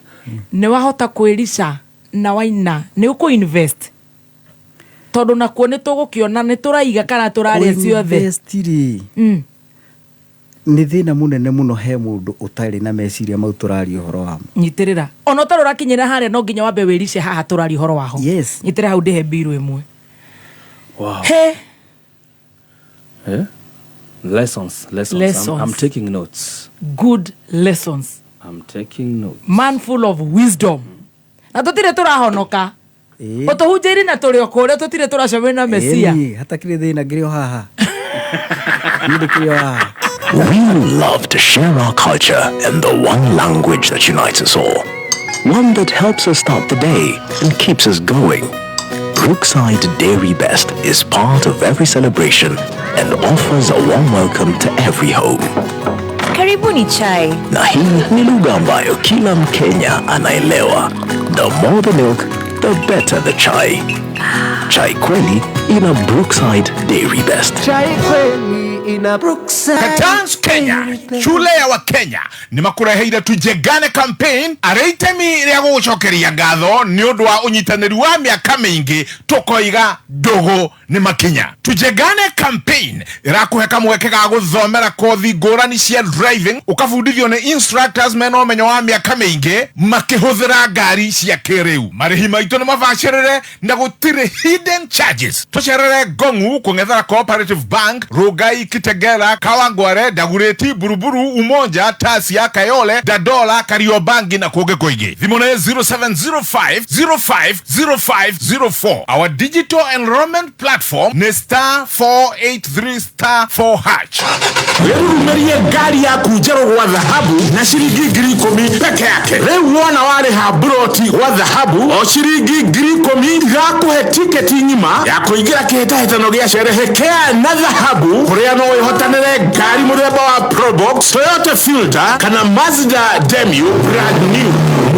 nĩ wahota kwĩrica na waina nĩ ũkũ invest? Tondũ nakuo nĩ tũgũkĩona nĩ tũraiga kana tũrarĩa ciothe. Kũ-invest rĩ, nĩ thĩna mũnene mũno he mũndũ ũtarĩ na meciria mau tũraria ũhoro wamo. Nyitĩrĩra. Ona ũtarĩ ũrakinyĩra harĩa no nginya wambe wĩrice haha tũraria ũhoro waho. Yes. Nyitĩrĩra hau ndĩhe mbiru ĩmwe. Wow. He. Lessons, lessons. Lessons. I'm taking notes. Good lessons. I'm taking notes. Man full of wisdom. Na tũtirĩ tũrahonoka. Ũtũhunjĩirie na tũrĩ o kũrĩa tũtirĩ tũracemania na Mesia. Ĩni, hatakĩrĩ thĩna ngĩrĩ o haha. Niĩ ndĩkĩrĩ o haha. We love to share our culture and the one language that unites us all. One that helps us start the day and keeps us going. Brookside Dairy Best is part of every celebration and offers a warm welcome to every home. Karibuni chai. Na hii ni lugha ambayo kila Mkenya anaelewa. The more the milk, the better the chai. Chai kweli ina Brookside Dairy Best. Chai kweli ina Brookside. Katans Kenya, shule ya Wakenya nĩ makũreheire tujengane campaign arĩ itemi rĩa gũgũcokeria ngatho nĩ ũndũ wa ũnyitanĩri wa mĩaka mĩingĩ tũkoiga ndũgũ nĩ makinya. Tujengane campaign ĩrakũhe kamweke ga gũthomera kothi ngũrani cia driving ũkabundithio nĩ instructors mena ũmenyo wa mĩaka mĩingĩ makĩhũthĩra ngari cia kĩrĩu. Marĩhi maitũ nĩ mabacĩrĩre na gũtirĩ hidden charges. Tũcerere Ngong'u kũng'ethera Cooperative Bank, Rongai, Kitegera, Kawangware, Dagoretti, Buruburu, Umoja, Tasia, Kayole, Dadola, Kariobangi na kũngĩ kũingĩ. Thimũ nĩ 0705 05 05 04. Our digital enrollment platform nĩ star 483 star 4 hash. Wĩrurumerie ngari yaku njerũ gwa dhahabu na ciringi ngiri ikũmi peke yake. Rĩu wona warĩha mburoti gwa dhahabu o ciringi ngiri ikũmi igakũhe tiketi ng'ima ya kũingĩra kĩhĩtahĩtano gĩa sherehekea na dhahabu kũrĩa no wĩhotanĩre ngari mũthemba wa Probox, Toyota Fielder kana Mazda Demio brand new.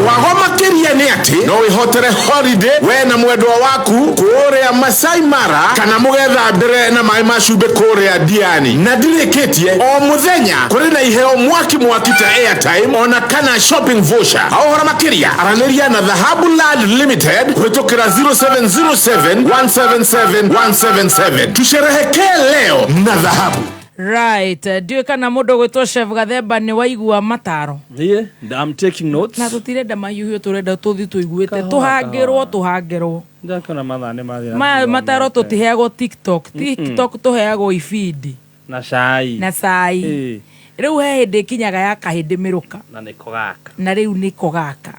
Mwago makĩria nĩ atĩ no wĩhotere holiday we na mwendwa waku kũrĩa Masai Mara kana mũgethambĩre na maĩ ma cumbĩ kũrĩa Diani. Na ndirĩkĩtie o mũthenya kũrĩ na iheo mwaki mwaki ta airtime ona kana shopping voucher. Ha ũhoro makĩria aranĩria na Dhahabu Land Limited kũhĩtũkĩra 0707 177 177. Tusherehekee leo na dhahabu. Right, ndiũĩ kana mũndũ ũgwĩtwo Chef Gathemba nĩ waigua mataro. Yeah, I'm taking notes. Na tũtirenda mahiũhio tũrenda tũthiĩ tũiguĩte Kahora, tũhangĩrwo kahora. tũhangĩrwo. Ndakĩona mathaa nĩ mathira. Mataro tũtiheagwo TikTok. TikTok tũheagwo ibindi Na cai. na cai. Ĩĩ. Rĩu he hĩndĩ ĩkinyaga ya kahĩndĩ mĩrũka. Na nĩko gaka. Na rĩu nĩko gaka.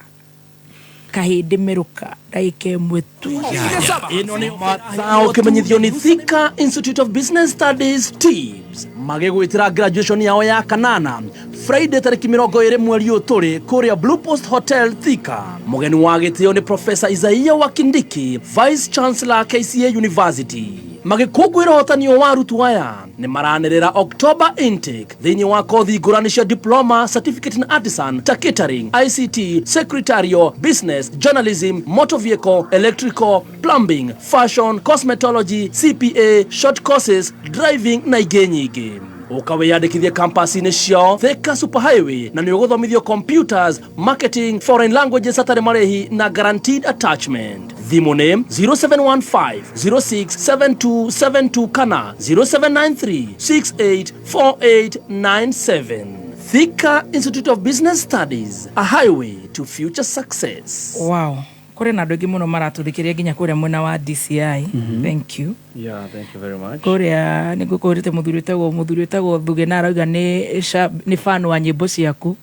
Kahĩndĩ mĩrũka ndagĩka ĩmwe tu. Ĩno nĩ mazao kĩmenyithio nĩ Thika Institute of Business Studies TIBS magĩgwĩtĩra graduation yao ya kanana Friday tarĩki mĩrongo ĩrĩ mweri ũyũ tũrĩ kũrĩa Blue Post Hotel Thika. Mũgeni wa gĩtĩo nĩ Professor Isaiah Wakindiki, Vice Chancellor KCA University. Magĩkũngũĩra ũhotanio wa arutwo aya nĩ maranĩrĩra October intake thĩinĩ wa kothi ngũrani cia diploma, certificate in artisan ta catering, ICT, secretarial, business, journalism, motor vehicle, electrical, plumbing, fashion, cosmetology, CPA, short courses, driving na ingĩ nyingĩ. Ũka wĩyandĩkithie campus-inĩ ciao Thika Super Highway na nĩ ũgũthomithio computers, marketing, foreign languages hatarĩ marĩhi na guaranteed attachment. Thimũ nĩ 0715 067272 kana 0793 684897. Thika Institute of Business Studies, a highway to future success. Wow, kũrĩ na andũ aingĩ mũno maratũthikĩrĩria nginya kũrĩa mwena wa DCI. Thank you. Yeah, thank you very much. Kũrĩa nĩ ngũkũrĩte mũthuri wĩtagwo Thuge na arauga nĩ fan wa nyĩmbo ciaku.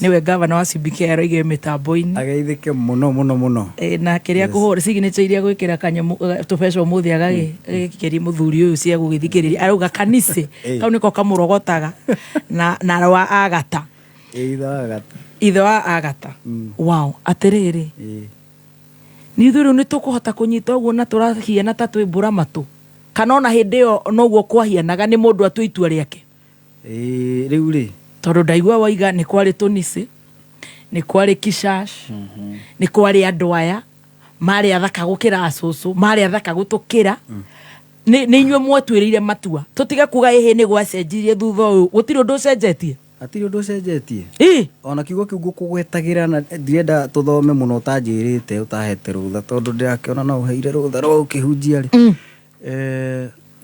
Nĩwe gavana wa CBK, aroiga mĩtambo-inĩ. Ageithĩke mũno mũno mũno. Na kĩrĩa kũhũra signature iria gwĩkĩra kanyamũ tũbeca ũmũthĩ agagĩkĩria mũthuri ũyũ cia gũgĩthikĩrĩria, arauga kanisi kau nĩko kamũrogotaga na rwa Agata. Ithe wa Agata. Ithe wa Agata. Wow, atĩrĩrĩ, nĩ ithuĩ rĩu nĩ tũkũhota kũnyita ũguo na tũrahiana ta twĩ mbũra matũ, kana ona hĩndĩ ĩyo noguo kwahianaga nĩ mũndũ atue itua rĩake? Ĩĩ, rĩu rĩ, tondũ ndaigua waiga nĩ kwarĩ tũnicĩ, nĩ kwarĩ kishash, nĩ kwarĩ andũ aya marĩ athaka gũkĩra acũcũ, marĩ athaka gũtũkĩra. Nĩ inyuĩ mwatuĩrĩire matua. Tũtige kuga ĩhĩ nĩ gwacenjirie thutha ũyũ, gũtirĩ ũndũ ũcenjetie. Hatirĩ ũndũ ũcenjetie. Ĩ. Ona kiugo kĩu ngũkũgwetagĩra na ndirenda tũthome mũno ũtanjĩrĩte, ũtahete rũtha, tondũ ndĩrakĩona no ũheire rũtha rwa ũkĩhunjia rĩ.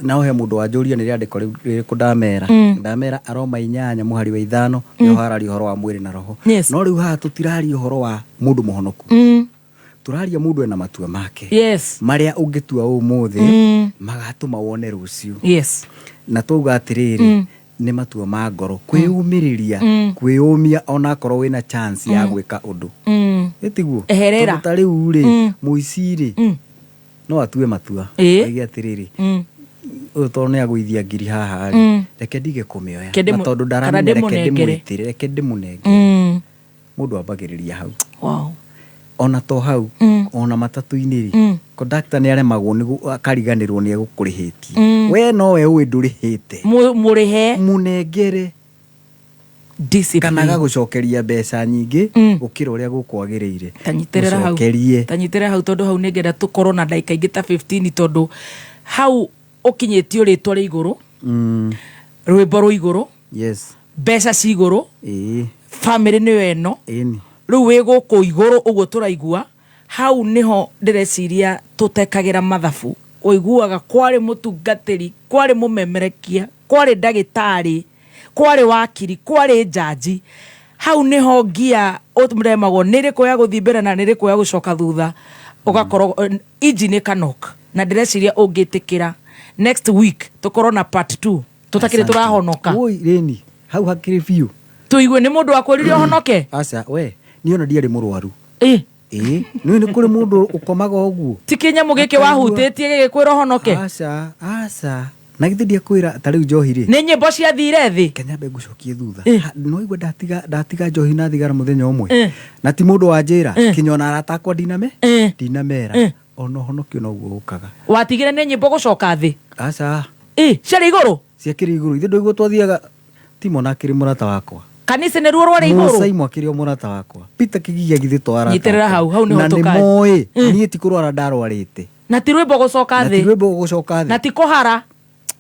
No he mũndũ wanjũria nĩ rĩandĩko rĩu rĩrĩkũ ndamera. Ndamera Aroma 8 mũhari wa 5, nĩho hararia ũhoro wa mwĩrĩ na roho. No rĩu haha tũtiraria ũhoro wa mũndũ mũhonoku, tũraria mũndũ ena matua make marĩa ũngĩtua ũmũthĩ magatũma wone rũciũ. Na twauga atĩrĩrĩ, nĩ matua ma ngoro kwĩyũmĩrĩria, kwĩyũmia onakorwo wĩna chance ya gwĩka ũndũ. Ĩtiguo? Eherera. Tondũ ta rĩu rĩ, mũici rĩ, no atue matua oige atĩrĩrĩ, ũyũ tondũ nĩ agũithia ngiri haha rĩ, reke ndige kũmĩoya. Reke na tondũ kana ndaramenya, reke ndĩmũnengere. ndĩmwĩtĩre, reke ndĩmũnengere. Mũndũ ambagĩrĩria hau. Ona to hau, ona matatũ-inĩ rĩ, kondakta nĩ aremagwo nĩ akariganĩrwo nĩ egũkũrĩhĩtie. We nowe ũĩ ndũrĩhĩte. Mũrĩhe. Mũnengere. Discipline. Kana agagũcokeria mbeca nyingĩ gũkĩra ũrĩa gũkwagĩrĩire. Tanyitĩrĩra hau. Mũcokerie. Tanyitĩrĩra hau, tondũ hau nĩngenda tũkorwo na ndagĩka ingĩ ta 15, tondũ hau ũkinyĩtio rĩtwa rĩa igũrũ, rwĩmbo rwa igũrũ, mbeca ci igũrũ, family nĩyo ĩno. Ĩni. Rĩu wĩ gũkũ igũrũ ũguo tũraigua hau nĩho ndĩreciria tũtekagĩra mathabu. Ũiguaga kwarĩ mũtungatĩri, kwarĩ mũmemerekia, kwarĩ ndagĩtarĩ, kwarĩ wakiri, kwarĩ njanji. Hau nĩho ngia ũremagwo nĩ rĩkũ ya gũthiĩ mbere na nĩ rĩkũ ya gũcoka thutha, ũgakorwo engine ĩkanok. Na ndĩreciria ũngĩtĩkĩra, next week tũkorwo na part 2 tũtakĩrĩ Asante. tũrahonoka. Oi, rĩni hau hakĩrĩ biũ. Tũigue nĩ mũndũ wakwĩrire ũhonoke. Aca, we niĩ ona ndiarĩ mũrwaru. Ĩ. Ĩ, nĩ nĩ kũrĩ mũndũ ũkomaga ũguo. Ti kĩnyamũ gĩkĩ wahutĩtie gĩgĩkwĩra ũhonoke? Aca, aca, na githĩ ndiakwĩra ta rĩu njohi rĩ, nĩ nyĩmbo ciathire thĩ. Kenyambe ngũcokie thutha. No igua ndatiga njohi na thigara mũthenya ũmwe, na ti mũndũ wanjĩra, kinya ona arata akwa ndinamera. Ona ũhonokio noguo ũkaga. Watigire nĩ nyĩmbo gũcoka thĩ? Aca. Ĩ, ciarĩ igũrũ. Ciakĩrĩ igũrũ. Ithe ndũigua twathiaga Timon akĩrĩ mũrata wakwa. Kanitha nĩruo rwarĩ igũrũ. Musa imwe akĩrĩ o mũrata wakwa, Peter Kĩgigia githĩ to arata Nyitĩrĩra akwa. hau, hau nĩho Na nĩ moĩ niĩ ti kũrwara ndarwarĩte. Na ti rwĩmbo gũcoka Na ti thĩ. rwĩmbo gũcoka thĩ. Na ti kũhara.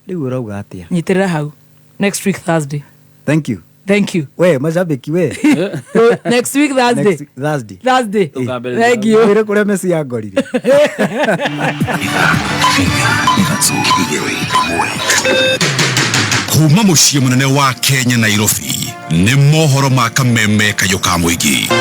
Rĩu ũrauga atĩa? Nyitĩrĩra hau, next week Thursday. Thank you. Thank you. We mashabiki we. Next week Thursday. Next Thursday. Thursday. Thank you. Wĩre kũrĩa Messi yangorire. Kuma mũciĩ mũnene wa Kenya, Nairobi, nĩ mohoro ma kameme kayũ ka mũingĩ.